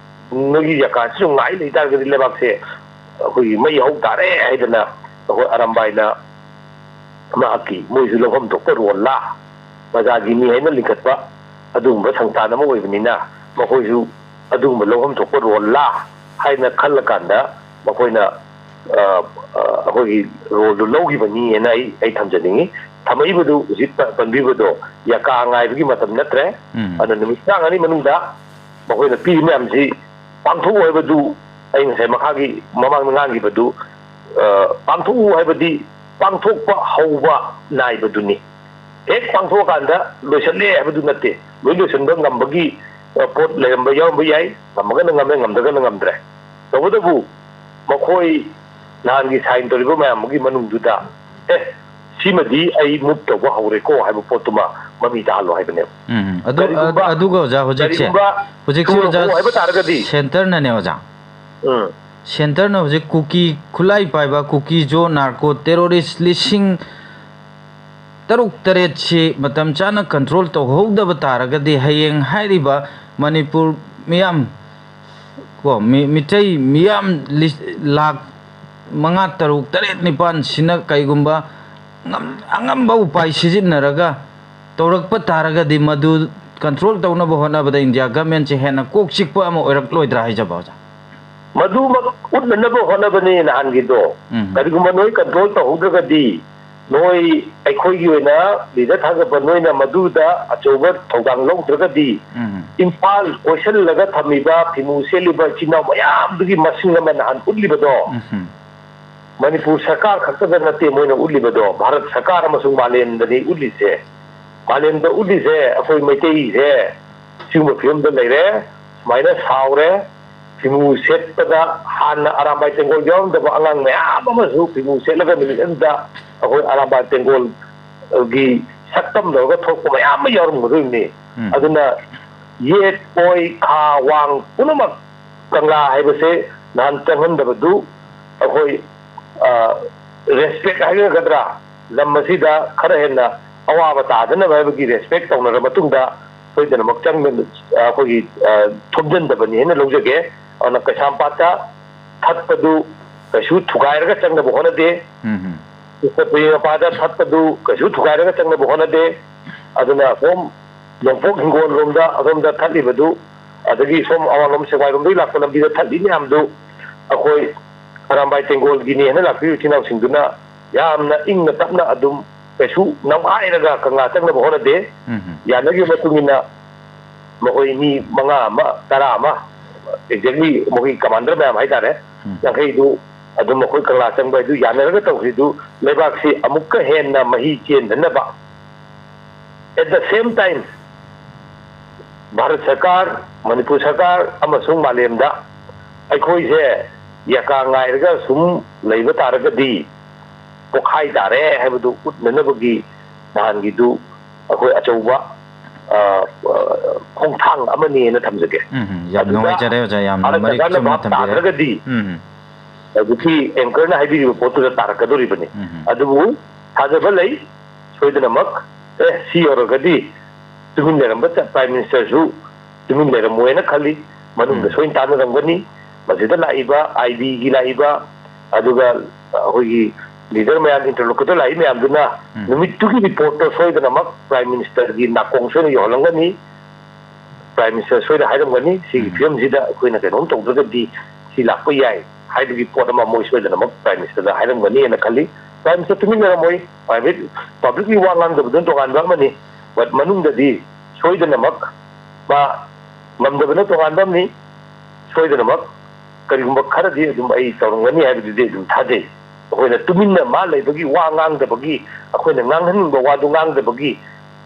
ꯅꯣꯏꯒꯤ ꯌꯥꯀꯥꯁꯤꯁꯨ ꯉꯥꯏ ꯂꯩ ꯇꯥꯔꯒꯗꯤ ꯂꯩꯕꯥꯛꯁꯦ ꯑꯩꯈꯣꯏꯒꯤ ꯃꯩ ꯍꯧ ꯇꯥꯔꯦ ꯍꯥꯏꯗꯅ ꯑꯩꯈꯣꯏ ꯑꯔꯥꯝꯕꯥꯏꯅ ꯃꯍꯥꯛꯀꯤ ꯃꯣꯏꯁꯨ ꯂꯧꯐꯝ ꯊꯣꯛꯄ ꯔꯣꯜꯂꯥ, ꯄ꯭ꯔꯖꯥꯒꯤ ꯃꯤ ꯍꯥꯏꯅ ꯂꯤꯡꯈꯠꯄ ꯑꯗꯨꯒꯨꯝꯕ ꯁꯪꯁꯊꯥꯟ ꯑꯃ ꯑꯣꯏꯕꯅꯤꯅ ꯃꯈꯣꯏꯁꯨ ꯑꯗꯨꯒꯨꯝꯕ ꯂꯧꯐꯝ ꯊꯣꯛꯄ ꯔꯣꯜꯂꯥ ꯍꯥꯏꯅ ꯈꯜꯂꯀꯥꯟꯗ ꯃꯈꯣꯏꯅ, ꯑ, ꯑ, ꯑꯩꯈꯣꯏꯒꯤ ꯔꯣꯜꯗꯨ ꯂꯧꯈꯤꯕꯅꯤ ꯍꯥꯏꯅ ꯑꯩ, ꯑꯩ ꯊꯝꯖꯅꯤꯡꯉꯤ꯫ ꯊꯝꯃꯛꯏꯕꯗꯨ ꯍꯧꯖꯤꯛ ꯄ-, ꯄꯟꯕꯤꯕꯗꯣ ꯌꯥꯀꯥ ꯉꯥꯏꯕꯒꯤ ꯃꯇꯝ ꯅꯠꯇ꯭ꯔꯦ꯫ ꯎꯝ꯫ ꯑꯗꯨꯅ ꯅꯨꯃꯤꯠ ꯇꯔꯥꯃꯉꯥꯅꯤ ꯃꯅꯨꯡꯗ ꯃꯈꯣꯏꯅ ꯄꯤꯔꯤ ꯃꯌꯥꯝꯁꯤ ꯄꯥꯡꯊꯣꯛꯎ ꯍꯥꯏꯕꯗꯨ ꯑꯩ ꯉꯁꯥꯏ ꯃꯈꯥꯒꯤ ꯃꯃꯥꯡꯗ ꯉꯥꯡꯈꯤꯕꯗꯨ, ꯑ, ꯄꯥꯡꯊꯣꯛꯎ ꯍꯥꯏꯕꯗꯤ ꯄꯥꯡꯊꯣꯛꯄ ꯍꯧꯕ ꯅꯥꯏꯕꯗꯨꯅꯤ꯫ ꯍꯦꯛ ꯄꯥꯡꯊꯣꯛꯑꯀꯥꯟꯗ ꯂꯣꯏꯁꯜꯂꯦ ꯍꯥꯏꯕꯗꯨ ꯅꯠꯇꯦ꯫ ꯂꯣꯏ ꯂꯣꯏꯁꯟꯕ ꯉꯝꯕꯒꯤ, ꯑ, ꯄꯣꯠ ꯂꯩꯔꯝꯕ ꯌꯥꯎꯔꯝꯕ ꯌꯥꯏ, ꯉꯝꯃꯒꯅ ꯉꯝꯃꯦ, ꯉꯝꯗ꯭ꯔꯒꯅ ꯉꯝꯗ꯭ꯔꯦ꯫ ꯇꯧꯕꯇꯕꯨ ꯃꯈꯣꯏ ꯅꯍꯥꯟꯒꯤ ꯁꯥꯏꯟ ꯇꯧꯔꯤꯕ ꯃꯌꯥꯝ ꯑꯃꯒꯤ ꯃꯅꯨꯡꯗꯨꯗ, ꯑꯦ, ꯁꯤꯃꯗꯤ ꯑꯩ ꯃꯨꯚ ꯇꯧꯕ ꯍꯧꯔꯦꯀꯣ ꯍꯥꯏꯕ ꯄꯣꯠꯇꯨꯃ ꯃꯃꯤ ꯇꯥꯍꯜꯂꯣ ꯍꯥꯏꯕꯅꯦꯕ꯫ ꯎꯝ, ꯑꯗꯨ, ꯀꯔꯤꯒꯨꯝꯕ, ꯑꯗꯨꯒ ꯑꯣꯖꯥ, ꯍꯧꯖꯤꯛꯁꯦ, ꯀꯔꯤꯒꯨꯝꯕ ꯍꯧꯖꯤꯛꯁꯦ ꯊꯨꯅ ꯑꯣꯖꯥ, ꯍꯣꯡꯉꯨ ꯍꯥꯏꯕ ꯇꯥꯔꯒꯗꯤ, ꯁꯦꯟꯇꯔꯅꯅꯦ ꯑꯣꯖꯥ, ꯎꯝ꯫ ꯁꯦꯟꯇꯔꯅ ꯍꯧꯖꯤꯛ ꯀꯨꯀꯤ, ꯈꯨꯠꯂꯥꯏ ꯄꯥꯏꯕ ꯀꯨꯀꯤ ꯖꯣ ꯅꯥꯔꯀꯣ ꯇꯦꯔꯣꯔꯤꯁ ꯂꯤꯁꯤꯡ ꯇꯔꯨꯛ ꯇꯔꯦꯠꯁꯤ ꯃꯇꯝ ꯆꯥꯅ ꯀꯟꯇ꯭ꯔꯣꯜ ꯇꯧꯍꯧꯗꯕ ꯇꯥꯔꯒꯗꯤ, ꯍꯌꯦꯡ ꯍꯥꯏꯔꯤꯕ ꯃꯅꯤꯄꯨꯔ ꯃꯤꯌꯥꯝ, ꯀꯣ, ꯃꯤ-, ꯃꯤꯇꯩ ꯃꯤꯌꯥꯝ ꯂꯤ-, ꯂꯥꯈ ꯃꯉꯥ, ꯇꯔꯨꯛ, ꯇꯔꯦꯠ, ꯅꯤꯄꯥꯟꯁꯤꯅ ꯀꯩꯒꯨꯝꯕ ꯉꯝ-, ꯑꯉꯝꯕ ꯎꯄꯥꯏ ꯁꯤꯖꯤꯟꯅꯔꯒ ꯇꯧꯔꯛꯄ ꯇꯥꯔꯒꯗꯤ, ꯃꯗꯨ ꯀꯟꯇ꯭ꯔꯣꯜ ꯇꯧꯅꯕ ꯍꯣꯠꯅꯕꯗ ꯏꯟꯗꯤꯌꯥ ꯒꯚꯔꯟꯃꯦꯟꯠꯁꯦ ꯍꯦꯟꯅ ꯀꯣꯛ ꯆꯤꯛꯄ ꯑꯃ ꯑꯣꯏꯔꯛꯂꯣꯏꯗ꯭ꯔꯥ ꯍꯥꯏꯖꯕ, ꯑꯣꯖꯥ? ꯃꯗꯨꯃꯛ ꯎꯠꯅꯅꯕ ꯍꯣꯠꯅꯕꯅꯤ ꯅꯍꯥꯟꯒꯤꯗꯣ꯫ ꯎꯝ꯫ ꯀꯔꯤꯒꯨꯝꯕ ꯅꯣꯏ ꯀꯟꯇ꯭ꯔꯣꯜ ꯇꯧꯍꯧꯗ꯭ꯔꯒꯗꯤ, ꯅꯣꯏ, ꯑꯩꯈꯣꯏꯒꯤ ꯑꯣꯏꯅ ꯂꯤꯗꯔ ꯊꯥꯒꯠꯄ ꯅꯣꯏꯅ ꯃꯗꯨꯗ ꯑꯆꯧꯕ ꯊꯧꯗꯥꯡ ꯂꯧꯗ꯭ꯔꯒꯗꯤ, ꯎꯝ꯫ ꯏꯝꯐꯥꯜ ꯀꯣꯏꯁꯤꯜꯂꯒ ꯊꯝꯃꯤꯕ ꯐꯤꯃꯨ ꯁꯦꯠꯂꯤꯕ ꯏꯆꯤꯟ ꯏꯅꯥꯎ ꯃꯌꯥꯝꯗꯨꯒꯤ ꯃꯁꯤꯡ ꯑꯃ ꯅꯍꯥꯟ ꯎꯠꯂꯤꯕꯗꯣ, ꯎꯝ꯫ ꯃꯅꯤꯄꯨꯔ ꯁꯔꯀꯥꯔ ꯈꯛꯇꯗ ꯅꯠꯇꯦ ꯃꯣꯏꯅ ꯎꯠꯂꯤꯕꯗꯣ, ꯚꯥꯔꯠ ꯁꯔꯀꯥꯔ ꯑꯃꯁꯨꯡ ꯃꯥꯂꯦꯝꯗꯅꯤ ꯎꯠꯂꯤꯁꯦ꯫ ꯃꯥꯂꯦꯝꯗ ꯎꯠꯂꯤꯁꯦ ꯑꯩꯈꯣꯏ ꯃꯩꯇꯩꯁꯦ ꯁꯤꯒꯨꯝꯕ ꯐꯤꯕꯝꯗ ꯂꯩꯔꯦ, ꯁꯨꯃꯥꯏꯅ ꯁꯥꯎꯔꯦ, ꯐꯤꯃꯨ ꯁꯦꯠꯄꯗ ꯍꯥꯟꯅ ꯑꯔꯥꯝꯕꯥꯏ ꯇꯦꯡꯒꯣꯜ ꯌꯥꯎꯔꯝꯗꯕ ꯑꯉꯥꯡ ꯃꯌꯥꯝ ꯑꯃꯁꯨ ꯐꯤꯃꯨ ꯁꯦꯠꯂꯒ ꯅꯨꯃꯤꯠ ꯑꯗꯨꯗ ꯑꯩꯈꯣꯏ ꯑꯔꯥꯝꯕꯥꯏ ꯇꯦꯡꯒꯣꯜꯒꯤ ꯁꯛꯇꯝ ꯂꯧꯔꯒ ꯊꯣꯛꯄ ꯃꯌꯥꯝ ꯑꯃ ꯌꯥꯎꯔꯝꯒꯗꯣꯔꯤꯕꯅꯤ꯫ ꯎꯝ꯫ ꯑꯗꯨꯅ ꯌꯦꯠ, ꯑꯣꯏ, ꯈꯥ, ꯋꯥꯡ ꯄꯨꯝꯅꯃꯛ ꯀꯪꯂꯥ ꯍꯥꯏꯕꯁꯦ ꯅꯍꯥꯟ ꯆꯪꯍꯟꯗꯕꯗꯨ ꯑꯩꯈꯣꯏ, ꯑ, ꯔꯦꯁꯄꯦꯛ ꯍꯥꯏꯒꯗ꯭ꯔꯥ, ꯂꯝ ꯑꯁꯤꯗ ꯈꯔ ꯍꯦꯟꯅ ꯑꯋꯥꯕ ꯇꯥꯗꯅꯕ ꯍꯥꯏꯕꯒꯤ ꯔꯦꯁꯄꯦꯛ ꯇꯧꯅꯔ ꯃꯇꯨꯡꯗ ꯁꯣꯏꯗꯅꯃꯛ ꯆꯪꯗꯅ, ꯑ, ꯑꯩꯈꯣꯏꯒꯤ, ꯑ, ꯊꯣꯝꯖꯤꯟꯗꯕꯅꯤ ꯍꯥꯏꯅ ꯂꯧꯖꯒꯦ꯫ ꯑꯗꯨꯅ ꯀꯩꯁꯥꯝꯄꯥꯠꯇ ꯊꯠꯄꯗꯨ ꯀꯩꯁꯨ ꯊꯨꯒꯥꯏꯔꯒ ꯆꯪꯅꯕ ꯍꯣꯠꯅꯗꯦ꯫ ꯎꯝ꯫ ꯀ꯭ꯔꯤꯁꯅꯄꯨꯔꯤ ꯃꯄꯥꯗ ꯊꯠꯄꯗꯨ ꯀꯩꯁꯨ ꯊꯨꯒꯥꯏꯔꯒ ꯆꯪꯅꯕ ꯍꯣꯠꯅꯗꯦ꯫ ꯑꯗꯨꯅ ꯁꯣꯝ ꯅꯣꯡꯄꯣꯛ ꯍꯤꯡꯒꯣꯜ ꯂꯣꯝꯗ ꯑꯗꯣꯝꯗ ꯊꯠꯂꯤꯕꯗꯨ, ꯑꯗꯒꯤ ꯁꯣꯝ ꯑꯋꯥꯡꯂꯣꯝ ꯁꯦꯛꯃꯥꯏꯔꯣꯝꯗꯒꯤ ꯂꯥꯛꯄ ꯂꯝꯕꯤꯗ ꯊꯠꯂꯤ ꯃꯌꯥꯝꯗꯨ ꯑꯩꯈꯣꯏ ꯑꯔꯥꯝꯕꯥꯏ ꯇꯦꯡꯒꯣꯜꯒꯤꯅꯤ ꯍꯥꯏꯅ ꯂꯥꯛꯄꯤꯔꯤꯕ ꯏꯆꯤꯟ ꯏꯅꯥꯎꯁꯤꯡꯗꯨꯅ ꯌꯥꯝꯅ ꯏꯪꯅ ꯇꯞꯅ ꯑꯗꯨꯝ ꯀꯩꯁꯨ ꯅꯝꯈꯥꯏꯔꯒ ꯀꯪꯂꯥ ꯆꯪꯅꯕ ꯍꯣꯠꯅꯗꯦ꯫ ꯎꯝ꯫ ꯌꯥꯅꯈꯤꯕ ꯃꯇꯨꯡ ꯏꯟꯅ ꯃꯈꯣꯏ ꯃꯤ ꯃꯉꯥ ꯑꯃ, ꯇꯔꯥ ꯑꯃ, exactly ꯃꯈꯣꯏꯒꯤ ꯀꯃꯥꯟꯗꯔ ꯃꯌꯥꯝ ꯍꯥꯏꯇꯥꯔꯦ, ꯎꯝ꯫ ꯌꯥꯡꯈꯩꯗꯨ ꯑꯗꯨꯝ ꯃꯈꯣꯏ ꯀꯪꯂꯥ ꯆꯪꯕ ꯍꯥꯏꯗꯨ ꯌꯥꯅꯔꯒ ꯇꯧꯈ꯭ꯔꯤꯗꯨ ꯂꯩꯕꯥꯛꯁꯤ ꯑꯃꯨꯛꯀ ꯍꯦꯟꯅ ꯃꯍꯤ ꯆꯦꯟꯗꯅꯕ, at the same time Bharat ꯁꯔꯀꯥꯔ, ꯃꯅꯤꯄꯨꯔ ꯁꯔꯀꯥꯔ ꯑꯃꯁꯨꯡ ꯃꯥꯂꯦꯝꯗ ꯑꯩꯈꯣꯏꯁꯦ ꯌꯥꯀꯥ ꯉꯥꯏꯔꯒ ꯁꯨꯝ ꯂꯩꯕ ꯇꯥꯔꯒꯗꯤ ꯄꯣꯛꯈꯥꯏ ꯇꯥꯔꯦ ꯍꯥꯏꯕꯗꯨ ꯎꯠꯅꯅꯕꯒꯤ ꯅꯍꯥꯟꯒꯤꯗꯨ ꯑꯩꯈꯣꯏ ꯑꯆꯧꯕ, ꯑ, ꯑ, ꯈꯣꯡꯊꯥꯡ ꯑꯃꯅꯤꯅ ꯊꯝꯖꯒꯦ꯫ ꯎꯝ, ꯎꯝ, ꯌꯥꯝ ꯑꯗꯨꯗ ꯅꯨꯡꯉꯥꯏꯖꯔꯦ ꯑꯣꯖꯥ, ꯌꯥꯝꯅ ꯚꯥꯔꯠ ꯃꯔꯤꯛ ꯁꯔꯀꯥꯔꯅ ꯆꯨꯝꯅ ꯚꯥꯞ ꯊꯝꯕꯤꯔꯦ꯫ ꯇꯥꯗ꯭ꯔꯒꯗꯤ ꯎꯝ, ꯎꯝ꯫ ꯍꯧꯖꯤꯛꯀꯤ anchorꯅ ꯍꯥꯏꯕꯤꯔꯤꯕ ꯄꯣꯠꯇꯨꯗ ꯇꯥꯔꯛꯀꯗꯣꯔꯤꯕꯅꯤ꯫ ꯎꯝ, ꯎꯝ꯫ ꯑꯗꯨꯕꯨ ꯊꯥꯖꯕ ꯂꯩ, ꯁꯣꯏꯗꯅꯃꯛ, ꯑꯦ, ꯁꯤ ꯌꯧꯔꯒꯗꯤ ꯇꯨꯃꯤꯟ ꯂꯩꯔꯝꯕ ꯆ-, Prime Ministerꯁꯨ ꯇꯨꯃꯤꯟ ꯂꯩꯔꯝꯃꯣꯏꯅ ꯈꯜꯂꯤ꯫ ꯃꯅꯨꯡꯗ ꯎꯝ꯫ ꯁꯣꯏꯅ ꯇꯥꯟꯅꯔꯝꯒꯅꯤ꯫ ꯃꯁꯤꯗ ꯂꯥꯛꯏꯕ, IBꯒꯤ ꯂꯥꯛꯏꯕ, ꯑꯗꯨꯒ ꯑꯩꯈꯣꯏꯒꯤ leader ꯃꯌꯥꯝ, interlocutor ꯂꯥꯛꯏ ꯃꯌꯥꯝꯗꯨꯅ ꯎꯝ꯫ ꯅꯨꯃꯤꯠꯇꯨꯒꯤ reportꯇꯣ ꯁꯣꯏꯗꯅꯃꯛ Prime Ministerꯒꯤ ꯅꯥꯀꯣꯡ ꯁꯣꯏꯅ ꯌꯧꯍꯜꯂꯝꯒꯅꯤ꯫ Prime Minister ꯁꯣꯏꯗꯅ ꯍꯥꯏꯔꯝꯒꯅꯤ, "ꯁꯤꯒꯤ ꯎꯝ꯫ ꯐꯤꯕꯝꯁꯤꯗ ꯑꯩꯈꯣꯏꯅ ꯀꯩꯅꯣꯝ ꯇꯧꯗ꯭ꯔꯒꯗꯤ ꯁꯤ ꯂꯥꯛꯄ ꯌꯥꯏ" ꯍꯥꯏꯕꯒꯤ ꯄꯣꯠ ꯑꯃ ꯃꯣꯏ ꯁꯣꯏꯗꯅꯃꯛ Prime Ministerꯗ ꯍꯥꯏꯔꯝꯒꯅꯤꯅ ꯈꯜꯂꯤ꯫ Prime Minister ꯇꯨꯃꯤꯟ ꯂꯩꯔꯝꯃꯣꯏ, private, publicly ꯋꯥ ꯉꯥꯡꯗꯕꯗꯨꯅ ꯇꯣꯉꯥꯟꯕ ꯑꯃꯅꯤ, but ꯃꯅꯨꯡꯗꯗꯤ ꯁꯣꯏꯗꯅꯃꯛ ꯃꯥ ꯉꯝꯗꯕꯅ ꯇꯣꯉꯥꯟꯕ ꯑꯃꯅꯤ, ꯁꯣꯏꯗꯅꯃꯛ ꯀꯔꯤꯒꯨꯝꯕ ꯈꯔꯗꯤ ꯑꯗꯨꯝ ꯑꯩ ꯇꯧꯔꯝꯒꯅꯤ ꯍꯥꯏꯕꯗꯨꯗꯤ ꯑꯗꯨꯝ ꯊꯥꯖꯩ꯫ ꯑꯩꯈꯣꯏꯅ ꯇꯨꯃꯤꯟꯅ ꯃꯥ ꯂꯩꯕꯒꯤ, ꯋꯥ ꯉꯥꯡꯗꯕꯒꯤ, ꯑꯩꯈꯣꯏꯅ ꯉꯥꯡꯍꯟꯅꯤꯡꯕ ꯋꯥꯗꯨ ꯉꯥꯡꯗꯕꯒꯤ,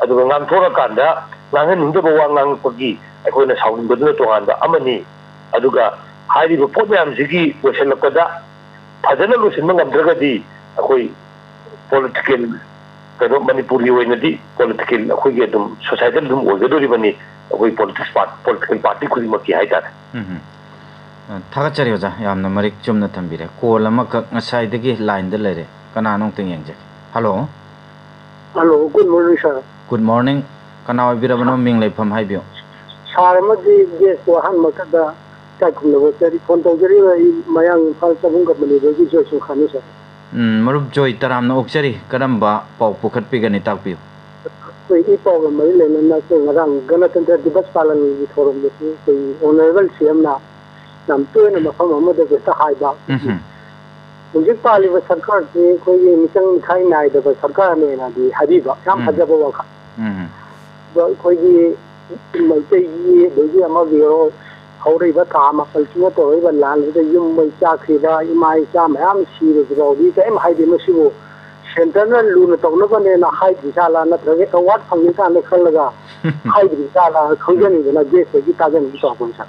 ꯑꯗꯨꯒ ꯉꯥꯡꯊꯣꯔꯀꯥꯟꯗ ꯉꯥꯡꯍꯟꯅꯤꯡꯗꯕ ꯋꯥ ꯉꯥꯡꯉꯛꯄꯒꯤ ꯑꯩꯈꯣꯏꯅ ꯁꯥꯎꯅꯤꯡꯕꯗꯨꯅ ꯇꯣꯉꯥꯟꯕ ꯑꯃꯅꯤ꯫ ꯑꯗꯨꯒ ꯍꯥꯏꯔꯤꯕ ꯄꯣꯠ ꯃꯌꯥꯝꯁꯤꯒꯤ ꯂꯣꯏꯁꯤꯜꯂꯛꯄꯗ ꯐꯖꯅ ꯂꯣꯏꯁꯤꯟꯕ ꯉꯝꯗ꯭ꯔꯒꯗꯤ ꯑꯩꯈꯣꯏ political, ꯀꯩꯅꯣ, ꯃꯅꯤꯄꯨꯔꯒꯤ ꯑꯣꯏꯅꯗꯤ political, ꯑꯩꯈꯣꯏꯒꯤ ꯑꯗꯨꯝ societal ꯑꯗꯨꯝ ꯑꯣꯏꯒꯗꯣꯔꯤꯕꯅꯤ, ꯑꯩꯈꯣꯏ politics part-, political party ꯈꯨꯗꯤꯡꯃꯛꯀꯤ ꯍꯥꯏꯇꯥꯔꯦ꯫ ꯎꯝ, ꯎꯝ꯫ ꯑ, ꯊꯥꯒꯠꯆꯔꯤ ꯑꯣꯖꯥ, ꯌꯥꯝꯅ ꯃꯔꯤꯛ ꯆꯨꯝꯅ ꯊꯝꯕꯤꯔꯦ꯫ Call ꯑꯃꯈꯛ ꯉꯁꯥꯏꯗꯒꯤ lineꯗ ꯂꯩꯔꯦ, ꯀꯅꯥꯅꯣ ꯑꯝꯇꯪ ꯌꯦꯡꯖꯒꯦ꯫ Hello꯫ Hello, good morning, sir. Good morning. ꯀꯅꯥ ꯑꯣꯏꯕꯤꯔꯕꯅꯣ? ꯃꯤꯡ ꯂꯩꯐꯝ ꯍꯥꯏꯕꯤꯌꯨ꯫ Sir ꯑꯃꯗꯤ guestꯄꯨ ꯑꯍꯥꯟꯕꯃꯛꯇꯗ ꯏꯀꯥꯏ ꯈꯨꯝꯅꯕ ꯆꯥꯔꯤ꯫ Phone ꯇꯧꯖꯔꯤꯕ ꯑꯩ ꯃꯌꯥꯡ ꯏꯝꯐꯥꯜ ꯆꯕꯨꯡ companyꯗꯒꯤ ꯖꯣꯏ ꯁꯨꯡꯈꯥꯅꯤ, sir꯫ ꯎꯝ, ꯃꯔꯨꯞ ꯖꯣꯏ, ꯇꯔꯥꯝꯅ ꯑꯣꯛꯆꯔꯤ꯫ ꯀꯔꯝꯕ ꯄꯥꯎ ꯄꯨꯈꯠꯄꯤꯒꯅꯤ, ꯇꯥꯛꯄꯤꯌꯨ꯫ ꯑꯩꯈꯣꯏ ꯏ ꯄꯥꯎꯒ ꯃꯔꯤ ꯂꯩꯅꯅ ꯑꯩꯈꯣꯏ ꯉꯔꯥꯡ ꯒꯅꯇꯟꯇ꯭ꯔ ꯗꯤꯕꯁ ꯄꯥꯂꯟꯒꯤ ꯊꯧꯔꯝꯗꯁꯨ ꯑꯩꯈꯣꯏ Honourable CMꯅ ꯌꯥꯝ ꯇꯣꯏꯅ ꯃꯐꯝ ꯑꯃꯗ ꯍꯦꯛꯇ ꯍꯥꯏꯕ꯫ ꯎꯝꯍꯨꯝ꯫ ꯍꯧꯖꯤꯛ ꯄꯥꯜꯂꯤꯕ ꯁꯔꯀꯥꯔꯁꯤ ꯑꯩꯈꯣꯏꯒꯤ ꯃꯤꯆꯪ ꯃꯤꯈꯥꯏ ꯅꯥꯏꯗꯕ ꯁꯔꯀꯥꯔꯅꯦꯅꯗꯤ ꯍꯥꯏꯕꯤꯕ, ꯌꯥꯝ ꯎꯝ꯫ ꯐꯖꯕ ꯋꯥꯈꯜ꯫ ꯎꯝ꯫ ꯑꯗꯣ ꯑꯩꯈꯣꯏꯒꯤ ꯃꯩꯇꯩꯒꯤ ꯑꯗꯒꯤ ꯑꯃꯒꯤ ꯑꯣꯏꯔꯣ, ꯍꯧꯔꯛꯏꯕ ꯊꯥ ꯃꯥꯄꯜꯁꯤꯅ ꯇꯧꯔꯛꯏꯕ ꯂꯥꯟꯁꯤꯗ ꯌꯨꯝ ꯃꯩ ꯆꯥꯛꯈꯤꯕ, ꯏꯃꯥ ꯏꯆꯥ ꯃꯌꯥꯝ ꯁꯤꯕꯁꯤ ꯐꯥꯎꯗꯤ ꯀꯔꯤꯝ ꯍꯥꯏꯗꯦ꯫ ꯃꯁꯤꯕꯨ centreꯅ ꯂꯨꯅ ꯇꯧꯅꯕꯅꯦꯅ ꯍꯥꯏꯗ꯭ꯔꯤ ꯖꯥꯠꯂꯥ, ꯅꯠꯇ꯭ꯔꯒ award ꯐꯪꯉꯤ ꯀꯥꯟꯗ ꯈꯜꯂꯒ ꯍꯥꯏꯗ꯭ꯔꯤ ꯖꯥꯠꯂꯥ ꯈꯪꯖꯅꯤꯡꯗꯅ guestꯇꯒꯤ ꯇꯥꯖꯅꯤꯡꯕ ꯇꯧꯔꯛꯄꯅꯤ, sir꯫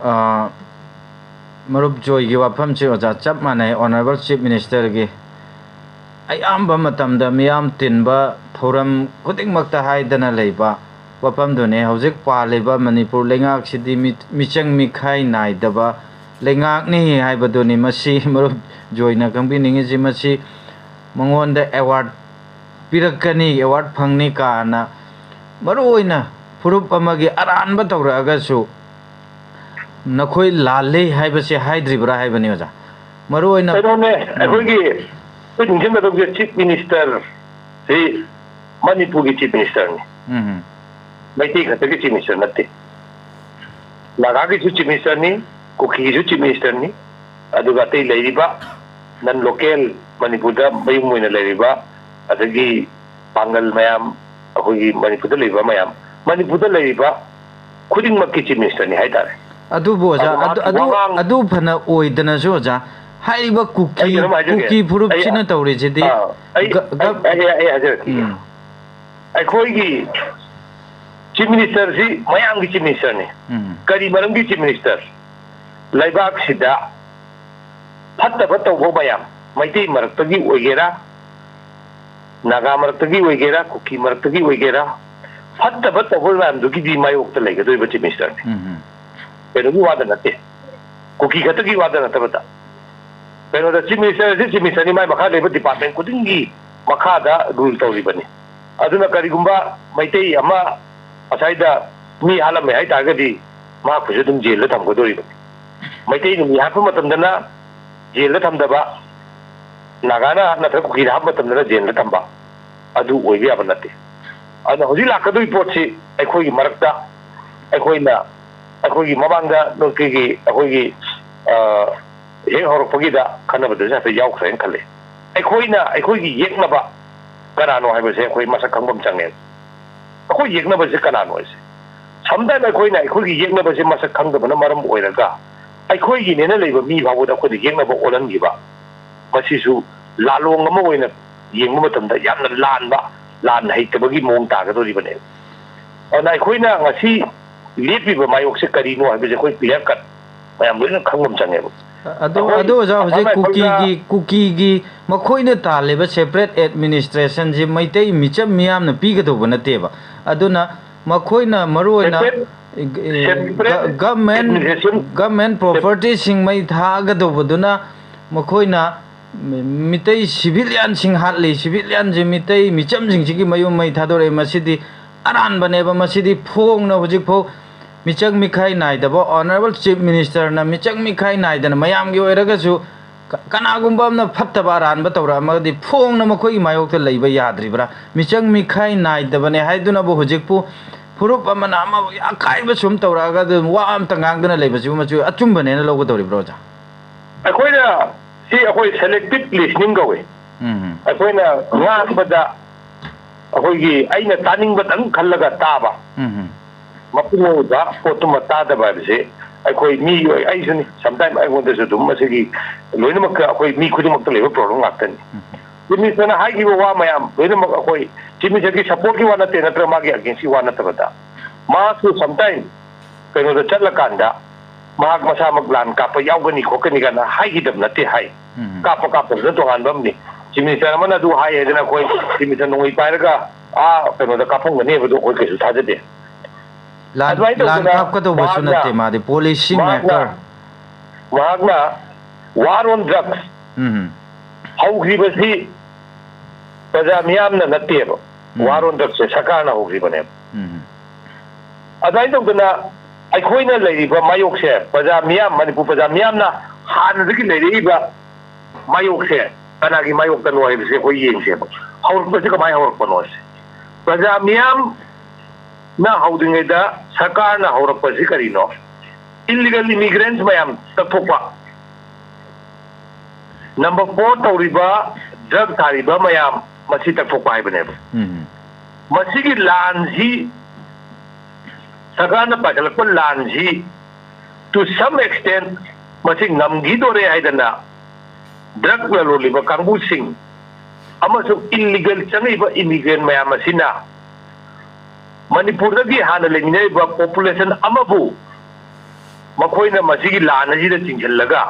ꯑ, ꯃꯔꯨꯞ ꯖꯣꯏꯒꯤ ꯋꯥꯐꯝꯁꯤ, ꯑꯣꯖꯥ, ꯆꯞ ꯃꯥꯟꯅꯩ꯫ Honourable Chief Minister ꯒꯤ ꯑꯌꯥꯝꯕ ꯃꯇꯝꯗ ꯃꯤꯌꯥꯝ ꯇꯤꯟꯕ ꯊꯧꯔꯝ ꯈꯨꯗꯤꯡꯃꯛꯇ ꯍꯥꯏꯗꯅ ꯂꯩꯕ ꯋꯥꯐꯝꯗꯨꯅꯤ꯫ ꯍꯧꯖꯤꯛ ꯄꯥꯜꯂꯤꯕ ꯃꯅꯤꯄꯨꯔ ꯂꯩꯉꯥꯛꯁꯤꯗꯤ ꯃꯤ-, ꯃꯤꯆꯪ ꯃꯤꯈꯥꯏ ꯅꯥꯏꯗꯕ ꯂꯩꯉꯥꯛꯅꯤ ꯍꯥꯏꯕꯗꯨꯅꯤ꯫ ꯃꯁꯤ ꯃꯔꯨꯞ ꯖꯣꯏꯅ ꯈꯪꯕꯤꯅꯤꯡꯉꯤꯁꯤ, ꯃꯁꯤ ꯃꯉꯣꯟꯗ award ꯄꯤꯔꯛꯀꯅꯤ, award ꯐꯪꯅꯤ ꯀꯥꯏꯅ ꯃꯔꯨꯑꯣꯏꯅ ꯐꯨꯔꯨꯞ ꯑꯃꯒꯤ ꯑꯔꯥꯟꯕ ꯇꯧꯔꯛꯑꯒꯁꯨ ꯅꯈꯣꯏ ꯂꯥꯜꯂꯤ ꯍꯥꯏꯕꯁꯦ ꯍꯥꯏꯗ꯭ꯔꯤꯕ꯭ꯔꯥ ꯍꯥꯏꯕꯅꯤ, ꯑꯣꯖꯥ꯫ ꯃꯔꯨꯑꯣꯏꯅ ꯀꯩꯅꯣꯅꯦ, ꯎꯝ꯫ ꯑꯩꯈꯣꯏꯒꯤ, ꯑꯩꯈꯣꯏ ꯅꯤꯡꯁꯤꯡꯒꯗꯧꯕꯁꯦ, Chief Minister ꯁꯤ ꯃꯅꯤꯄꯨꯔꯒꯤ Chief Minister ꯅꯤ꯫ ꯎꯝ꯫ ꯃꯩꯇꯩ ꯈꯛꯇꯒꯤ Chief Minister ꯅꯠꯇꯦ꯫ ꯅꯥꯒꯥꯒꯤꯁꯨ Chief Minister ꯅꯤ, ꯀꯨꯀꯤꯒꯤꯁꯨ Chief Minister ꯅꯤ, ꯑꯗꯨꯒ ꯑꯇꯩ ꯂꯩꯔꯤꯕ non local, ꯃꯅꯤꯄꯨꯔꯗ ꯃꯌꯨꯝ ꯑꯣꯏꯅ ꯂꯩꯔꯤꯕ, ꯑꯗꯒꯤ ꯄꯥꯡꯒꯜ ꯃꯌꯥꯝ, ꯑꯩꯈꯣꯏꯒꯤ ꯃꯅꯤꯄꯨꯔꯗ ꯂꯩꯕ ꯃꯌꯥꯝ, ꯃꯅꯤꯄꯨꯔꯗ ꯂꯩꯔꯤꯕ ꯈꯨꯗꯤꯡꯃꯛꯀꯤ Chief Minister ꯅꯤ ꯍꯥꯏꯇꯥꯔꯦ꯫ ꯑꯗꯨꯕꯨ ꯑꯣꯖꯥ, ꯑꯗꯨ ꯑꯗꯨ, ꯃꯍꯥꯛꯀꯤ ꯑꯗꯨ, ꯋꯥꯉꯥꯡ ꯑꯗꯨ ꯐꯅ ꯑꯣꯏꯗꯅꯁꯨ ꯑꯣꯖꯥ, ꯍꯥꯏꯔꯤꯕ ꯀꯨꯀꯤ, ꯑꯩ ꯀꯩꯅꯣꯝ ꯍꯥꯏꯖꯒꯦ꯫ ꯀꯨꯀꯤ ꯐꯨꯔꯨꯞꯁꯤꯅ ꯑꯩ, ꯇꯧꯔꯤꯁꯤꯗꯤ ꯑꯥ, ꯑꯩ, ꯒ-, ꯒ-, ꯑꯩ, ꯑꯩ, ꯑꯩ ꯍꯥꯏꯖꯔꯛꯈꯤꯒꯦ꯫ ꯎꯝ꯫ ꯑꯩꯈꯣꯏꯒꯤ Chief Minister ꯁꯤ ꯃꯌꯥꯝꯒꯤ Chief Minister ꯅꯤ꯫ ꯎꯝ꯫ ꯀꯔꯤ ꯃꯔꯝꯒꯤ Chief Minister? ꯂꯩꯕꯥꯛꯁꯤꯗ ꯐꯠꯇꯕ ꯇꯧꯕ ꯃꯌꯥꯝ, ꯃꯩꯇꯩ ꯃꯔꯛꯇꯒꯤ ꯑꯣꯏꯒꯦꯔꯥ, ꯅꯥꯒꯥ ꯃꯔꯛꯇꯒꯤ ꯑꯣꯏꯒꯦꯔꯥ, ꯀꯨꯀꯤ ꯃꯔꯛꯇꯒꯤ ꯑꯣꯏꯒꯦꯔꯥ, ꯐꯠꯇꯕ ꯇꯧꯕ ꯃꯌꯥꯝꯗꯨꯒꯤꯗꯤ ꯃꯥꯌꯣꯛꯇ ꯂꯩꯒꯗꯧꯔꯤꯕ Chief Minister ꯅꯤ꯫ ꯎꯝ, ꯎꯝ꯫ ꯀꯩꯅꯣꯒꯤ ꯋꯥꯗ ꯅꯠꯇꯦ, ꯀꯨꯀꯤ ꯈꯛꯇꯒꯤ ꯋꯥꯗ ꯅꯠꯇꯕꯗ, ꯀꯩꯅꯣꯗ Chief Minister ꯑꯁꯤ Chief Minister ꯅꯤ, ꯃꯥꯏ ꯃꯈꯥ ꯂꯩꯕ department ꯈꯨꯗꯤꯡꯒꯤ ꯃꯈꯥꯗ rule ꯇꯧꯔꯤꯕꯅꯤ꯫ ꯑꯗꯨꯅ ꯀꯔꯤꯒꯨꯝꯕ ꯃꯩꯇꯩ ꯑꯃ ꯑꯁ꯭ꯋꯥꯏꯗ ꯃꯤ ꯍꯥꯠꯂꯝꯃꯦ ꯍꯥꯏꯇꯥꯔꯒꯗꯤ, ꯃꯍꯥꯛꯄꯨꯁꯨ ꯑꯗꯨꯝ ꯖꯦꯜꯗ ꯊꯝꯒꯗꯧꯔꯤꯕꯅꯤ꯫ ꯃꯩꯇꯩꯅ ꯃꯤ ꯍꯥꯠꯄ ꯃꯇꯝꯗꯅ ꯖꯦꯜꯗ ꯊꯝꯗꯕ, ꯅꯥꯒꯥꯅ ꯅꯠꯇ꯭ꯔꯒ ꯀꯨꯀꯤꯅ ꯍꯥꯠꯄ ꯃꯇꯝꯗꯅ ꯖꯦꯜꯗ ꯊꯝꯕ, ꯑꯗꯨ ꯑꯣꯏꯕ ꯌꯥꯕ ꯅꯠꯇꯦ꯫ ꯑꯗꯨꯅ ꯍꯧꯖꯤꯛ ꯂꯥꯛꯀꯗꯧꯔꯤꯕ ꯄꯣꯠꯁꯤ ꯑꯩꯈꯣꯏꯒꯤ ꯃꯔꯛꯇ, ꯑꯩꯈꯣꯏꯅ, ꯑꯩꯈꯣꯏꯒꯤ ꯃꯃꯥꯡꯗ ꯅꯣꯏꯒꯤ, ꯑꯩꯈꯣꯏꯒꯤ, ꯑ, ꯍꯦꯛ ꯍꯧꯔꯛꯄꯒꯤꯗ ꯈꯟꯅꯕꯗꯁꯨ ꯍꯥꯏꯐꯦꯠ ꯌꯥꯎꯈ꯭ꯔꯦꯅ ꯈꯜꯂꯦ꯫ ꯑꯩꯈꯣꯏꯅ ꯑꯩꯈꯣꯏꯒꯤ ꯌꯦꯛꯅꯕ ꯀꯅꯥꯅꯣ ꯍꯥꯏꯕꯁꯦ ꯑꯩꯈꯣꯏ ꯃꯁꯛ ꯈꯪꯕ ꯑꯃ ꯆꯪꯉꯦ꯫ ꯑꯩꯈꯣꯏ ꯌꯦꯛꯅꯕꯁꯦ ꯀꯅꯥꯅꯣ ꯍꯥꯏꯁꯦ꯫ Sometimes ꯑꯩꯈꯣꯏꯅ ꯑꯩꯈꯣꯏꯒꯤ ꯌꯦꯛꯅꯕꯁꯦ ꯃꯁꯛ ꯈꯪꯗꯕꯅ ꯃꯔꯝ ꯑꯣꯏꯔꯒ ꯑꯩꯈꯣꯏꯒꯤꯅꯦꯅ ꯂꯩꯕ ꯃꯤ ꯐꯥꯎꯕꯗ ꯑꯩꯈꯣꯏꯅ ꯌꯦꯛꯅꯕ ꯑꯣꯜꯍꯟꯈꯤꯕ, ꯃꯁꯤꯁꯨ ꯂꯥꯂꯣꯡ ꯑꯃ ꯑꯣꯏꯅ ꯌꯦꯡꯕ ꯃꯇꯝꯗ ꯌꯥꯝꯅ ꯂꯥꯟꯕ, ꯂꯥꯟ ꯍꯩꯇꯕꯒꯤ ꯃꯑꯣꯡ ꯇꯥꯒꯗꯧꯔꯤꯕꯅꯦꯕ꯫ ꯑꯗꯨꯅ ꯑꯩꯈꯣꯏꯅ ꯉꯁꯤ ꯂꯦꯞꯄꯤꯕ ꯃꯥꯌꯣꯛꯁꯦ ꯀꯔꯤꯅꯣ ꯍꯥꯏꯕꯁꯦ ꯑꯩꯈꯣꯏ clear cut ꯃꯌꯥꯝ ꯂꯣꯏꯅ ꯈꯪꯕ ꯑꯃ ꯆꯪꯉꯦꯕ꯫ ꯑꯗꯨ ꯑꯩꯈꯣꯏ ꯑꯗꯨ ꯑꯣꯖꯥ, ꯍꯧꯖꯤꯛ ꯑꯁꯥꯝ ꯔꯥꯏꯐꯜꯗ ꯀꯨꯀꯤꯒꯤ ꯀꯨꯀꯤꯒꯤ ꯃꯈꯣꯏꯅ ꯇꯥꯜꯂꯤꯕ separate administrationꯁꯤ ꯃꯩꯇꯩ ꯃꯤꯆꯝ ꯃꯤꯌꯥꯝꯅ ꯄꯤꯒꯗꯧꯕ ꯅꯠꯇꯦꯕ꯫ ꯑꯗꯨꯅ ꯃꯈꯣꯏꯅ ꯃꯔꯨ ꯑꯣꯏꯅ separate, separate government administration, government propertyꯁꯤꯡ ꯃꯩ ꯊꯥꯒꯗꯧꯕꯗꯨꯅ ꯃꯈꯣꯏꯅ ꯃꯤꯇꯩ civilianꯁꯤꯡ ꯍꯥꯠꯂꯤ꯫ Civilianꯁꯤ ꯃꯤꯇꯩ ꯃꯤꯆꯝꯁꯤꯡꯁꯤꯒꯤ ꯃꯌꯨꯝ ꯃꯩ ꯊꯥꯗꯣꯔꯛꯏ꯫ ꯃꯁꯤꯗꯤ ꯑꯔꯥꯟꯕꯅꯦꯕ꯫ ꯃꯁꯤꯗꯤ ꯐꯣꯡꯅ ꯍꯧꯖꯤꯛꯐꯥꯎ ꯃꯤꯆꯪ ꯃꯤꯈꯥꯏ ꯅꯥꯏꯗꯕ Honourable Chief Ministerꯅ ꯃꯤꯆꯪ ꯃꯤꯈꯥꯏ ꯅꯥꯏꯗꯅ ꯃꯌꯥꯝꯒꯤ ꯑꯣꯏꯔꯒꯁꯨ ꯀ-, ꯀꯅꯥꯒꯨꯝꯕ ꯑꯃꯅ ꯐꯠꯇꯕ ꯑꯔꯥꯟꯕ ꯇꯧꯔꯛꯑꯃꯒꯗꯤ ꯐꯣꯡꯅ ꯃꯈꯣꯏꯒꯤ ꯃꯥꯌꯣꯛꯇ ꯂꯩꯕ ꯌꯥꯗ꯭ꯔꯤꯕ꯭ꯔꯥ? ꯃꯤꯆꯪ ꯃꯤꯈꯥꯏ ꯅꯥꯏꯗꯕꯅꯦ ꯍꯥꯏꯗꯨꯅꯕꯨ ꯍꯧꯖꯤꯛꯄꯨ ꯐꯨꯔꯨꯞ ꯑꯃꯅ ꯑꯃ ꯑꯀꯥꯏꯕ ꯁꯨꯝ ꯇꯧꯔꯛꯑꯒ ꯑꯗꯨꯝ ꯋꯥ ꯑꯝꯇ ꯉꯥꯡꯗꯅ ꯂꯩꯕꯁꯤꯕꯨ ꯃꯁꯤ ꯑꯆꯨꯝꯕꯅꯦꯅ ꯂꯧꯒꯗꯧꯔꯤꯕ꯭ꯔꯣ, ꯑꯣꯖꯥ? ꯑꯩꯈꯣꯏꯅ ꯁꯤ ꯑꯩꯈꯣꯏ selective listening ꯀꯧꯏ꯫ ꯎꯝ꯫ ꯑꯩꯈꯣꯏꯅ ꯉꯥꯡꯕꯗ ꯑꯩꯈꯣꯏꯒꯤ ꯑꯩꯅ ꯇꯥꯅꯤꯡꯕꯇꯪ ꯈꯜꯂꯒ ꯇꯥꯕ꯫ ꯎꯝ꯫ ꯃꯄꯨꯡ ꯑꯣꯏꯕ ꯄꯣꯠꯇꯨꯃ ꯇꯥꯗꯕ ꯍꯥꯏꯕꯁꯤ ꯑꯩꯈꯣꯏ ꯃꯤ ꯑꯣꯏ, ꯑꯩꯁꯨꯅꯤ, sometime ꯑꯩꯉꯣꯟꯗꯁꯨ ꯑꯗꯨꯝ ꯃꯁꯤꯒꯤ ꯂꯣꯏꯅꯃꯛꯇ ꯑꯩꯈꯣꯏ ꯃꯤ ꯈꯨꯗꯤꯡꯃꯛꯇ ꯂꯩꯕ problem ꯉꯥꯛꯇꯅꯤ꯫ ꯎꯝ꯫ Chief Ministerꯅ ꯍꯥꯏꯈꯤꯕ ꯋꯥ ꯃꯌꯥꯝ ꯂꯣꯏꯅꯃꯛ ꯑꯩꯈꯣꯏ Chief Ministerꯒꯤ supportꯀꯤ ꯋꯥ ꯅꯠꯇꯦ, ꯅꯠꯇ꯭ꯔꯒ ꯃꯥꯒꯤ againstꯀꯤ ꯋꯥ ꯅꯠꯇꯕꯗ, ꯃꯥꯁꯨ sometime ꯀꯩꯅꯣꯗ ꯆꯠꯂꯀꯥꯟꯗ ꯃꯍꯥꯛ ꯃꯁꯥꯃꯛ ꯂꯥꯟ ꯀꯥꯞꯄ ꯌꯥꯎꯒꯅꯤ ꯈꯣꯠꯀꯅꯤ ꯀꯥꯏꯅ ꯍꯥꯏꯈꯤꯗꯕ ꯅꯠꯇꯦ ꯍꯥꯏ꯫ ꯎꯝ꯫ ꯀꯥꯞꯄ ꯀꯥꯞꯇꯕꯗꯨꯅ ꯇꯣꯉꯥꯟꯕ ꯑꯃꯅꯤ꯫ Chief Minister ꯑꯃꯅ ꯑꯗꯨ ꯍꯥꯏ ꯍꯥꯏꯗꯅ ꯑꯩꯈꯣꯏ Chief Minister ꯅꯣꯡꯃꯩ ꯄꯥꯏꯔꯒ ꯑꯥ ꯀꯩꯅꯣꯗ ꯀꯥꯞꯐꯝꯒꯅꯤ ꯍꯥꯏꯕꯗꯨ ꯑꯩꯈꯣꯏ ꯀꯩꯁꯨ ꯊꯥꯖꯗꯦ꯫ ꯂꯥꯟ, ꯑꯗꯨꯃꯥꯏꯅ ꯂꯥꯟ ꯇꯧꯗꯅ ꯀꯥꯞꯀꯗꯧꯕꯁꯨ ꯃꯍꯥꯛꯅ, ꯅꯠꯇꯦ, ꯃꯥꯗꯤ policy ꯃꯍꯥꯛꯅ, maker꯫ ꯃꯍꯥꯛꯅ war on drugs ꯎꯝ꯫ ꯍꯧꯈ꯭ꯔꯤꯕꯁꯤ ꯄ꯭ꯔꯖꯥ ꯃꯤꯌꯥꯝꯅ ꯅꯠꯇꯦꯕ꯫ ꯎꯝ꯫ War on drugsꯁꯦ ꯁꯔꯀꯥꯔꯅ ꯍꯧꯈ꯭ꯔꯤꯕꯅꯦꯕ꯫ ꯎꯝ꯫ ꯑꯗꯨꯃꯥꯏꯅ ꯇꯧꯗꯅ ꯑꯩꯈꯣꯏꯅ ꯂꯩꯔꯤꯕ ꯃꯥꯌꯣꯛꯁꯦ ꯄ꯭ꯔꯖꯥ ꯃꯤꯌꯥꯝ, ꯃꯅꯤꯄꯨꯔ ꯄ꯭ꯔꯖꯥ ꯃꯤꯌꯥꯝꯅ ꯍꯥꯟꯅꯗꯒꯤ ꯂꯩꯔꯛꯏꯕ ꯃꯥꯌꯣꯛꯁꯦ ꯀꯅꯥꯒꯤ ꯃꯥꯌꯣꯛꯇꯅꯣ ꯍꯥꯏꯕꯁꯦ ꯑꯩꯈꯣꯏ ꯌꯦꯡꯁꯦꯕ꯫ ꯍꯧꯔꯛꯄꯁꯦ ꯀꯃꯥꯏꯅ ꯍꯧꯔꯛꯄꯅꯣ ꯁꯦ꯫ ꯄ꯭ꯔꯖꯥ ꯃꯤꯌꯥꯝꯅ ꯍꯧꯗ꯭ꯔꯤꯉꯩꯗ ꯁꯔꯀꯥꯔꯅ ꯍꯧꯔꯛꯄꯁꯤ ꯀꯔꯤꯅꯣ? Illegal immigrants ꯃꯌꯥꯝ ꯇꯛꯊꯣꯛꯄ꯫ Number four ꯇꯧꯔꯤꯕ drug ꯊꯥꯔꯤꯕ ꯃꯌꯥꯝ ꯃꯁꯤ ꯇꯛꯊꯣꯛꯄ ꯍꯥꯏꯕꯅꯦꯕ꯫ ꯎꯝ꯫ ꯃꯁꯤꯒꯤ ꯂꯥꯟꯁꯤ, ꯁꯔꯀꯥꯔꯅ ꯄꯥꯏꯈꯠꯂꯛꯄ ꯂꯥꯟꯁꯤ to some extent ꯃꯁꯤ ꯉꯝꯈꯤꯗꯣꯔꯦ ꯍꯥꯏꯗꯅ drug ꯂꯂꯣꯜꯂꯤꯕ ꯀꯥꯡꯕꯨꯁꯤꯡ ꯑꯃꯁꯨꯡ illegal ꯆꯪꯉꯛꯏꯕ immigrant ꯃꯌꯥꯝ ꯑꯁꯤꯅ ꯃꯅꯤꯄꯨꯔꯗꯒꯤ ꯍꯥꯟꯅ ꯂꯩꯃꯤꯟꯅꯔꯤꯕ population ꯑꯃꯕꯨ ꯃꯈꯣꯏꯅ ꯃꯁꯤꯒꯤ ꯂꯥꯟ ꯑꯁꯤꯗ ꯆꯤꯡꯁꯤꯜꯂꯒ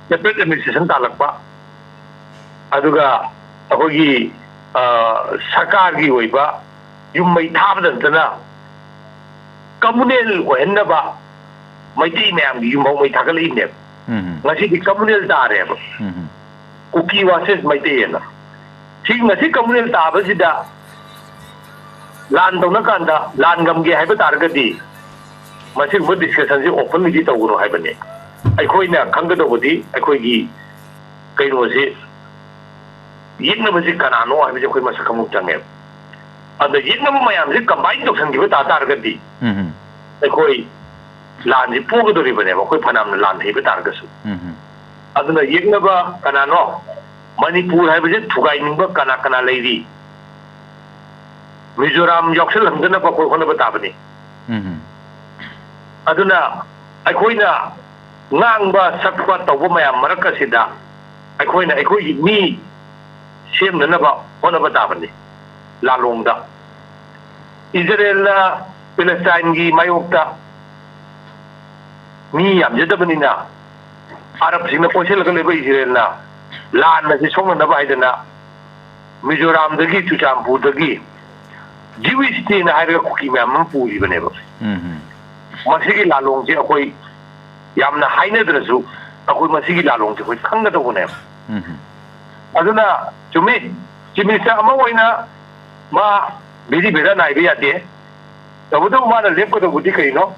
separate administration ꯇꯥꯜꯂꯛꯄ, ꯑꯗꯨꯒ ꯑꯩꯈꯣꯏꯒꯤ, ꯑ, ꯁꯔꯀꯥꯔꯒꯤ ꯑꯣꯏꯕ ꯌꯨꯝ ꯃꯩ ꯊꯥꯕꯗ ꯅꯠꯇꯅ communal ꯑꯣꯏꯍꯟꯅꯕ ꯃꯩꯇꯩ ꯃꯌꯥꯝꯒꯤ ꯌꯨꯝꯐꯥꯎ ꯃꯩ ꯊꯥꯒꯠꯂꯛꯏꯕꯅꯦꯕ꯫ ꯎꯝ꯫ ꯉꯁꯤꯗꯤ communal ꯇꯥꯔꯦꯕ꯫ ꯎꯝ꯫ ꯀꯨꯀꯤ versus ꯃꯩꯇꯩ ꯍꯥꯏꯅ꯫ ꯁꯤ ꯉꯁꯤ communal ꯇꯥꯕꯁꯤꯗ ꯂꯥꯟ ꯇꯧꯅ ꯀꯥꯟꯗ ꯂꯥꯟ ꯉꯝꯒꯦ ꯍꯥꯏꯕ ꯇꯥꯔꯒꯗꯤ ꯃꯁꯤꯒꯨꯝꯕ discussionꯁꯤ openlyꯗꯤ ꯇꯧꯒꯅꯨ ꯍꯥꯏꯕꯅꯤ꯫ ꯑꯩꯈꯣꯏꯅ ꯈꯪꯒꯗꯧꯕꯗꯤ ꯑꯩꯈꯣꯏꯒꯤ ꯀꯩꯅꯣꯁꯤ, ꯌꯦꯛꯅꯕꯁꯤ ꯀꯅꯥꯅꯣ ꯍꯥꯏꯕꯁꯤ ꯑꯩꯈꯣꯏ ꯃꯁꯛ ꯈꯪꯕ ꯆꯪꯉꯦꯕ꯫ ꯑꯗ ꯌꯦꯛꯅꯕ ꯃꯌꯥꯝꯁꯤ combine ꯇꯧꯁꯟꯈꯤꯕ ꯇꯥ ꯇꯥꯔꯒꯗꯤ ꯎꯝ꯫ ꯑꯩꯈꯣꯏ ꯂꯥꯟꯁꯤ ꯄꯣꯛꯒꯗꯧꯔꯤꯕꯅꯦꯕ, ꯑꯩꯈꯣꯏ ꯐꯅꯌꯥꯝꯅ ꯂꯥꯟ ꯍꯩꯕ ꯇꯥꯔꯒꯁꯨ꯫ ꯎꯝ꯫ ꯑꯗꯨꯅ ꯌꯦꯛꯅꯕ ꯀꯅꯥꯅꯣ? ꯃꯅꯤꯄꯨꯔ ꯍꯥꯏꯕꯁꯤ ꯊꯨꯒꯥꯏꯅꯤꯡꯕ ꯀꯅꯥ ꯀꯅꯥ ꯂꯩꯔꯤ? ꯃꯤꯖꯣꯔꯥꯝ ꯌꯥꯎꯁꯜꯍꯟꯗꯅꯕ ꯑꯩꯈꯣꯏ ꯍꯣꯠꯅꯕ ꯇꯥꯕꯅꯤ꯫ ꯎꯝ꯫ ꯑꯗꯨꯅ ꯑꯩꯈꯣꯏꯅ ꯉꯥꯡꯕ ꯁꯛꯄ ꯇꯧꯕ ꯃꯌꯥꯝ ꯃꯔꯛ ꯑꯁꯤꯗ ꯑꯩꯈꯣꯏꯅ ꯑꯩꯈꯣꯏꯒꯤ ꯃꯤ ꯁꯦꯝꯅꯅꯕ ꯍꯣꯠꯅꯕ ꯇꯥꯕꯅꯤ꯫ ꯂꯥꯂꯣꯡꯗ ꯏꯖꯔꯦꯜꯅ ꯄꯦꯂꯦꯁꯇꯥꯏꯟꯒꯤ ꯃꯥꯌꯣꯛꯇ ꯃꯤ ꯌꯥꯝꯖꯗꯕꯅꯤꯅ ꯑꯔꯕꯁꯤꯡꯅ ꯀꯣꯏꯁꯤꯜꯂꯒ ꯂꯩꯕ ꯏꯖꯔꯦꯜꯅ ꯂꯥꯟ ꯑꯁꯤ ꯁꯣꯛꯅꯅꯕ ꯍꯥꯏꯗꯅ ꯃꯤꯖꯣꯔꯥꯝꯗꯒꯤ, ꯆꯨꯔꯆꯥꯟꯄꯨꯔꯗꯒꯤ Jewish Day ꯍꯥꯏꯔꯒ ꯀꯨꯀꯤ ꯃꯌꯥꯝ ꯑꯃ ꯄꯨꯔꯤꯕꯅꯦꯕ꯫ ꯎꯝ꯫ ꯃꯁꯤꯒꯤ ꯂꯥꯂꯣꯡꯁꯦ ꯑꯩꯈꯣꯏ ꯌꯥꯝꯅ ꯍꯥꯏꯅꯗ꯭ꯔꯁꯨ ꯑꯩꯈꯣꯏ ꯃꯁꯤꯒꯤ ꯂꯥꯂꯣꯡꯁꯦ ꯑꯩꯈꯣꯏ ꯈꯪꯒꯗꯧꯕꯅꯦꯕ꯫ ꯎꯝ꯫ ꯑꯗꯨꯅ ꯆꯨꯝꯃꯤ, ꯆꯤꯞ ꯃꯤꯅꯤꯁꯇꯔ ꯑꯃ ꯑꯣꯏꯅ ꯃꯥ ꯕꯦꯔꯤ ꯕꯦꯔꯥ ꯅꯥꯏꯕ ꯌꯥꯗꯦ꯫ ꯇꯧꯕꯇꯕꯨ ꯃꯥꯅ ꯂꯦꯞꯀꯗꯧꯕꯗꯤ ꯀꯩꯅꯣ?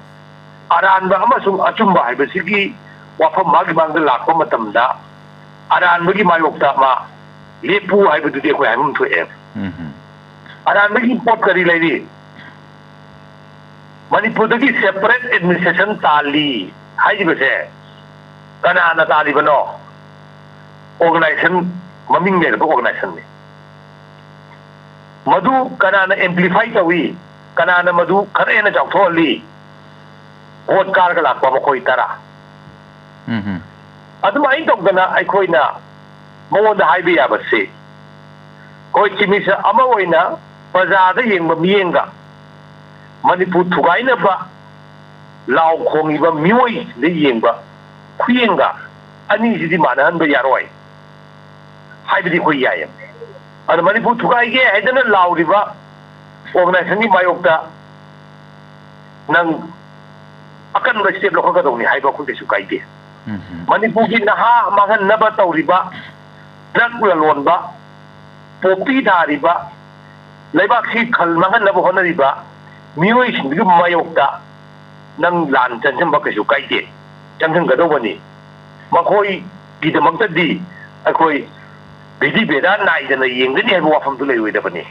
ꯑꯔꯥꯟꯕ ꯑꯃꯁꯨꯡ ꯑꯆꯨꯝꯕ ꯍꯥꯏꯕꯁꯤꯒꯤ ꯋꯥꯐꯝ ꯃꯥꯒꯤ ꯃꯥꯡꯗ ꯂꯥꯛꯄ ꯃꯇꯝꯗ ꯑꯔꯥꯟꯕꯒꯤ ꯃꯥꯌꯣꯛꯇ ꯃꯥ ꯂꯦꯞꯄꯨ ꯍꯥꯏꯕꯗꯨꯗꯤ ꯑꯩꯈꯣꯏ ꯍꯥꯏꯐꯝ ꯊꯣꯛꯑꯦ꯫ ꯎꯝ꯫ ꯑꯔꯥꯟꯕꯒꯤ ꯄꯣꯠ ꯀꯔꯤ ꯂꯩꯔꯤ? ꯃꯅꯤꯄꯨꯔꯗꯒꯤ separate administration ꯇꯥꯜꯂꯤ ꯍꯥꯏꯔꯤꯕꯁꯦ ꯀꯅꯥꯅ ꯇꯥꯜꯂꯤꯕꯅꯣ? Organization, ꯃꯃꯤꯡ ꯂꯩꯔꯕ organizationꯅꯤ꯫ ꯃꯗꯨ ꯀꯅꯥꯅ amplify ꯇꯧꯏ? ꯀꯅꯥꯅ ꯃꯗꯨ ꯈꯔ ꯍꯦꯟꯅ ꯆꯥꯎꯊꯣꯛꯍꯜꯂꯤ? ꯚꯣꯠ ꯀꯥꯔꯒ ꯂꯥꯛꯄ ꯃꯈꯣꯏ ꯇꯔꯥ꯫ ꯎꯝ꯫ ꯑꯗꯨꯃꯥꯏꯅ ꯇꯧꯗꯅ ꯑꯩꯈꯣꯏꯅ ꯃꯉꯣꯟꯗ ꯍꯥꯏꯕ ꯌꯥꯕꯁꯤ, ꯑꯩꯈꯣꯏ ꯆꯤꯞ ꯃꯤꯅꯤꯁꯇꯔ ꯑꯃ ꯑꯣꯏꯅ ꯄ꯭ꯔꯖꯥꯗ ꯌꯦꯡꯕ ꯃꯤꯠꯌꯦꯡꯒ ꯃꯅꯤꯄꯨꯔ ꯊꯨꯒꯥꯏꯅꯕ ꯂꯥꯎ ꯈꯣꯡꯉꯤꯕ ꯃꯤꯑꯣꯏꯁꯤꯡꯗ ꯌꯦꯡꯕ ꯈꯨꯌꯦꯡꯒ ꯑꯅꯤꯁꯤꯗꯤ ꯃꯥꯟꯅꯍꯟꯕ ꯌꯥꯔꯣꯏ ꯍꯥꯏꯕꯗꯤ ꯑꯩꯈꯣꯏ ꯌꯥꯏꯌꯦꯕ꯫ ꯑꯗ ꯃꯅꯤꯄꯨꯔ ꯊꯨꯒꯥꯏꯒꯦ ꯍꯥꯏꯗꯅ ꯂꯥꯎꯔꯤꯕ organization-ꯒꯤ ꯃꯥꯌꯣꯛꯇ ꯅꯪ ꯑꯀꯟꯕ step ꯂꯧꯈꯠꯀꯗꯧꯅꯤ ꯍꯥꯏꯕ ꯑꯩꯈꯣꯏ ꯀꯩꯁꯨ ꯀꯥꯏꯗꯦ꯫ ꯎꯝ꯫ ꯃꯅꯤꯄꯨꯔꯒꯤ ꯅꯍꯥ ꯃꯥꯡꯍꯟꯅꯕ ꯇꯧꯔꯤꯕ, drug ꯂꯂꯣꯟꯕ, poppy ꯊꯥꯔꯤꯕ, ꯂꯩꯕꯥꯛꯁꯤ ꯈꯜ ꯃꯥꯡꯍꯟꯅꯕ ꯍꯣꯠꯅꯔꯤꯕ ꯃꯤꯑꯣꯏꯁꯤꯡꯗꯨꯒꯤ ꯃꯥꯌꯣꯛꯇ ꯅꯪ ꯂꯥꯟ ꯆꯪꯁꯤꯟꯕ ꯀꯩꯁꯨ ꯀꯥꯏꯗꯦ, ꯆꯪꯁꯤꯟꯒꯗꯧꯕꯅꯤ꯫ ꯃꯈꯣꯏꯒꯤꯗꯃꯛꯇꯗꯤ ꯑꯩꯈꯣꯏ ꯚꯤꯙꯤ ꯚꯦꯗꯥ ꯅꯥꯏꯗꯅ ꯌꯦꯡꯒꯅꯤ ꯍꯥꯏꯕ ꯋꯥꯐꯝꯗꯨ ꯂꯩꯔꯣꯏꯗꯕꯅꯤ꯫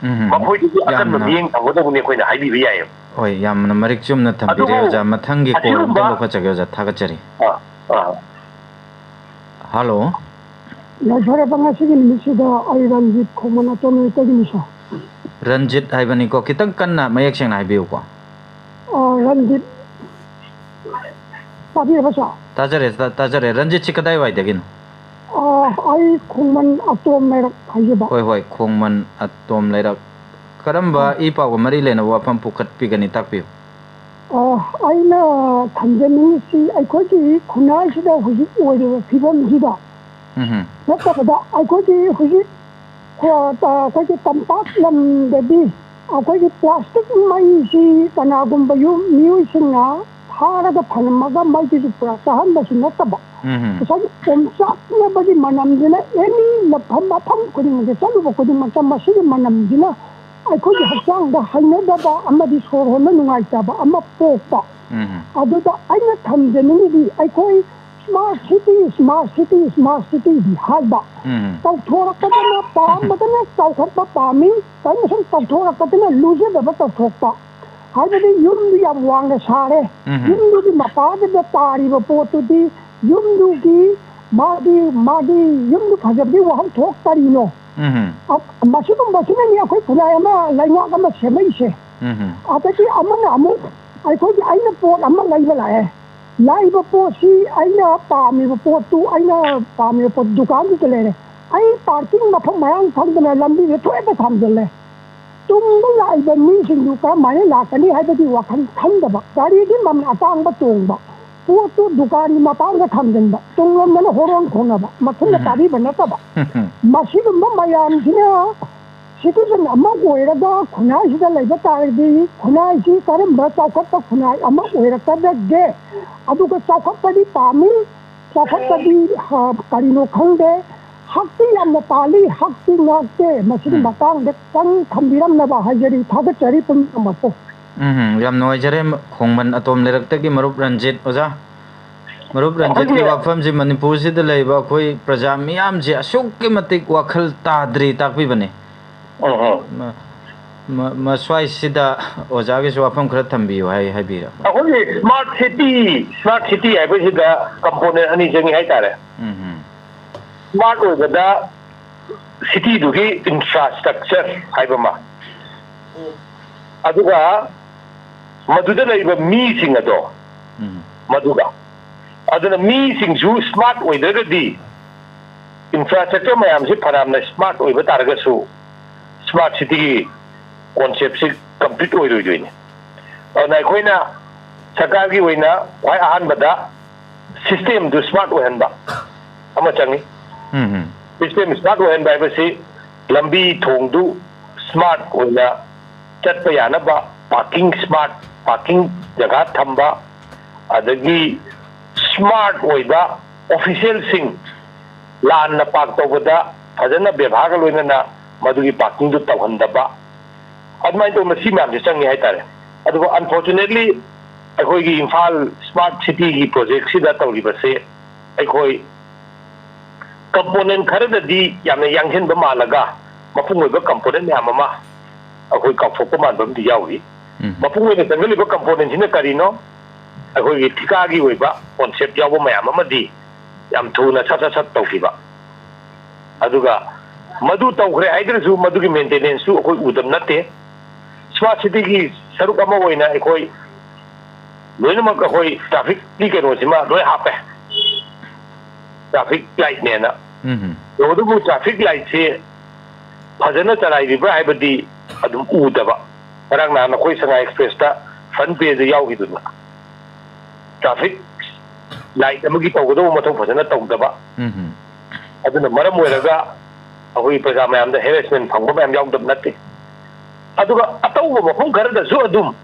ꯎꯝ꯫ ꯃꯈꯣꯏꯗꯗꯤ ꯑꯀꯟꯕ ꯌꯥꯝꯅ ꯃꯤꯠꯌꯦꯡ ꯊꯝꯒꯗꯧꯕꯅꯤ ꯑꯩꯈꯣꯏꯅ ꯍꯥꯏꯕꯤꯕ ꯌꯥꯏꯌꯦꯕ꯫ ꯍꯣꯏ, ꯌꯥꯝꯅ ꯃꯔꯤꯛ ꯆꯨꯝꯅ ꯊꯝꯕꯤꯔꯦ, ꯑꯗꯨꯕꯨ ꯑꯣꯖꯥ꯫ ꯃꯊꯪꯒꯤ call-ꯗ ꯑꯁꯤꯒꯨꯝꯕ ꯂꯧꯈꯠꯆꯒꯦ, ꯑꯣꯖꯥ꯫ ꯊꯥꯒꯠꯆꯔꯤ꯫ ꯑꯥ, ꯑꯥ꯫ ꯍꯜꯂꯣ꯫ ꯌꯥꯏꯐꯔꯕ ꯉꯁꯤꯒꯤ ꯅꯨꯃꯤꯠꯁꯤꯗ ꯑꯩ ꯔꯟꯖꯤꯠ ꯈꯣꯡꯃꯟ ꯑꯇꯣꯝ ꯂꯩꯔꯛꯇꯒꯤꯅꯤ, ꯁꯥꯔ꯫ ꯔꯟꯖꯤꯠ ꯍꯥꯏꯕꯅꯤꯀꯣ, ꯈꯤꯇꯪ ꯀꯟꯅ ꯃꯌꯦꯛ ꯁꯦꯡꯅ ꯍꯥꯏꯕꯤꯌꯨꯀꯣ꯫ ꯑ, ꯔꯟꯖꯤꯠ꯫ ꯇꯥꯕꯤꯔꯕ, ꯁꯥꯔ? ꯇꯥꯖꯔꯦ, ꯇꯥ-, ꯇꯥꯖꯔꯦ꯫ ꯔꯟꯖꯤꯠꯁꯤ ꯀꯗꯥꯏꯋꯥꯏꯗꯒꯤꯅꯣ? ꯑ, ꯑꯩ ꯈꯣꯡꯃꯟ ꯑꯇꯣꯝ ꯂꯩꯔꯛ ꯍꯥꯏꯖꯕ꯫ ꯍꯣꯏ, ꯍꯣꯏ, ꯈꯣꯡꯃꯟ ꯑꯇꯣꯝ ꯂꯩꯔꯛ꯫ ꯀꯔꯝꯕ ꯑ꯫ ꯏ ꯄꯥꯎꯒ ꯃꯔꯤ ꯂꯩꯅꯕ ꯋꯥꯐꯝ ꯄꯨꯈꯠꯄꯤꯒꯅꯤ, ꯇꯥꯛꯄꯤꯌꯨ꯫ ꯑ, ꯑꯩꯅ ꯊꯝꯖꯅꯤꯡꯉꯤꯁꯤ ꯑꯩꯈꯣꯏꯒꯤ ꯈꯨꯟꯅꯥꯏꯁꯤꯗ ꯍꯧꯖꯤꯛ ꯑꯣꯏꯔꯤꯕ ꯐꯤꯕꯝꯁꯤꯗ ꯎꯝꯍꯨꯝ꯫ ꯅꯠꯇꯕꯗ ꯑꯩꯈꯣꯏꯒꯤ ꯍꯧꯖꯤꯛ, ꯑ, ꯑꯩꯈꯣꯏꯒꯤ ꯇꯝꯄꯥꯛ ꯂꯝꯗꯗꯤ ꯑꯩꯈꯣꯏꯒꯤ plastic ꯃꯩꯁꯤ ꯀꯅꯥꯒꯨꯝꯕ ꯌꯨꯝ ꯃꯤꯑꯣꯏꯁꯤꯡꯅ ꯊꯥꯔꯒ ꯊꯝꯂꯝꯃꯒ ꯃꯩꯗꯨꯁꯨ ꯄꯨꯔꯥ ꯆꯥꯍꯟꯕꯁꯨ ꯅꯠꯇꯕ, ꯎꯝꯍꯨꯝ꯫ ꯉꯁꯥꯏꯒꯤ ꯑꯣꯝꯆꯥꯛꯅꯕꯒꯤ ꯃꯅꯝꯗꯨꯅ any ꯃꯐꯝ, ꯃꯐꯝ ꯈꯨꯗꯤꯡꯃꯛꯇ ꯆꯠꯂꯨꯕ ꯈꯨꯗꯤꯡꯃꯛꯇ ꯃꯁꯤꯒꯤ ꯃꯅꯝꯁꯤꯅ ꯑꯩꯈꯣꯏꯒꯤ ꯍꯛꯆꯥꯡꯗ ꯍꯩꯅꯗꯕ ꯑꯃꯗꯤ ꯁꯣꯔ ꯍꯣꯟꯕ ꯅꯨꯡꯉꯥꯏꯇꯕ ꯑꯃ ꯄꯣꯛꯄ꯫ ꯎꯝ꯫ ꯑꯗꯨꯗ ꯑꯩꯅ ꯊꯝꯖꯅꯤꯡꯉꯤꯗꯤ ꯑꯩꯈꯣꯏ smart city, smart city, smart city ꯗꯤ ꯍꯥꯏꯕ꯫ ꯎꯝ꯫ ꯇꯧꯊꯣꯔꯛꯄꯗꯅ ꯄꯥꯝꯕꯗꯅ ꯆꯥꯎꯈꯠꯄ ꯄꯥꯝꯃꯤ, ꯀꯔꯤꯒꯨꯝꯕ ꯁꯨꯝ ꯇꯧꯊꯣꯔꯛꯄꯗꯅ ꯂꯨꯖꯗꯕ ꯇꯧꯊꯣꯛꯄ꯫ ꯍꯥꯏꯕꯗꯤ ꯌꯨꯝꯗꯨ ꯌꯥꯝ ꯋꯥꯡꯅ ꯁꯥꯔꯦ, ꯎꯝ꯫ ꯌꯨꯝꯗꯨꯒꯤ ꯃꯄꯥꯗꯨꯗ ꯇꯥꯔꯤꯕ ꯄꯣꯠꯇꯨꯗꯤ ꯌꯨꯝꯗꯨꯒꯤ ꯃꯥꯒꯤ, ꯃꯥꯒꯤ ꯌꯨꯝꯗꯨ ꯐꯖꯕꯒꯤ ꯋꯥꯍꯟꯊꯣꯛ ꯀꯔꯤꯅꯣ? ꯎꯝ꯫ ꯑ-, ꯃꯁꯤꯒꯨꯝꯕꯁꯤꯅꯅꯤ ꯑꯩꯈꯣꯏ ꯈꯨꯟꯅꯥꯏ ꯑꯃ, ꯂꯩꯉꯥꯛ ꯑꯃ ꯁꯦꯝꯃꯛꯏꯁꯦ꯫ ꯎꯝ꯫ ꯑꯗꯒꯤ ꯑꯃꯅ ꯑꯃꯨꯛ ꯑꯩꯈꯣꯏꯒꯤ ꯑꯩꯅ ꯄꯣꯠ ꯑꯃ ꯂꯩꯕ ꯂꯥꯛꯑꯦ꯫ ꯂꯥꯛꯏꯕ ꯄꯣꯠꯁꯤ ꯑꯩꯅ ꯄꯥꯝꯃꯤꯕ ꯄꯣꯠꯇꯨ, ꯑꯩꯅ ꯄꯥꯝꯃꯤꯕ ꯄꯣꯠ ꯗꯨꯀꯥꯟꯗꯨꯗ ꯂꯩꯔꯦ꯫ ꯑꯩ parking ꯃꯐꯝ ꯃꯔꯥꯡ ꯈꯪꯗꯅ ꯂꯝꯕꯤꯗ ꯊꯣꯛꯍꯦꯛꯇ ꯊꯝꯖꯤꯜꯂꯦ꯫ ꯇꯨꯡꯗ ꯂꯥꯛꯏꯕ ꯃꯤꯁꯤꯡꯗꯨ ꯀꯔꯝꯍꯥꯏꯅ ꯂꯥꯛꯀꯅꯤ ꯍꯥꯏꯕꯒꯤ ꯋꯥꯈꯜ ꯈꯟꯗꯕ, ꯒꯥꯔꯤꯗꯤ ꯃꯃꯜ ꯑꯇꯥꯡꯕ ꯇꯣꯡꯕ, ꯄꯣꯠꯇꯨ ꯗꯨꯀꯥꯟꯒꯤ ꯃꯄꯥꯟꯗ ꯊꯝꯖꯤꯟꯕ, ꯇꯨꯡꯂꯣꯝꯗꯅ ꯍꯣꯔꯣꯟ ꯈꯣꯡꯅꯕ, ꯃꯊꯟꯗ ꯎꯝ꯫ ꯇꯥꯕꯤꯕ ꯅꯠꯇꯕ꯫ ꯎꯝ꯫ ꯃꯁꯤꯒꯨꯝꯕ ꯃꯌꯥꯝꯁꯤꯅ citizen ꯑꯃ ꯑꯣꯏꯔꯒ ꯈꯨꯟꯅꯥꯏꯁꯤꯗ ꯂꯩꯕ ꯇꯥꯔꯗꯤ, ꯈꯨꯟꯅꯥꯏꯁꯤ ꯀꯔꯝꯕ ꯆꯥꯎꯈꯠꯄ ꯈꯨꯟꯅꯥꯏ ꯑꯃ ꯑꯣꯏꯔꯛꯀꯗꯒꯦ? ꯑꯗꯨꯒ ꯆꯥꯎꯈꯠꯄꯗꯤ ꯄꯥꯝꯃꯤ, ꯆꯥꯎꯈꯠꯄꯗꯤ, ꯑ, ꯀꯔꯤꯅꯣ ꯈꯪꯗꯦ꯫ ꯍꯛꯇꯤ ꯌꯥꯝꯅ ꯄꯥꯜꯂꯤ, ꯍꯛꯇꯤ ꯉꯥꯛꯇꯦ꯫ ꯃꯁꯤꯒꯤ ꯎꯝ꯫ ꯃꯇꯥꯡꯗ ꯈꯤꯇꯪ ꯊꯝꯕꯤꯔꯝꯅꯕ ꯍꯥꯏꯖꯔꯤ꯫ ꯊꯥꯒꯠꯆꯔꯤ ꯄꯨꯝꯅꯃꯛꯄꯨ꯫ ꯎꯝ, ꯌꯥꯝ ꯅꯨꯡꯉꯥꯏꯖꯔꯦ꯫ ꯈꯣꯡꯃꯟ ꯑꯇꯣꯝ ꯂꯩꯔꯛꯇꯒꯤ ꯃꯔꯨꯞ ꯔꯟꯖꯤꯠ꯫ ꯑꯣꯖꯥ, ꯃꯔꯨꯞ ꯔꯟꯖꯤꯠꯀꯤ ꯑꯩꯈꯣꯏꯒꯤ ꯋꯥꯐꯝꯁꯤ ꯃꯅꯤꯄꯨꯔꯁꯤꯗ ꯂꯩꯕ ꯑꯩꯈꯣꯏ ꯄ꯭ꯔꯖꯥ ꯃꯤꯌꯥꯝꯁꯦ ꯑꯁꯨꯛꯀꯤ ꯃꯇꯤꯛ ꯋꯥꯈꯜ ꯇꯥꯗ꯭ꯔꯤ ꯇꯥꯛꯄꯤꯕꯅꯤ꯫ ꯎꯝ, ꯎꯝ꯫ ꯃ-, ꯃ-, ꯃꯁ꯭ꯋꯥꯏꯁꯤꯗ ꯑꯣꯖꯥꯒꯤꯁꯨ ꯋꯥꯐꯝ ꯈꯔ ꯊꯝꯕꯤꯌꯨ ꯍꯥꯏ, ꯍꯥꯏꯕꯤꯔꯛꯑꯣ꯫ ꯑꯩꯈꯣꯏꯒꯤ smart city, smart city ꯍꯥꯏꯕꯁꯤꯗ component ꯑꯅꯤ ꯆꯪꯉꯤ ꯍꯥꯏꯇꯥꯔꯦ꯫ ꯎꯝ, ꯎꯝ꯫ Smart ꯑꯣꯏꯕꯗ cityꯗꯨꯒꯤ infrastructure ꯍꯥꯏꯕ ꯑꯃ, ꯑꯗꯨꯒ ꯃꯗꯨꯗ ꯂꯩꯔꯤꯕ ꯃꯤꯁꯤꯡ ꯑꯗꯣ, ꯎꯝ꯫ ꯃꯗꯨꯒ, ꯑꯗꯨꯅ ꯃꯤꯁꯤꯡꯁꯨ smart ꯑꯣꯏꯗ꯭ꯔꯒꯗꯤ infrastructure ꯃꯌꯥꯝꯁꯤ ꯐꯅꯌꯥꯝꯅ smart ꯑꯣꯏꯕ ꯇꯥꯔꯒꯁꯨ smart cityꯒꯤ conceptꯁꯤ complete ꯑꯣꯏꯔꯣꯏꯗꯣꯏꯅꯤ꯫ ꯑꯗꯨꯅ ꯑꯩꯈꯣꯏꯅ ꯁꯔꯀꯥꯔꯒꯤ ꯑꯣꯏꯅ ꯈ꯭ꯋꯥꯏ ꯑꯍꯥꯟꯕꯗ systemꯗꯨ smart ꯑꯣꯏꯍꯟꯕ ꯑꯃ ꯆꯪꯉꯤ꯫ ꯎꯝ, ꯎꯝ꯫ System smart ꯑꯣꯏꯍꯟꯕ ꯍꯥꯏꯕꯁꯤ ꯂꯝꯕꯤ ꯊꯣꯡꯗꯨ smart ꯑꯣꯏꯅ ꯆꯠꯄ ꯌꯥꯅꯕ, parking, smart parking ꯖꯒꯥ ꯊꯝꯕ, ꯑꯗꯒꯤ smart ꯑꯣꯏꯕ officialꯁꯤꯡ ꯂꯥꯟꯅ park ꯇꯧꯕꯗ ꯐꯖꯅ ꯕꯦꯕꯥꯔꯒ ꯂꯣꯏꯅꯅ ꯃꯗꯨꯒꯤ parkingꯗꯨ ꯇꯧꯍꯟꯗꯕ, ꯑꯗꯨꯃꯥꯏꯅ ꯇꯧꯗꯅ ꯁꯤ ꯃꯌꯥꯝꯁꯦ ꯆꯪꯉꯤ ꯍꯥꯏꯇꯥꯔꯦ꯫ ꯑꯗꯨꯕꯨ unfortunately ꯑꯩꯈꯣꯏꯒꯤ ꯏꯝꯐꯥꯜ smart cityꯒꯤ projectꯁꯤꯗ ꯇꯧꯔꯤꯕꯁꯦ ꯑꯩꯈꯣꯏ component ꯈꯔꯗꯗꯤ ꯌꯥꯝꯅ ꯌꯥꯡꯁꯤꯟꯕ ꯃꯥꯜꯂꯒ ꯃꯄꯨꯡ ꯑꯣꯏꯕ component ꯃꯌꯥꯝ ꯑꯃ ꯑꯩꯈꯣꯏ ꯀꯥꯎꯊꯣꯛꯄ ꯃꯥꯟꯕ ꯑꯃꯗꯤ ꯌꯥꯎꯔꯤ꯫ ꯎꯝ꯫ ꯃꯄꯨꯡ ꯑꯣꯏꯅ ꯆꯪꯁꯤꯜꯂꯤꯕ componentꯁꯤꯅ ꯀꯔꯤꯅꯣ? ꯑꯩꯈꯣꯏꯒꯤ ꯊꯤꯀꯥꯒꯤ ꯑꯣꯏꯕ concept ꯌꯥꯎꯕ ꯃꯌꯥꯝ ꯑꯃꯗꯤ ꯌꯥꯝ ꯊꯨꯅ ꯁꯠ ꯁꯠ ꯁꯠ ꯇꯧꯈꯤꯕ꯫ ꯑꯗꯨꯒ ꯃꯗꯨ ꯇꯧꯈ꯭ꯔꯦ ꯍꯥꯏꯗ꯭ꯔꯁꯨ ꯃꯗꯨꯒꯤ maintenanceꯁꯨ ꯑꯩꯈꯣꯏ ꯎꯗꯕ ꯅꯠꯇꯦ꯫ Smart cityꯒꯤ ꯁꯔꯨꯛ ꯑꯃ ꯑꯣꯏꯅ ꯑꯩꯈꯣꯏ ꯂꯣꯏꯅꯃꯛ ꯑꯩꯈꯣꯏ trafficꯀꯤ ꯀꯩꯅꯣꯁꯤꯃ ꯂꯣꯏ ꯍꯥꯞꯄꯦ, traffic lightꯅꯦꯅ꯫ ꯎꯝ꯫ ꯇꯧꯕꯇꯕꯨ traffic lightꯁꯦ ꯐꯖꯅ ꯆꯂꯥꯏꯔꯤꯕ꯭ꯔꯥ ꯍꯥꯏꯕꯗꯤ ꯑꯗꯨꯝ ꯎꯗꯕ꯫ ꯉꯔꯥꯡ ꯅꯍꯥꯟ ꯑꯩꯈꯣꯏ ꯁꯉꯥꯏ ꯑꯦꯛꯁꯄ꯭ꯔꯦꯁꯇ ꯐ꯭ꯔꯟ ꯄꯦꯖꯇ ꯌꯥꯎꯈꯤꯗꯨꯅ, ꯇ꯭ꯔꯥꯐꯤꯛ ꯂꯥꯏꯠ ꯑꯃꯒꯤ ꯇꯧꯒꯗꯧꯕ ꯃꯊꯧ ꯐꯖꯅ ꯇꯧꯗꯕ, ꯎꯝ꯫ ꯑꯗꯨꯅ ꯃꯔꯝ ꯑꯣꯏꯔꯒ ꯑꯩꯈꯣꯏꯒꯤ ꯄ꯭ꯔꯖꯥ ꯃꯌꯥꯝꯗ ꯍꯦꯔꯦꯁꯃꯦꯟ ꯐꯪꯕ ꯃꯌꯥꯝ ꯌꯥꯎꯗꯕ ꯅꯠꯇꯦ꯫ ꯑꯗꯨꯒ ꯑꯇꯧꯕ ꯃꯐꯝ ꯈꯔꯗꯁꯨ ꯑꯗꯨꯝ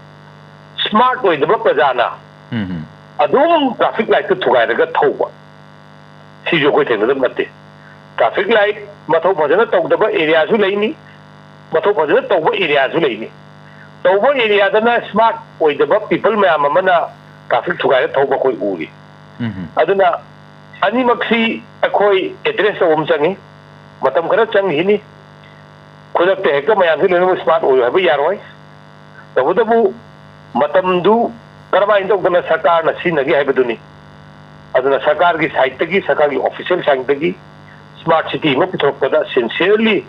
ꯁ꯭ꯃꯥꯔꯠ ꯑꯣꯏꯗꯕ ꯄ꯭ꯔꯖꯥꯅ ꯎꯝ꯫ ꯑꯗꯨꯝ ꯇ꯭ꯔꯥꯐꯤꯛ ꯂꯥꯏꯠꯇ ꯊꯨꯒꯥꯏꯔꯒ ꯊꯧꯕ, ꯁꯤꯁꯨ ꯑꯩꯈꯣꯏ ꯊꯦꯡꯅꯗꯕ ꯅꯠꯇꯦ꯫ ꯇ꯭ꯔꯥꯐꯤꯛ ꯂꯥꯏꯠ ꯃꯊꯧ ꯐꯖꯅ ꯇꯧꯗꯕ ꯑꯦꯔꯤꯌꯥꯁꯨ ꯂꯩꯅꯤ, ꯃꯊꯧ ꯐꯖꯅ ꯇꯧꯕ ꯑꯦꯔꯤꯌꯥꯁꯨ ꯂꯩꯅꯤ꯫ ꯇꯧꯕ ꯑꯦꯔꯤꯌꯥꯗꯅ ꯁ꯭ꯃꯥꯔꯠ ꯑꯣꯏꯗꯕ ꯄꯤꯄꯜ ꯃꯌꯥꯝ ꯑꯃꯅ ꯇ꯭ꯔꯥꯐꯤꯛ ꯊꯨꯒꯥꯏꯔ ꯊꯧꯕ ꯑꯩꯈꯣꯏ ꯎꯔꯤ꯫ ꯎꯝ꯫ ꯑꯗꯨꯅ ꯑꯅꯤꯃꯛꯁꯤ ꯑꯩꯈꯣꯏ ꯑꯦꯗ꯭ꯔꯦꯁ ꯇꯧꯕ ꯑꯃ ꯆꯪꯉꯤ, ꯃꯇꯝ ꯈꯔ ꯆꯪꯈꯤꯅꯤ꯫ ꯈꯨꯗꯛꯇ ꯍꯦꯛꯇ ꯃꯌꯥꯝꯁꯤ ꯂꯣꯏꯅꯃꯛ ꯁ꯭ꯃꯥꯔꯠ ꯑꯣꯏꯌꯨ ꯍꯥꯏꯕ ꯌꯥꯔꯣꯏ꯫ ꯇꯧꯕꯇꯕꯨ ꯃꯇꯝꯗꯨ ꯀꯔꯝꯍꯥꯏꯅ ꯇꯧꯗꯅ ꯁꯔꯀꯥꯔꯅ ꯁꯤꯖꯤꯟꯅꯒꯦ ꯍꯥꯏꯕꯗꯨꯅꯤ꯫ ꯑꯗꯨꯅ ꯁꯔꯀꯥꯔꯒꯤ ꯁꯥꯏꯠꯇꯒꯤ, ꯁꯔꯀꯥꯔꯒꯤ ꯑꯣꯐꯤꯁꯤꯌꯦꯜ ꯁꯥꯏꯠꯇꯒꯤ ꯁ꯭ꯃꯥꯔꯠ ꯁꯤꯇꯤ ꯑꯃ ꯄꯨꯊꯣꯔꯛꯄꯗ ꯁꯤꯟꯁꯤꯌꯔꯂꯤ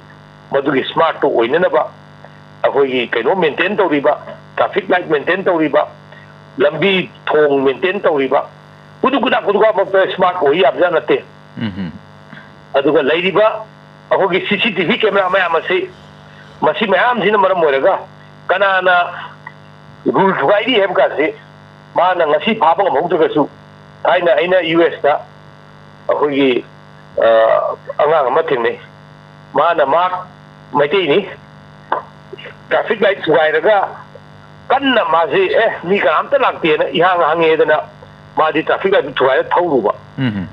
ꯃꯗꯨꯒꯤ ꯁ꯭ꯃꯥꯔꯠꯇꯨ ꯑꯣꯏꯅꯅꯕ ꯑꯩꯈꯣꯏꯒꯤ ꯀꯩꯅꯣ ꯃꯦꯟꯇꯦꯟ ꯇꯧꯔꯤꯕ, ꯇ꯭ꯔꯥꯐꯤꯛ ꯂꯥꯏꯠ ꯃꯦꯟꯇꯦꯟ ꯇꯧꯔꯤꯕ, ꯂꯝꯕꯤ ꯊꯣꯡ ꯃꯦꯟꯇꯦꯟ ꯇꯧꯔꯤꯕ, ꯈꯨꯗꯨ ꯈꯨꯗꯥ ꯈꯨꯗꯨ ꯈꯨꯗꯥꯃꯛꯇ ꯁ꯭ꯃꯥꯔꯠ ꯑꯣꯏ ꯌꯥꯕꯖꯥꯠ ꯅꯠꯇꯦ꯫ ꯎꯝ꯫ ꯑꯗꯨꯒ ꯂꯩꯔꯤꯕ ꯑꯩꯈꯣꯏꯒꯤ ꯁꯤ ꯁꯤ ꯇꯤ ꯚꯤ ꯀꯦꯃꯦꯔꯥ ꯃꯌꯥꯝ ꯑꯁꯤ, ꯃꯁꯤ ꯃꯌꯥꯝꯁꯤꯅ ꯃꯔꯝ ꯑꯣꯏꯔꯒ ꯀꯅꯥꯅ ꯔꯨꯜ ꯊꯨꯒꯥꯏꯔꯤ ꯍꯥꯏꯕ ꯀꯥꯟꯁꯤ ꯃꯥꯅ ꯉꯁꯤ ꯐꯥꯕ ꯉꯝꯍꯧꯗ꯭ꯔꯒꯁꯨ, ꯊꯥꯏꯅ ꯑꯩꯅ ꯌꯨ ꯑꯦꯁꯇ ꯑꯩꯈꯣꯏꯒꯤ, ꯑ, ꯑꯉꯥꯡ ꯑꯃ ꯊꯦꯡꯅꯩ꯫ ꯃꯥꯅ, ꯃꯥ ꯃꯩꯇꯩꯅꯤ, ꯇ꯭ꯔꯥꯐꯤꯛ ꯂꯥꯏꯠ ꯊꯨꯒꯥꯏꯔꯒ ꯀꯟꯅ ꯃꯥꯁꯤ, "ꯑꯦ, ꯃꯤ ꯀꯅꯥꯝꯇ ꯂꯥꯛꯇꯦꯅ" ꯏꯍꯥꯡ ꯍꯥꯡꯉꯦꯗꯅ ꯃꯥꯗꯤ ꯇ꯭ꯔꯥꯐꯤꯛ ꯂꯥꯏꯠ ꯊꯨꯒꯥꯏꯔ ꯊꯧꯔꯨꯕ꯫ ꯎꯝ꯫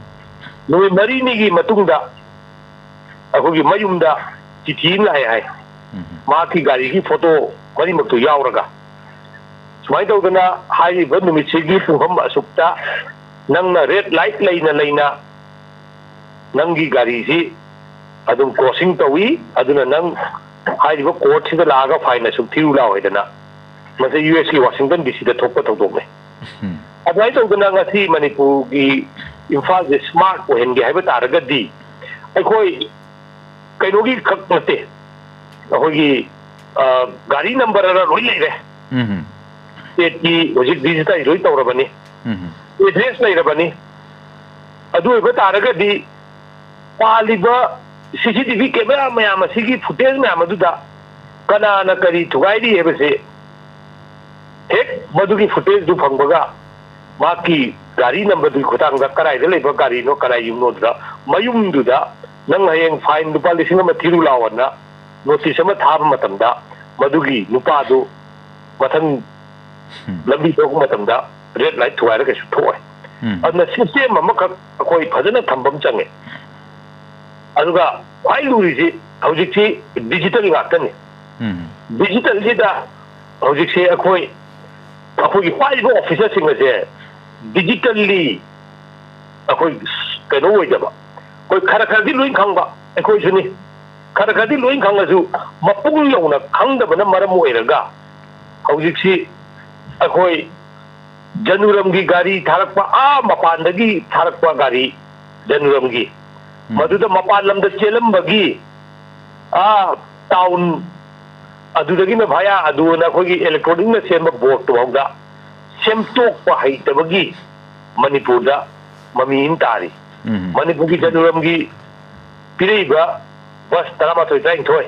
ꯅꯨꯃꯤꯠ ꯃꯔꯤꯅꯤꯒꯤ ꯃꯇꯨꯡꯗ ꯑꯩꯈꯣꯏꯒꯤ ꯃꯌꯨꯝꯗ ꯆꯤꯊꯤ ꯑꯃ ꯂꯥꯛꯑꯦ ꯍꯥꯏ꯫ ꯎꯝ꯫ ꯃꯍꯥꯛꯀꯤ ꯒꯥꯔꯤꯒꯤ ꯐꯣꯇꯣ ꯃꯔꯤꯃꯛꯇꯨ ꯌꯥꯎꯔꯒ꯫ ꯁꯨꯃꯥꯏꯅ ꯇꯧꯗꯅ ꯍꯥꯏꯔꯤꯕ ꯅꯨꯃꯤꯠꯁꯤꯒꯤ ꯄꯨꯡꯐꯝ ꯑꯁꯨꯛꯇ ꯅꯪꯅ ꯔꯦꯗ ꯂꯥꯏꯠ ꯂꯩꯅ ꯂꯩꯅ ꯅꯪꯒꯤ ꯒꯥꯔꯤꯁꯤ ꯑꯗꯨꯝ ꯀ꯭ꯔꯣꯁꯤꯡ ꯇꯧꯏ, ꯑꯗꯨꯅ ꯅꯪ ꯍꯥꯏꯔꯤꯕ ꯀꯣꯔꯠꯁꯤꯗ ꯂꯥꯛꯑꯒ ꯐꯥꯏꯟ ꯑꯁꯨꯛ ꯊꯤꯌꯨ ꯂꯥꯎ ꯍꯥꯏꯗꯅ, ꯃꯁꯤ ꯌꯨ ꯑꯦꯁꯀꯤ ꯋꯥꯁꯤꯡꯇꯟ ꯗꯤ ꯁꯤꯗ ꯊꯣꯛꯄ ꯊꯧꯗꯣꯛꯅꯤ꯫ ꯎꯝ꯫ ꯑꯗꯨꯃꯥꯏꯅ ꯇꯧꯗꯅ ꯉꯁꯤ ꯃꯅꯤꯄꯨꯔꯒꯤ ꯏꯝꯐꯥꯜꯁꯦ ꯁ꯭ꯃꯥꯔꯠ ꯑꯣꯏꯍꯟꯒꯦ ꯍꯥꯏꯕ ꯇꯥꯔꯒꯗꯤ ꯑꯩꯈꯣꯏ ꯀꯩꯅꯣꯒꯤ ꯈꯛ ꯅꯠꯇꯦ, ꯑꯩꯈꯣꯏꯒꯤ, ꯑ, ꯒꯥꯔꯤ ꯅꯝꯕꯔ ꯑꯅ ꯂꯣꯏ ꯂꯩꯔꯦ꯫ ꯎꯝ꯫ ꯁ꯭ꯇꯦꯠꯀꯤ ꯍꯧꯖꯤꯛ ꯗꯤꯖꯤꯇꯥꯏꯖ ꯂꯣꯏ ꯇꯧꯔꯕꯅꯤ꯫ ꯎꯝ꯫ ꯑꯦꯗ꯭ꯔꯦꯁ ꯂꯩꯔꯕꯅꯤ꯫ ꯑꯗꯨ ꯑꯣꯏꯕ ꯇꯥꯔꯒꯗꯤ ꯄꯥꯜꯂꯤꯕ ꯁꯤ ꯁꯤ ꯇꯤ ꯚꯤ ꯀꯦꯃꯦꯔꯥ ꯃꯌꯥꯝ ꯑꯁꯤꯒꯤ ꯐꯨꯇꯦꯖ ꯃꯌꯥꯝ ꯑꯗꯨꯗ ꯀꯅꯥꯅ ꯀꯔꯤ ꯊꯨꯒꯥꯏꯔꯤ ꯍꯥꯏꯕꯁꯤ ꯍꯦꯛ ꯃꯗꯨꯒꯤ ꯐꯨꯇꯦꯖꯇꯨ ꯐꯪꯕꯒ, ꯃꯍꯥꯛꯀꯤ ꯒꯥꯔꯤ ꯅꯝꯕꯔꯗꯨꯒꯤ ꯈꯨꯠꯊꯥꯡꯗ ꯀꯗꯥꯏꯗ ꯂꯩꯕ ꯒꯥꯔꯤꯅꯣ, ꯀꯗꯥꯏ ꯌꯨꯝꯅꯣꯗꯨꯗ ꯃꯌꯨꯝꯗꯨꯗ ꯅꯪ ꯍꯌꯦꯡ ꯐꯥꯏꯟ ꯂꯨꯄꯥ ꯂꯤꯁꯤꯡ ꯑꯃ ꯊꯤꯔꯨ ꯂꯥꯛꯑꯣꯅ ꯅꯣꯇꯤꯁ ꯑꯃ ꯊꯥꯕ ꯃꯇꯝꯗ, ꯃꯗꯨꯒꯤ ꯅꯨꯄꯥꯗꯨ ꯃꯊꯪ ꯂꯝꯕꯤ ꯊꯣꯛꯄ ꯃꯇꯝꯗ ꯔꯦꯗ ꯂꯥꯏꯠ ꯊꯨꯒꯥꯏꯔꯒ ꯀꯩꯁꯨ ꯊꯣꯛꯑꯣꯏ꯫ ꯎꯝ꯫ ꯑꯗꯨꯅ ꯁꯤꯁꯇꯦꯝ ꯑꯃꯈꯛ ꯑꯩꯈꯣꯏ ꯐꯖꯅ ꯊꯝꯕ ꯑꯃ ꯆꯪꯉꯦ꯫ ꯑꯗꯨꯒ ꯈ꯭ꯋꯥꯏ ꯂꯨꯔꯤꯁꯤ ꯍꯧꯖꯤꯛꯁꯤ ꯗꯤꯖꯤꯇꯦꯜ ꯉꯥꯛꯇꯅꯤ꯫ ꯎꯝ꯫ ꯗꯤꯖꯤꯇꯦꯜꯁꯤꯗ ꯍꯧꯖꯤꯛꯁꯦ ꯑꯩꯈꯣꯏ, ꯑꯩꯈꯣꯏꯒꯤ ꯄꯥꯏꯔꯤꯕ ꯑꯣꯐꯤꯁꯔꯁꯤꯡ ꯑꯁꯦ ꯗꯤꯖꯤꯇꯦꯜꯂꯤ ꯑꯩꯈꯣꯏ ꯀꯩꯅꯣ ꯑꯣꯏꯗꯕ, ꯑꯩꯈꯣꯏ ꯈꯔ ꯈꯔꯗꯤ ꯂꯣꯏ ꯈꯪꯕ ꯑꯩꯈꯣꯏꯁꯨꯅꯤ꯫ ꯈꯔ ꯈꯔꯗꯤ ꯂꯣꯏ ꯈꯪꯉꯁꯨ ꯃꯄꯨꯡ ꯌꯧꯅ ꯈꯪꯗꯕꯅ ꯃꯔꯝ ꯑꯣꯏꯔꯒ ꯍꯧꯖꯤꯛꯁꯤ ꯑꯩꯈꯣꯏ ꯖꯅꯨꯔꯝꯒꯤ ꯒꯥꯔꯤ ꯊꯥꯔꯛꯄ, ꯑꯥ ꯃꯄꯥꯟꯗꯒꯤ ꯊꯥꯔꯛꯄ ꯒꯥꯔꯤ ꯖꯅꯨꯔꯝꯒꯤ, ꯎꯝ꯫ ꯃꯗꯨꯗ ꯃꯄꯥꯟ ꯂꯝꯗ ꯆꯦꯜꯂꯝꯕꯒꯤ ꯑꯥ ꯇꯥꯎꯟ ꯑꯗꯨꯗꯒꯤꯅ ꯚꯌꯥ ꯑꯗꯨꯅ ꯑꯩꯈꯣꯏꯒꯤ ꯏꯂꯦꯛꯇ꯭ꯔꯣꯅꯤꯛꯅ ꯁꯦꯝꯕ ꯕꯣꯔꯗꯇꯨꯐꯥꯎꯗ ꯁꯦꯝꯗꯣꯛꯄ ꯍꯩꯇꯕꯒꯤ ꯃꯅꯤꯄꯨꯔꯗ ꯃꯃꯤ ꯑꯃ ꯇꯥꯔꯤ꯫ ꯎꯝ꯫ ꯃꯅꯤꯄꯨꯔꯒꯤ ꯖꯅꯨꯔꯝꯒꯤ ꯄꯤꯔꯛꯏꯕ ꯕꯁ ꯇꯔꯥꯃꯥꯊꯣꯏ, ꯇꯔꯥꯅꯤꯊꯣꯏ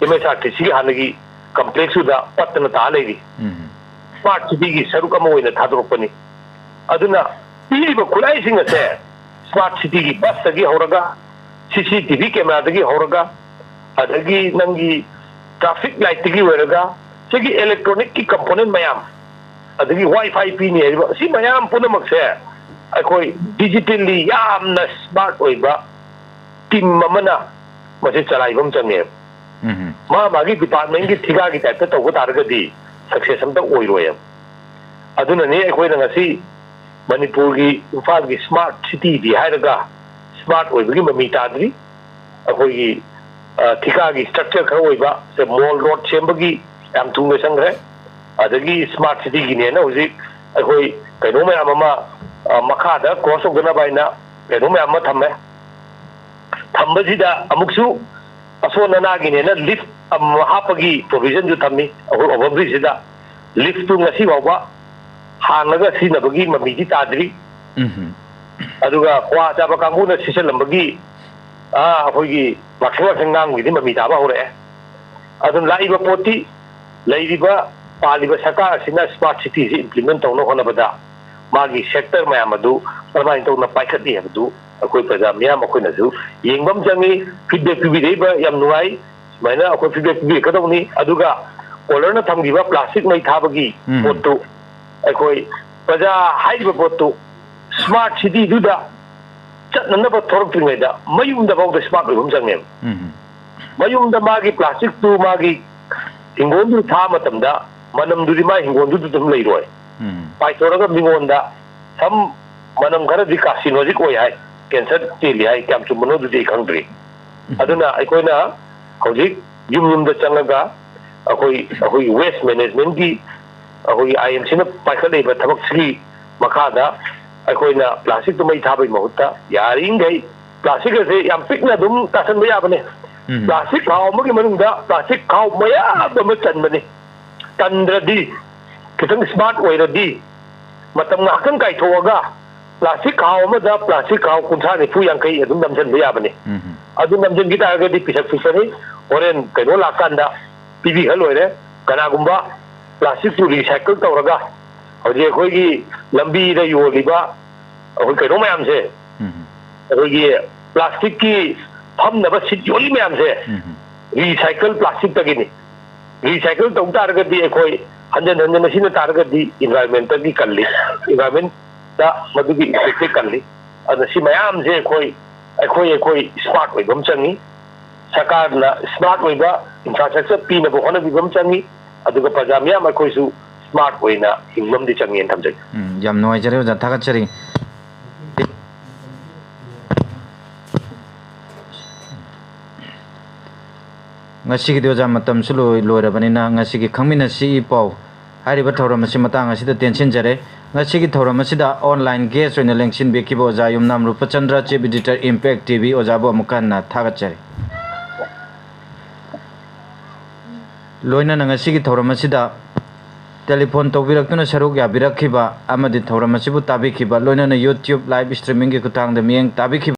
ꯑꯦꯝ ꯑꯦꯁ ꯑꯥꯔ ꯇꯤ ꯁꯤꯒꯤ ꯍꯥꯟꯅꯒꯤ ꯀꯝꯄ꯭ꯂꯦꯛꯁꯇꯨꯗ ꯄꯠꯇꯅ ꯇꯥ ꯂꯩꯔꯤ꯫ ꯎꯝ꯫ ꯁ꯭ꯃꯥꯔꯠ ꯁꯤꯇꯤꯒꯤ ꯁꯔꯨꯛ ꯑꯃ ꯑꯣꯏꯅ ꯊꯥꯗꯣꯔꯛꯄꯅꯤ꯫ ꯑꯗꯨꯅ ꯄꯤꯔꯤꯕ ꯈꯨꯠꯂꯥꯏꯁꯤꯡ ꯑꯁꯦ ꯁ꯭ꯃꯥꯔꯠ ꯁꯤꯇꯤꯒꯤ ꯕꯁꯇꯒꯤ ꯍꯧꯔꯒ, ꯁꯤ ꯁꯤ ꯇꯤ ꯚꯤ ꯀꯦꯃꯦꯔꯥꯗꯒꯤ ꯍꯧꯔꯒ, ꯑꯗꯒꯤ ꯅꯪꯒꯤ ꯇ꯭ꯔꯥꯐꯤꯛ ꯂꯥꯏꯠꯇꯒꯤ ꯑꯣꯏꯔꯒ, ꯁꯤꯒꯤ ꯏꯂꯦꯛꯇ꯭ꯔꯣꯅꯤꯛꯀꯤ ꯀꯝꯄꯣꯅꯦꯟ ꯃꯌꯥꯝ, ꯑꯗꯒꯤ ꯋꯥꯏ ꯐꯥꯏ ꯄꯤꯅꯤ ꯍꯥꯏꯔꯤꯕ, ꯁꯤ ꯃꯌꯥꯝ ꯄꯨꯝꯅꯃꯛꯁꯦ ꯑꯩꯈꯣꯏ ꯗꯤꯖꯤꯇꯦꯜꯂꯤ ꯌꯥꯝꯅ ꯁ꯭ꯃꯥꯔꯠ ꯑꯣꯏꯕ ꯇꯤꯝ ꯑꯃꯅ ꯃꯁꯤ ꯆꯂꯥꯏꯕ ꯑꯃ ꯆꯪꯉꯦꯕ꯫ ꯎꯝ꯫ ꯃꯥ ꯃꯥꯒꯤ ꯗꯤꯄꯥꯔꯠꯃꯦꯟꯒꯤ ꯊꯤꯀꯥꯒꯤ ꯇꯥꯏꯞꯇ ꯇꯧꯕ ꯇꯥꯔꯒꯗꯤ ꯁꯛꯁꯦꯁ ꯑꯝꯇ ꯑꯣꯏꯔꯣꯏꯕ꯫ ꯑꯗꯨꯅꯅꯤ ꯑꯩꯈꯣꯏꯅ ꯉꯁꯤ ꯃꯅꯤꯄꯨꯔꯒꯤ, ꯏꯝꯐꯥꯜꯒꯤ ꯁ꯭ꯃꯥꯔꯠ ꯁꯤꯇꯤꯗꯤ ꯍꯥꯏꯔꯒ ꯁ꯭ꯃꯥꯔꯠ ꯑꯣꯏꯕꯒꯤ ꯃꯃꯤ ꯇꯥꯗ꯭ꯔꯤ꯫ ꯑꯩꯈꯣꯏꯒꯤ, ꯑ, ꯊꯤꯀꯥꯒꯤ ꯁ꯭ꯇ꯭ꯔꯛꯆꯔ ꯈꯔ ꯑꯣꯏꯕ, ꯁꯦ, ꯃꯣꯜ ꯔꯣꯗ ꯁꯦꯝꯕꯒꯤ ꯌꯥꯝ ꯊꯨꯅ ꯆꯪꯈ꯭ꯔꯦ꯫ ꯑꯗꯒꯤ ꯁ꯭ꯃꯥꯔꯠ ꯁꯤꯇꯤꯒꯤꯅꯦꯅ ꯍꯧꯖꯤꯛ ꯑꯩꯈꯣꯏ ꯀꯩꯅꯣ ꯃꯌꯥꯝ ꯑꯃ, ꯑ, ꯃꯈꯥꯗ ꯀ꯭ꯔꯣꯁ ꯇꯧꯗꯅꯕ ꯍꯥꯏꯅ ꯀꯩꯅꯣ ꯃꯌꯥꯝ ꯑꯃ ꯊꯝꯃꯦ꯫ ꯊꯝꯕꯁꯤꯗ ꯑꯃꯨꯛꯁꯨ ꯑꯁꯣꯟ ꯑꯅꯥꯒꯤꯅꯦꯅ ꯂꯤꯐ ꯑꯃ ꯍꯥꯞꯄꯒꯤ ꯄ꯭ꯔꯣꯚꯤꯖꯟꯁꯨ ꯊꯝꯃꯤ꯫ ꯑꯩꯈꯣꯏ ꯑꯣꯚꯔ ꯕ꯭ꯔꯤꯖꯁꯤꯗ ꯂꯤꯐꯇꯨ ꯉꯁꯤ ꯐꯥꯎꯕ ꯍꯥꯡꯉꯒ ꯁꯤꯖꯤꯟꯅꯕꯒꯤ ꯃꯃꯤꯗꯤ ꯇꯥꯗ꯭ꯔꯤ꯫ ꯎꯝ꯫ ꯑꯗꯨꯒ ꯀ꯭ꯋꯥ ꯆꯥꯕ ꯀꯥꯡꯕꯨꯅ ꯁꯤꯠꯆꯜꯂꯝꯕꯒꯤ, ꯑꯥ, ꯑꯩꯈꯣꯏꯒꯤ ꯋꯥꯁꯔꯨꯝ ꯋꯥꯁꯔꯨꯝ ꯉꯥꯡꯕꯒꯤꯗꯤ ꯃꯃꯤ ꯇꯥꯕ ꯍꯧꯔꯛꯑꯦ꯫ ꯑꯗꯨꯅ ꯂꯥꯛꯏꯕ ꯄꯣꯠꯇꯤ ꯂꯩꯔꯤꯕ, ꯄꯥꯜꯂꯤꯕ ꯁꯔꯀꯥꯔ ꯑꯁꯤꯅ smart cityꯁꯤ implement ꯇꯧꯅꯕ ꯍꯣꯠꯅꯕꯗ ꯃꯥꯒꯤ sector ꯃꯌꯥꯝ ꯑꯗꯨ ꯀꯔꯝꯍꯥꯏꯅ ꯇꯧꯅ ꯄꯥꯏꯈꯠꯂꯤ ꯍꯥꯏꯕꯗꯨ ꯑꯩꯈꯣꯏ ꯄ꯭ꯔꯖꯥ ꯃꯤꯌꯥꯝ ꯑꯩꯈꯣꯏꯅꯁꯨ ꯌꯦꯡꯕ ꯑꯃ ꯆꯪꯉꯤ꯫ Feedback ꯄꯤꯕꯤꯔꯛꯏꯕ ꯌꯥꯝ ꯅꯨꯡꯉꯥꯏ꯫ ꯁꯨꯃꯥꯏꯅ ꯑꯩꯈꯣꯏ feedback ꯄꯤꯕꯤꯔꯛꯀꯗꯧꯅꯤ꯫ ꯑꯗꯨꯒ ꯀꯣꯂꯔꯅ ꯊꯝꯈꯤꯕ plastic ꯃꯩ ꯊꯥꯕꯒꯤ ꯎꯝ꯫ ꯄꯣꯠꯇꯨ ꯑꯩꯈꯣꯏ ꯄ꯭ꯔꯖꯥ ꯍꯥꯏꯔꯤꯕ ꯄꯣꯠꯇꯨ smart cityꯗꯨꯗ ꯆꯠꯅꯅꯕ ꯊꯣꯔꯛꯇ꯭ꯔꯤꯉꯩꯗ ꯃꯌꯨꯝꯗ ꯐꯥꯎꯗ smart ꯑꯣꯏꯕ ꯑꯃ ꯆꯪꯉꯦꯕ꯫ ꯎꯝ꯫ ꯃꯌꯨꯝꯗ ꯃꯥꯒꯤ plasticꯇꯨ ꯃꯥꯒꯤ ꯍꯤꯡꯒꯣꯜꯗꯨ ꯊꯥ ꯃꯇꯝꯗ ꯃꯅꯝꯗꯨꯗꯤ ꯃꯥꯒꯤ ꯍꯤꯡꯒꯣꯜꯗꯨꯗ ꯑꯗꯨꯝ ꯂꯩꯔꯣꯏ꯫ ꯎꯝ꯫ ꯄꯥꯏꯊꯣꯔꯒ ꯃꯤꯉꯣꯟꯗ some ꯃꯅꯝ ꯈꯔꯗꯤ carcinogenic ꯑꯣꯏ ꯍꯥꯏ, cancer ꯆꯦꯜꯂꯤ ꯍꯥꯏ, ꯀꯌꯥꯝ ꯆꯨꯝꯕꯅꯣ ꯑꯗꯨꯗꯤ ꯑꯩ ꯈꯪꯗ꯭ꯔꯤ꯫ ꯎꯝ꯫ ꯑꯗꯨꯅ ꯑꯩꯈꯣꯏꯅ ꯍꯧꯖꯤꯛ ꯌꯨꯝ ꯌꯨꯝꯗ ꯆꯪꯉꯒ ꯑꯩꯈꯣꯏ, ꯑꯩꯈꯣꯏꯒꯤ waste managementꯀꯤ ꯑꯩꯈꯣꯏꯒꯤ IMCꯅ ꯄꯥꯏꯈꯠꯂꯛꯏꯕ ꯊꯕꯛꯁꯤꯒꯤ ꯃꯈꯥꯗ ꯑꯩꯈꯣꯏꯅ plasticꯇꯨ ꯃꯩ ꯊꯥꯕꯒꯤ ꯃꯍꯨꯠꯇ ꯌꯥꯔꯤꯈꯩ plastic ꯑꯁꯦ ꯌꯥꯝ ꯄꯤꯛꯅ ꯑꯗꯨꯝ ꯇꯥꯁꯟꯕ ꯌꯥꯕꯅꯦ꯫ ꯎꯝ꯫ Plastic ꯈꯥꯎ ꯑꯃꯒꯤ ꯃꯅꯨꯡꯗ plastic ꯈꯥꯎ ꯃꯌꯥꯝ ꯑꯃ ꯆꯟꯕꯅꯤ꯫ ꯇꯟꯗ꯭ꯔꯗꯤ, ꯈꯤꯇꯪ smart ꯑꯣꯏꯔꯗꯤ, ꯃꯇꯝ ꯉꯥꯏꯍꯥꯛꯇꯪ ꯀꯥꯏꯊꯣꯛꯑꯒ plastic ꯈꯥꯎ ꯑꯃꯗ plastic ꯈꯥꯎ ꯀꯨꯟꯊ꯭ꯔꯥ, ꯅꯤꯐꯨ, ꯌꯥꯡꯈꯩ ꯑꯗꯨꯝ ꯅꯝꯁꯤꯟꯕ ꯌꯥꯕꯅꯤ꯫ ꯎꯝ꯫ ꯑꯗꯨ ꯅꯝꯁꯤꯟꯈꯤ ꯇꯥꯔꯒꯗꯤ ꯄꯤꯁꯛ ꯄꯤꯛꯄꯅꯤ, ꯍꯣꯔꯦꯟ ꯀꯩꯅꯣ ꯂꯥꯛꯀꯥꯟꯗ ꯄꯤꯕꯤꯈ꯭ꯔ ꯂꯣꯏꯔꯦ꯫ ꯀꯅꯥꯒꯨꯝꯕ plasticꯇꯨ recycle ꯇꯧꯔꯒ ꯍꯧꯖꯤꯛ ꯑꯩꯈꯣꯏꯒꯤ ꯂꯝꯕꯤꯗ ꯌꯣꯜꯂꯤꯕ ꯑꯩꯈꯣꯏ ꯀꯩꯅꯣ ꯃꯌꯥꯝꯁꯦ, ꯎꯝ꯫ ꯑꯩꯈꯣꯏꯒꯤ plasticꯀꯤ ꯐꯝꯅꯕ seat ꯌꯣꯜꯂꯤ ꯃꯌꯥꯝꯁꯦ ꯎꯝ꯫ Recycle plasticꯇꯒꯤꯅꯤ꯫ Recycle ꯇꯧ ꯇꯥꯔꯒꯗꯤ ꯑꯩꯈꯣꯏ ꯍꯟꯖꯟ ꯍꯟꯖꯟꯅ ꯁꯤꯖꯤꯟꯅ ꯇꯥꯔꯒꯗꯤ environmentꯒꯤ ꯀꯜꯂꯤ, environmentꯇ ꯃꯗꯨꯒꯤ effectꯁꯦ ꯀꯜꯂꯤ꯫ ꯑꯗꯨꯅ ꯁꯤ ꯃꯌꯥꯝꯁꯦ ꯑꯩꯈꯣꯏ, ꯑꯩꯈꯣꯏ, ꯑꯩꯈꯣꯏ smart ꯑꯣꯏꯕ ꯑꯃ ꯆꯪꯉꯤ꯫ ꯁꯔꯀꯥꯔꯅ smart ꯑꯣꯏꯕ infrastructure ꯄꯤꯅꯕ ꯍꯣꯠꯅꯕꯤꯕ ꯑꯃ ꯆꯪꯉꯤ꯫ ꯑꯗꯨꯒ ꯄ꯭ꯔꯖꯥ ꯃꯤꯌꯥꯝ ꯑꯩꯈꯣꯏꯁꯨ smart ꯑꯣꯏꯅ ꯍꯤꯡꯕ ꯑꯃꯗꯤ ꯆꯪꯉꯦꯅ ꯊꯝꯖꯒꯦ꯫ ꯎꯝ, ꯌꯥꯝ ꯅꯨꯡꯉꯥꯏꯖꯔꯦ ꯑꯣꯖꯥ, ꯊꯥꯒꯠꯆꯔꯤ꯫ ꯉꯁꯤꯒꯤꯗꯤ ꯑꯣꯖꯥ ꯃꯇꯝꯁꯨ ꯂꯣꯏ-, ꯂꯣꯏꯔꯕꯅꯤꯅ ꯉꯁꯤꯒꯤ ꯈꯪꯃꯤꯟꯅꯁꯤ ꯏ ꯄꯥꯎ ꯍꯥꯏꯔꯤꯕ ꯊꯧꯔꯝ ꯑꯁꯤ ꯃꯇꯥꯡ ꯑꯁꯤꯗ ꯇꯦꯟꯁꯤꯟꯖꯔꯦ꯫ ꯉꯁꯤꯒꯤ ꯊꯧꯔꯝ ꯑꯁꯤꯗ online guest ꯑꯣꯏꯅ ꯂꯦꯡꯁꯤꯟꯕꯤꯈꯤꯕ ꯑꯣꯖꯥ ꯌꯨꯝꯅꯥꯝ ꯔꯨꯄꯆꯟꯗ꯭ꯔ, Chief Editor, Impact TV, ꯑꯣꯖꯥꯕꯨ ꯑꯃꯨꯛꯀ ꯍꯟꯅ ꯊꯥꯒꯠꯆꯔꯤ꯫ ꯂꯣꯏꯅꯅ ꯉꯁꯤꯒꯤ ꯊꯧꯔꯝ ꯑꯁꯤꯗ telephone ꯇꯧꯕꯤꯔꯛꯇꯨꯅ ꯁꯔꯨꯛ ꯌꯥꯕꯤꯔꯛꯈꯤꯕ ꯑꯃꯗꯤ ꯊꯧꯔꯝ ꯑꯁꯤꯕꯨ ꯇꯥꯕꯤꯈꯤꯕ, ꯂꯣꯏꯅꯅ YouTube live streamingꯒꯤ ꯈꯨꯠꯊꯥꯡꯗ ꯃꯤꯠꯌꯦꯡ ꯇꯥꯕꯤꯈꯤꯕ